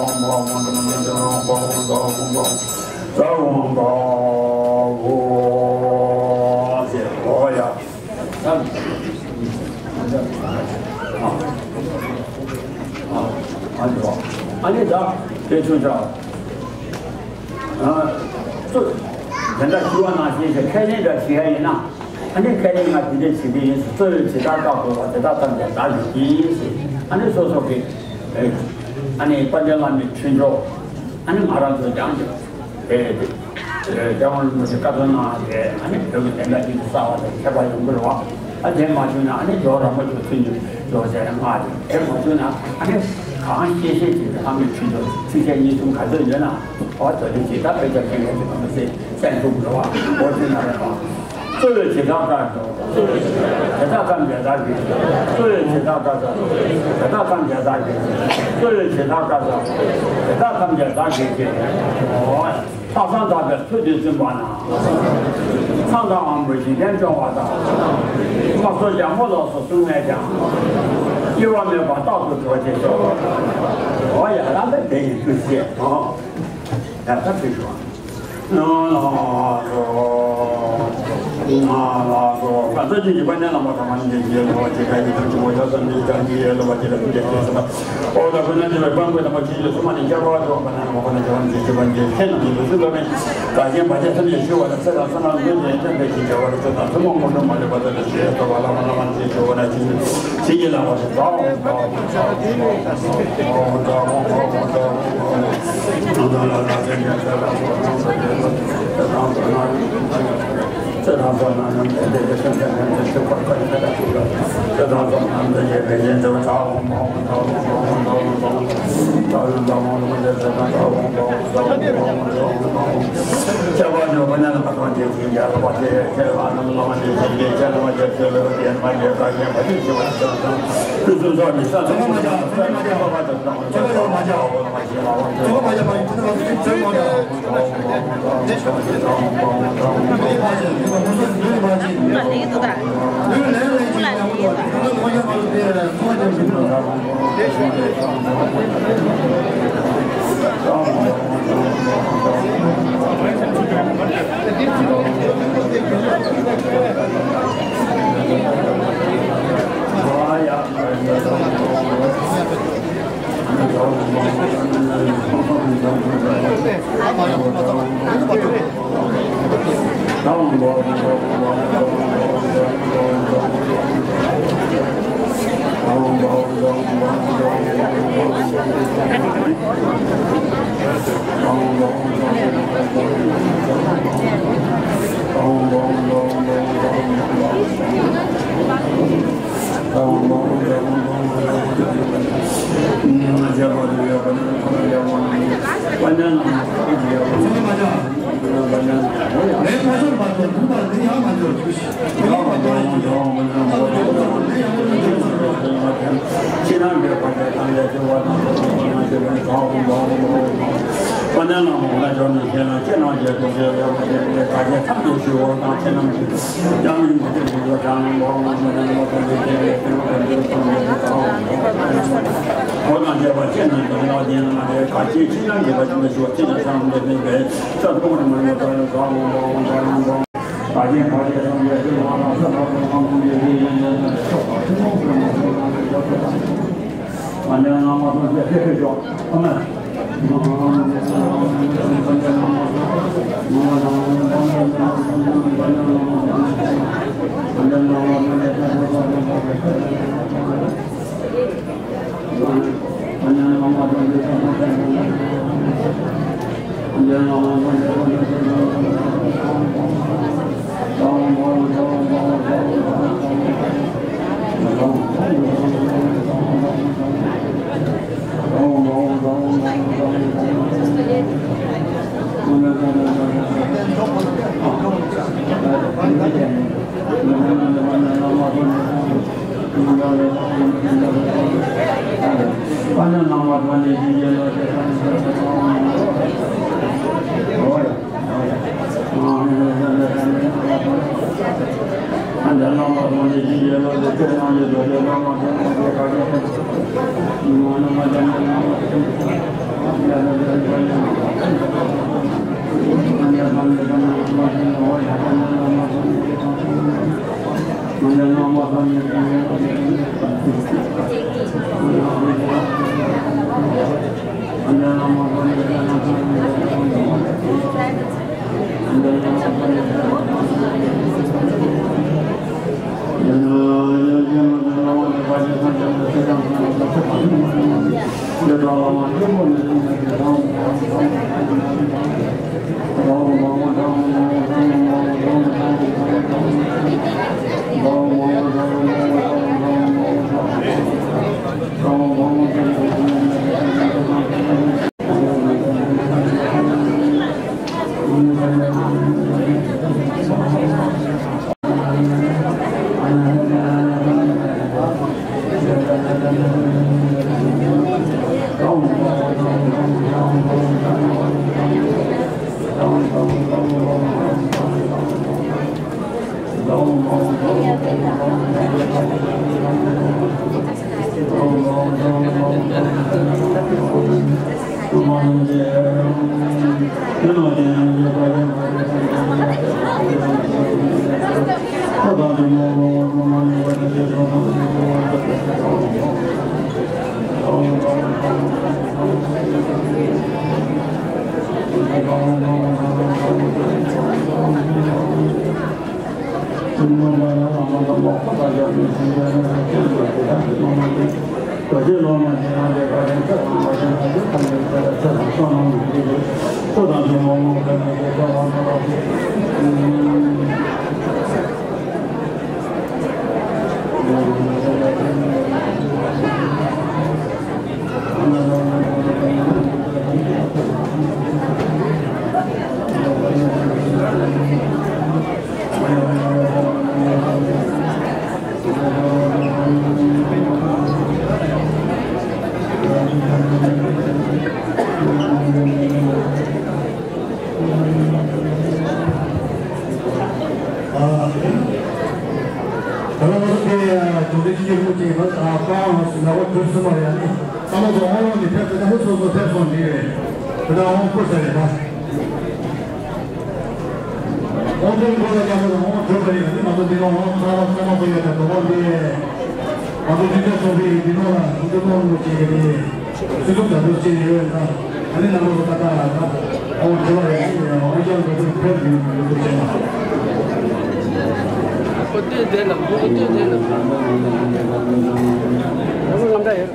ཨ་ནི་ད་དེ་ཆུང་ཆ། ཨ། གཙོ། དེ་འདྲ་ཞུ་བ་ནང་བཞིན་ཞེས་ཁས་ལེན་འདྲ་བྱེད་ཡ་ཡིན་ན། ཨ་ནི་ཁས་ལེན་ང་དེ་འདྲ་བྱེད་ཀྱི་ཡིན་ཟེར། གཙོ་བོས་ཇི་ལྟར་བཀའ་བསྒོ་བ་དེ་དག་ཐམས་ཅད་བདག་གིས་བགྱིས་ཟེར། ཨ་ནི་སོ་སོ་གི། ཨ་ནི་དཔལ་ལྡན་བླ་མའི་འཕྲིན་བཅོལ། ཨ་ནི་ང་རང་ཚོ་ཀྱང་དེ། རྒྱལ་དབང་རིན་པོ་ཆེ་བཀའ་ཐོན་གནང་སྟེ། ཨ་ནི་བོད་ཀྱི་བདེན་མཐའ་གཅིག་ཏུ་གསལ་བ་དང་ཁྱད་པར་ཡོང་གི་རེད་བ། ཨ། དེ་མ་བྱུང་ན་ཨ་ནི་ཇོ་བོ་ར་མ་ཅོ་ཚུལ་གཉིས་ཇོ་བོ་ཟེར་ཡང་ང་དེ། དེ་མ་བྱུང་ན་ཨ་ནི་གང་ཤེས་ཤེས་ཀྱི་ལྷ་མོའི་ཁྲིད་དུ་ཚིགས་བཅད་གཉིས་གསུམ་ག་ཚོད་ཡོད་ན། ཨོ། དོ་ལི་ཇི་ལྟར་དཔེ་ཆ་ཁྱེར་ཡོད་ཀྱི་མ་མ་ཟེར་སེམས་ཐུག་འགྲོ་བ། ཨོ། དེ་ན་རེ་བ། གཙོ་བོས་ཇི་ལྟར་བཀའ་སྩལ། དེ་དག་ཐམས་ཅད་བདག་གིས། གཙོ་བོས་ཇི་ལྟར་བཀའ་སྩལ། དེ་དག་ཐམས་ཅད་བདག་གིས། གཙོ་བོས་ཇི་ལྟར་བཀའ་སྩལ། དེ་དག་ཐམས་ཅད་བདག་གིས་བགྱིས། ཨོ། ལྷག་བསམ་དག་པས་ཚུལ་འདི་བཙུན་པ་ན། ཚངས་དང་དབང་པོས་འཇིག་རྟེན་སྐྱོང་བ་དང་། དམག་ཟོར་རྒྱལ་མོ་ལོགས་སུ་བཟུང་ནས་ཀྱང་། དབྱེ་བ་མེད་པར་རྟག་ཏུ་གྲོགས་བྱེད་ཤོག། ཨོ་ཡ། རང་ལ་དེ་ཡི་ཚུལ་བཤད། ཨོ་ཡ། ད་ཕུལ་ཞུ། ལགས་སོ། ལགས་སོ། བཀའ་སྩལ་ཅིང་། དཔལ་ལྡན་བླ་མ་དམ་པ་ཉིད་ཀྱི་ལོ་བ་ཅི་ག་ཡི་དང་ཅི་མོ་ཡ་ས་མི་དང་ཉི་ཡེ་ལོ་བ་ཅི་ལ་ཀུན་ཀྱང་ཤེས་སོ། ཨོ་ད་ཁོ་ན་ཅི་བའི་དཔལ་མགོན་དམ་པ་ཆོས་ཀྱི་སྲུང་མ་ནི་ཁྱད་པར་འཕགས་པ་ན་མ་ཁོ་ན་ཅི་བ་ནི་ཅི་བ་ཅི་ཁྱེད་རྣམས་ཀྱི་ལུས་སྲོག་བླ་མེད་དགའ་ཞེན་བར་ཆད་ཐམས་ཅད་ཞི་བ་དང་། ཚེ་དང་བསོད་ནམས་ཀུན་གྱི་ཡོན་ཏན་ཕན་ཞིང་རྒྱས་པ་ལ་ཐོས་དང་ཐུན་མོང་དངོས་གྲུབ་མ་ལུས་པ་དེ་ལ་ཞེས་སོ། བ་བླ་མ་བླ་མ་ནི་ཅི་བ་ན་ཅི་ཞིག་གི་ལ་བ་དེ་ད་འོང་ད་འོང་ད་འོང་ད་འོང་ད་འོང་ད་འོང་། ད་ལྟ་ང་ཚོ་དེ་གྲོང་སྡེ་སྤྱི་ཁྱབ་དབུ་ཁྲིད་ཡིན་པ་དང་ཀ་ཝང་ལ་སུ་ལ་བ་གྲུབ་སུ་མ་ཡ་ནི་ཚང་མ་ཚོ་ཧོང་ལོང་ནས་ཕེབས་ཏེ་ད་ལྟ་སོ་སོ་ཕེབས་སོང་འདི་རེད། ད་ལྟ་ཧོང་བསྐོར་ས་རེད་ད། ཨོ་ཏོ་གོ་ལ་ཀ་ཏོ་ཨོ་ཏོ་ཀ་ཡོད་ནི་ང་ཚོ་འདི་ལ་ཨོ་ཁ་ལ་ཁ་ལ་ཀོ་ཡོད་ད་དོ་ཨོ་འདི་ང་ཚོ་འདི་འདྲ་ཚོགས་པའི་འདི་ནོ་ལ་འདི་ནོ་ལ་ཅེ་གི་སུ་ཚོགས་ད་དོ་ཅེ་ཡོད་ད་ཨ་ནི་ནང་ལོ་ད་ད་ད་ཨོ་ཁ་ལ་ཡོད་ཨོ་ཅང་ད་དོ་ཕེབས་ཡོད་ཡོད་དོ་ཅེ་ན། ཨོ་ཏོ་དེ་ལ་ཨོ་ཏོ་དེ་ལ་ཨོ་ང་འདྲ་ཡོད།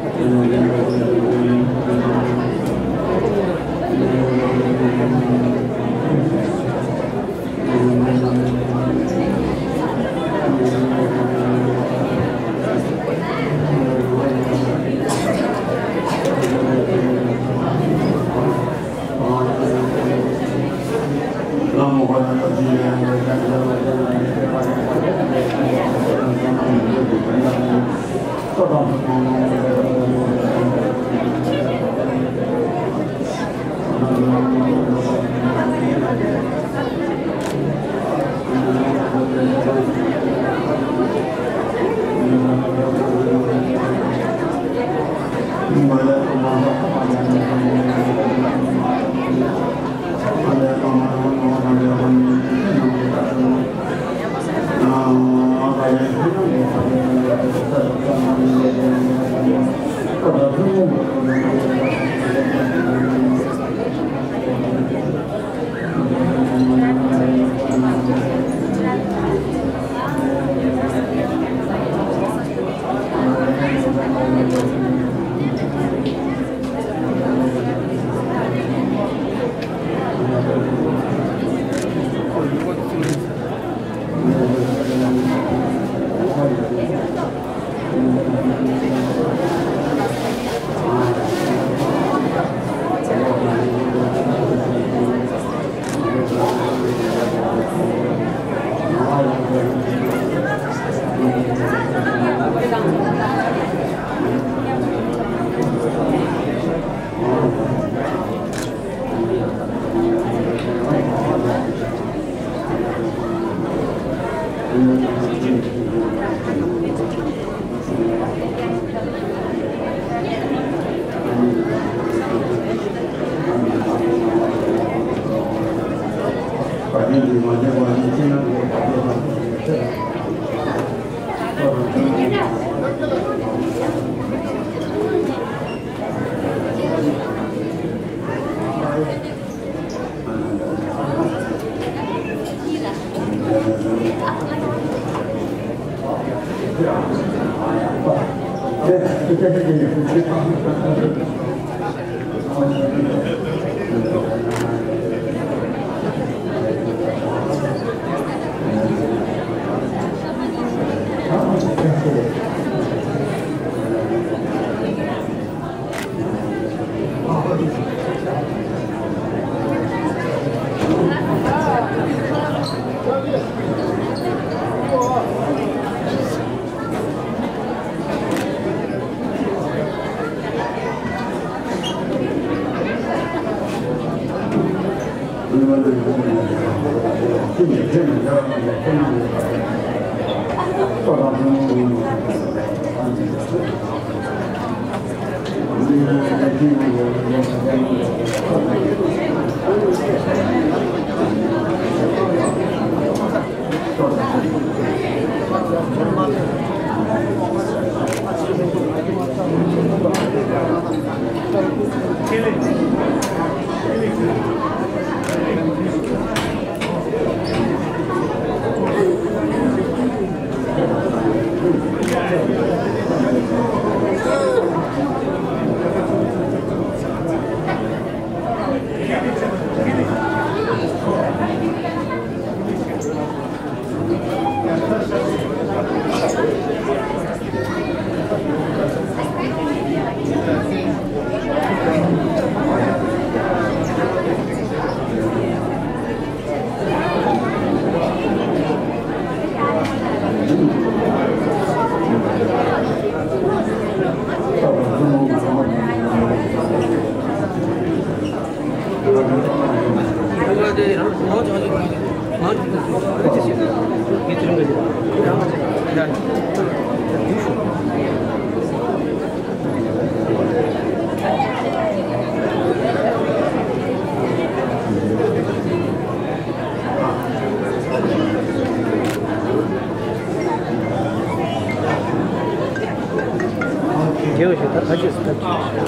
རྒྱལ་བ་ཞིག་ད་ཕ་ཆོས་སུ་ཐབས་ཅིག་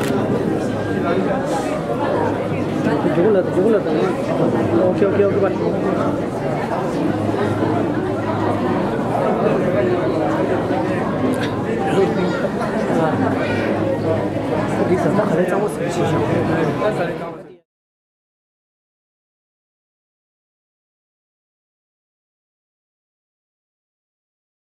མགྱོགས་ལ་མགྱོགས་ལ་དང་། ཨོ་ཁེ་ཨོ་ཁེ་ཨོ་ཁེ་པ། འདི་ཟ་ད་ག་རེ་གཙང་མ་ཟ་ཞིག་ཤོག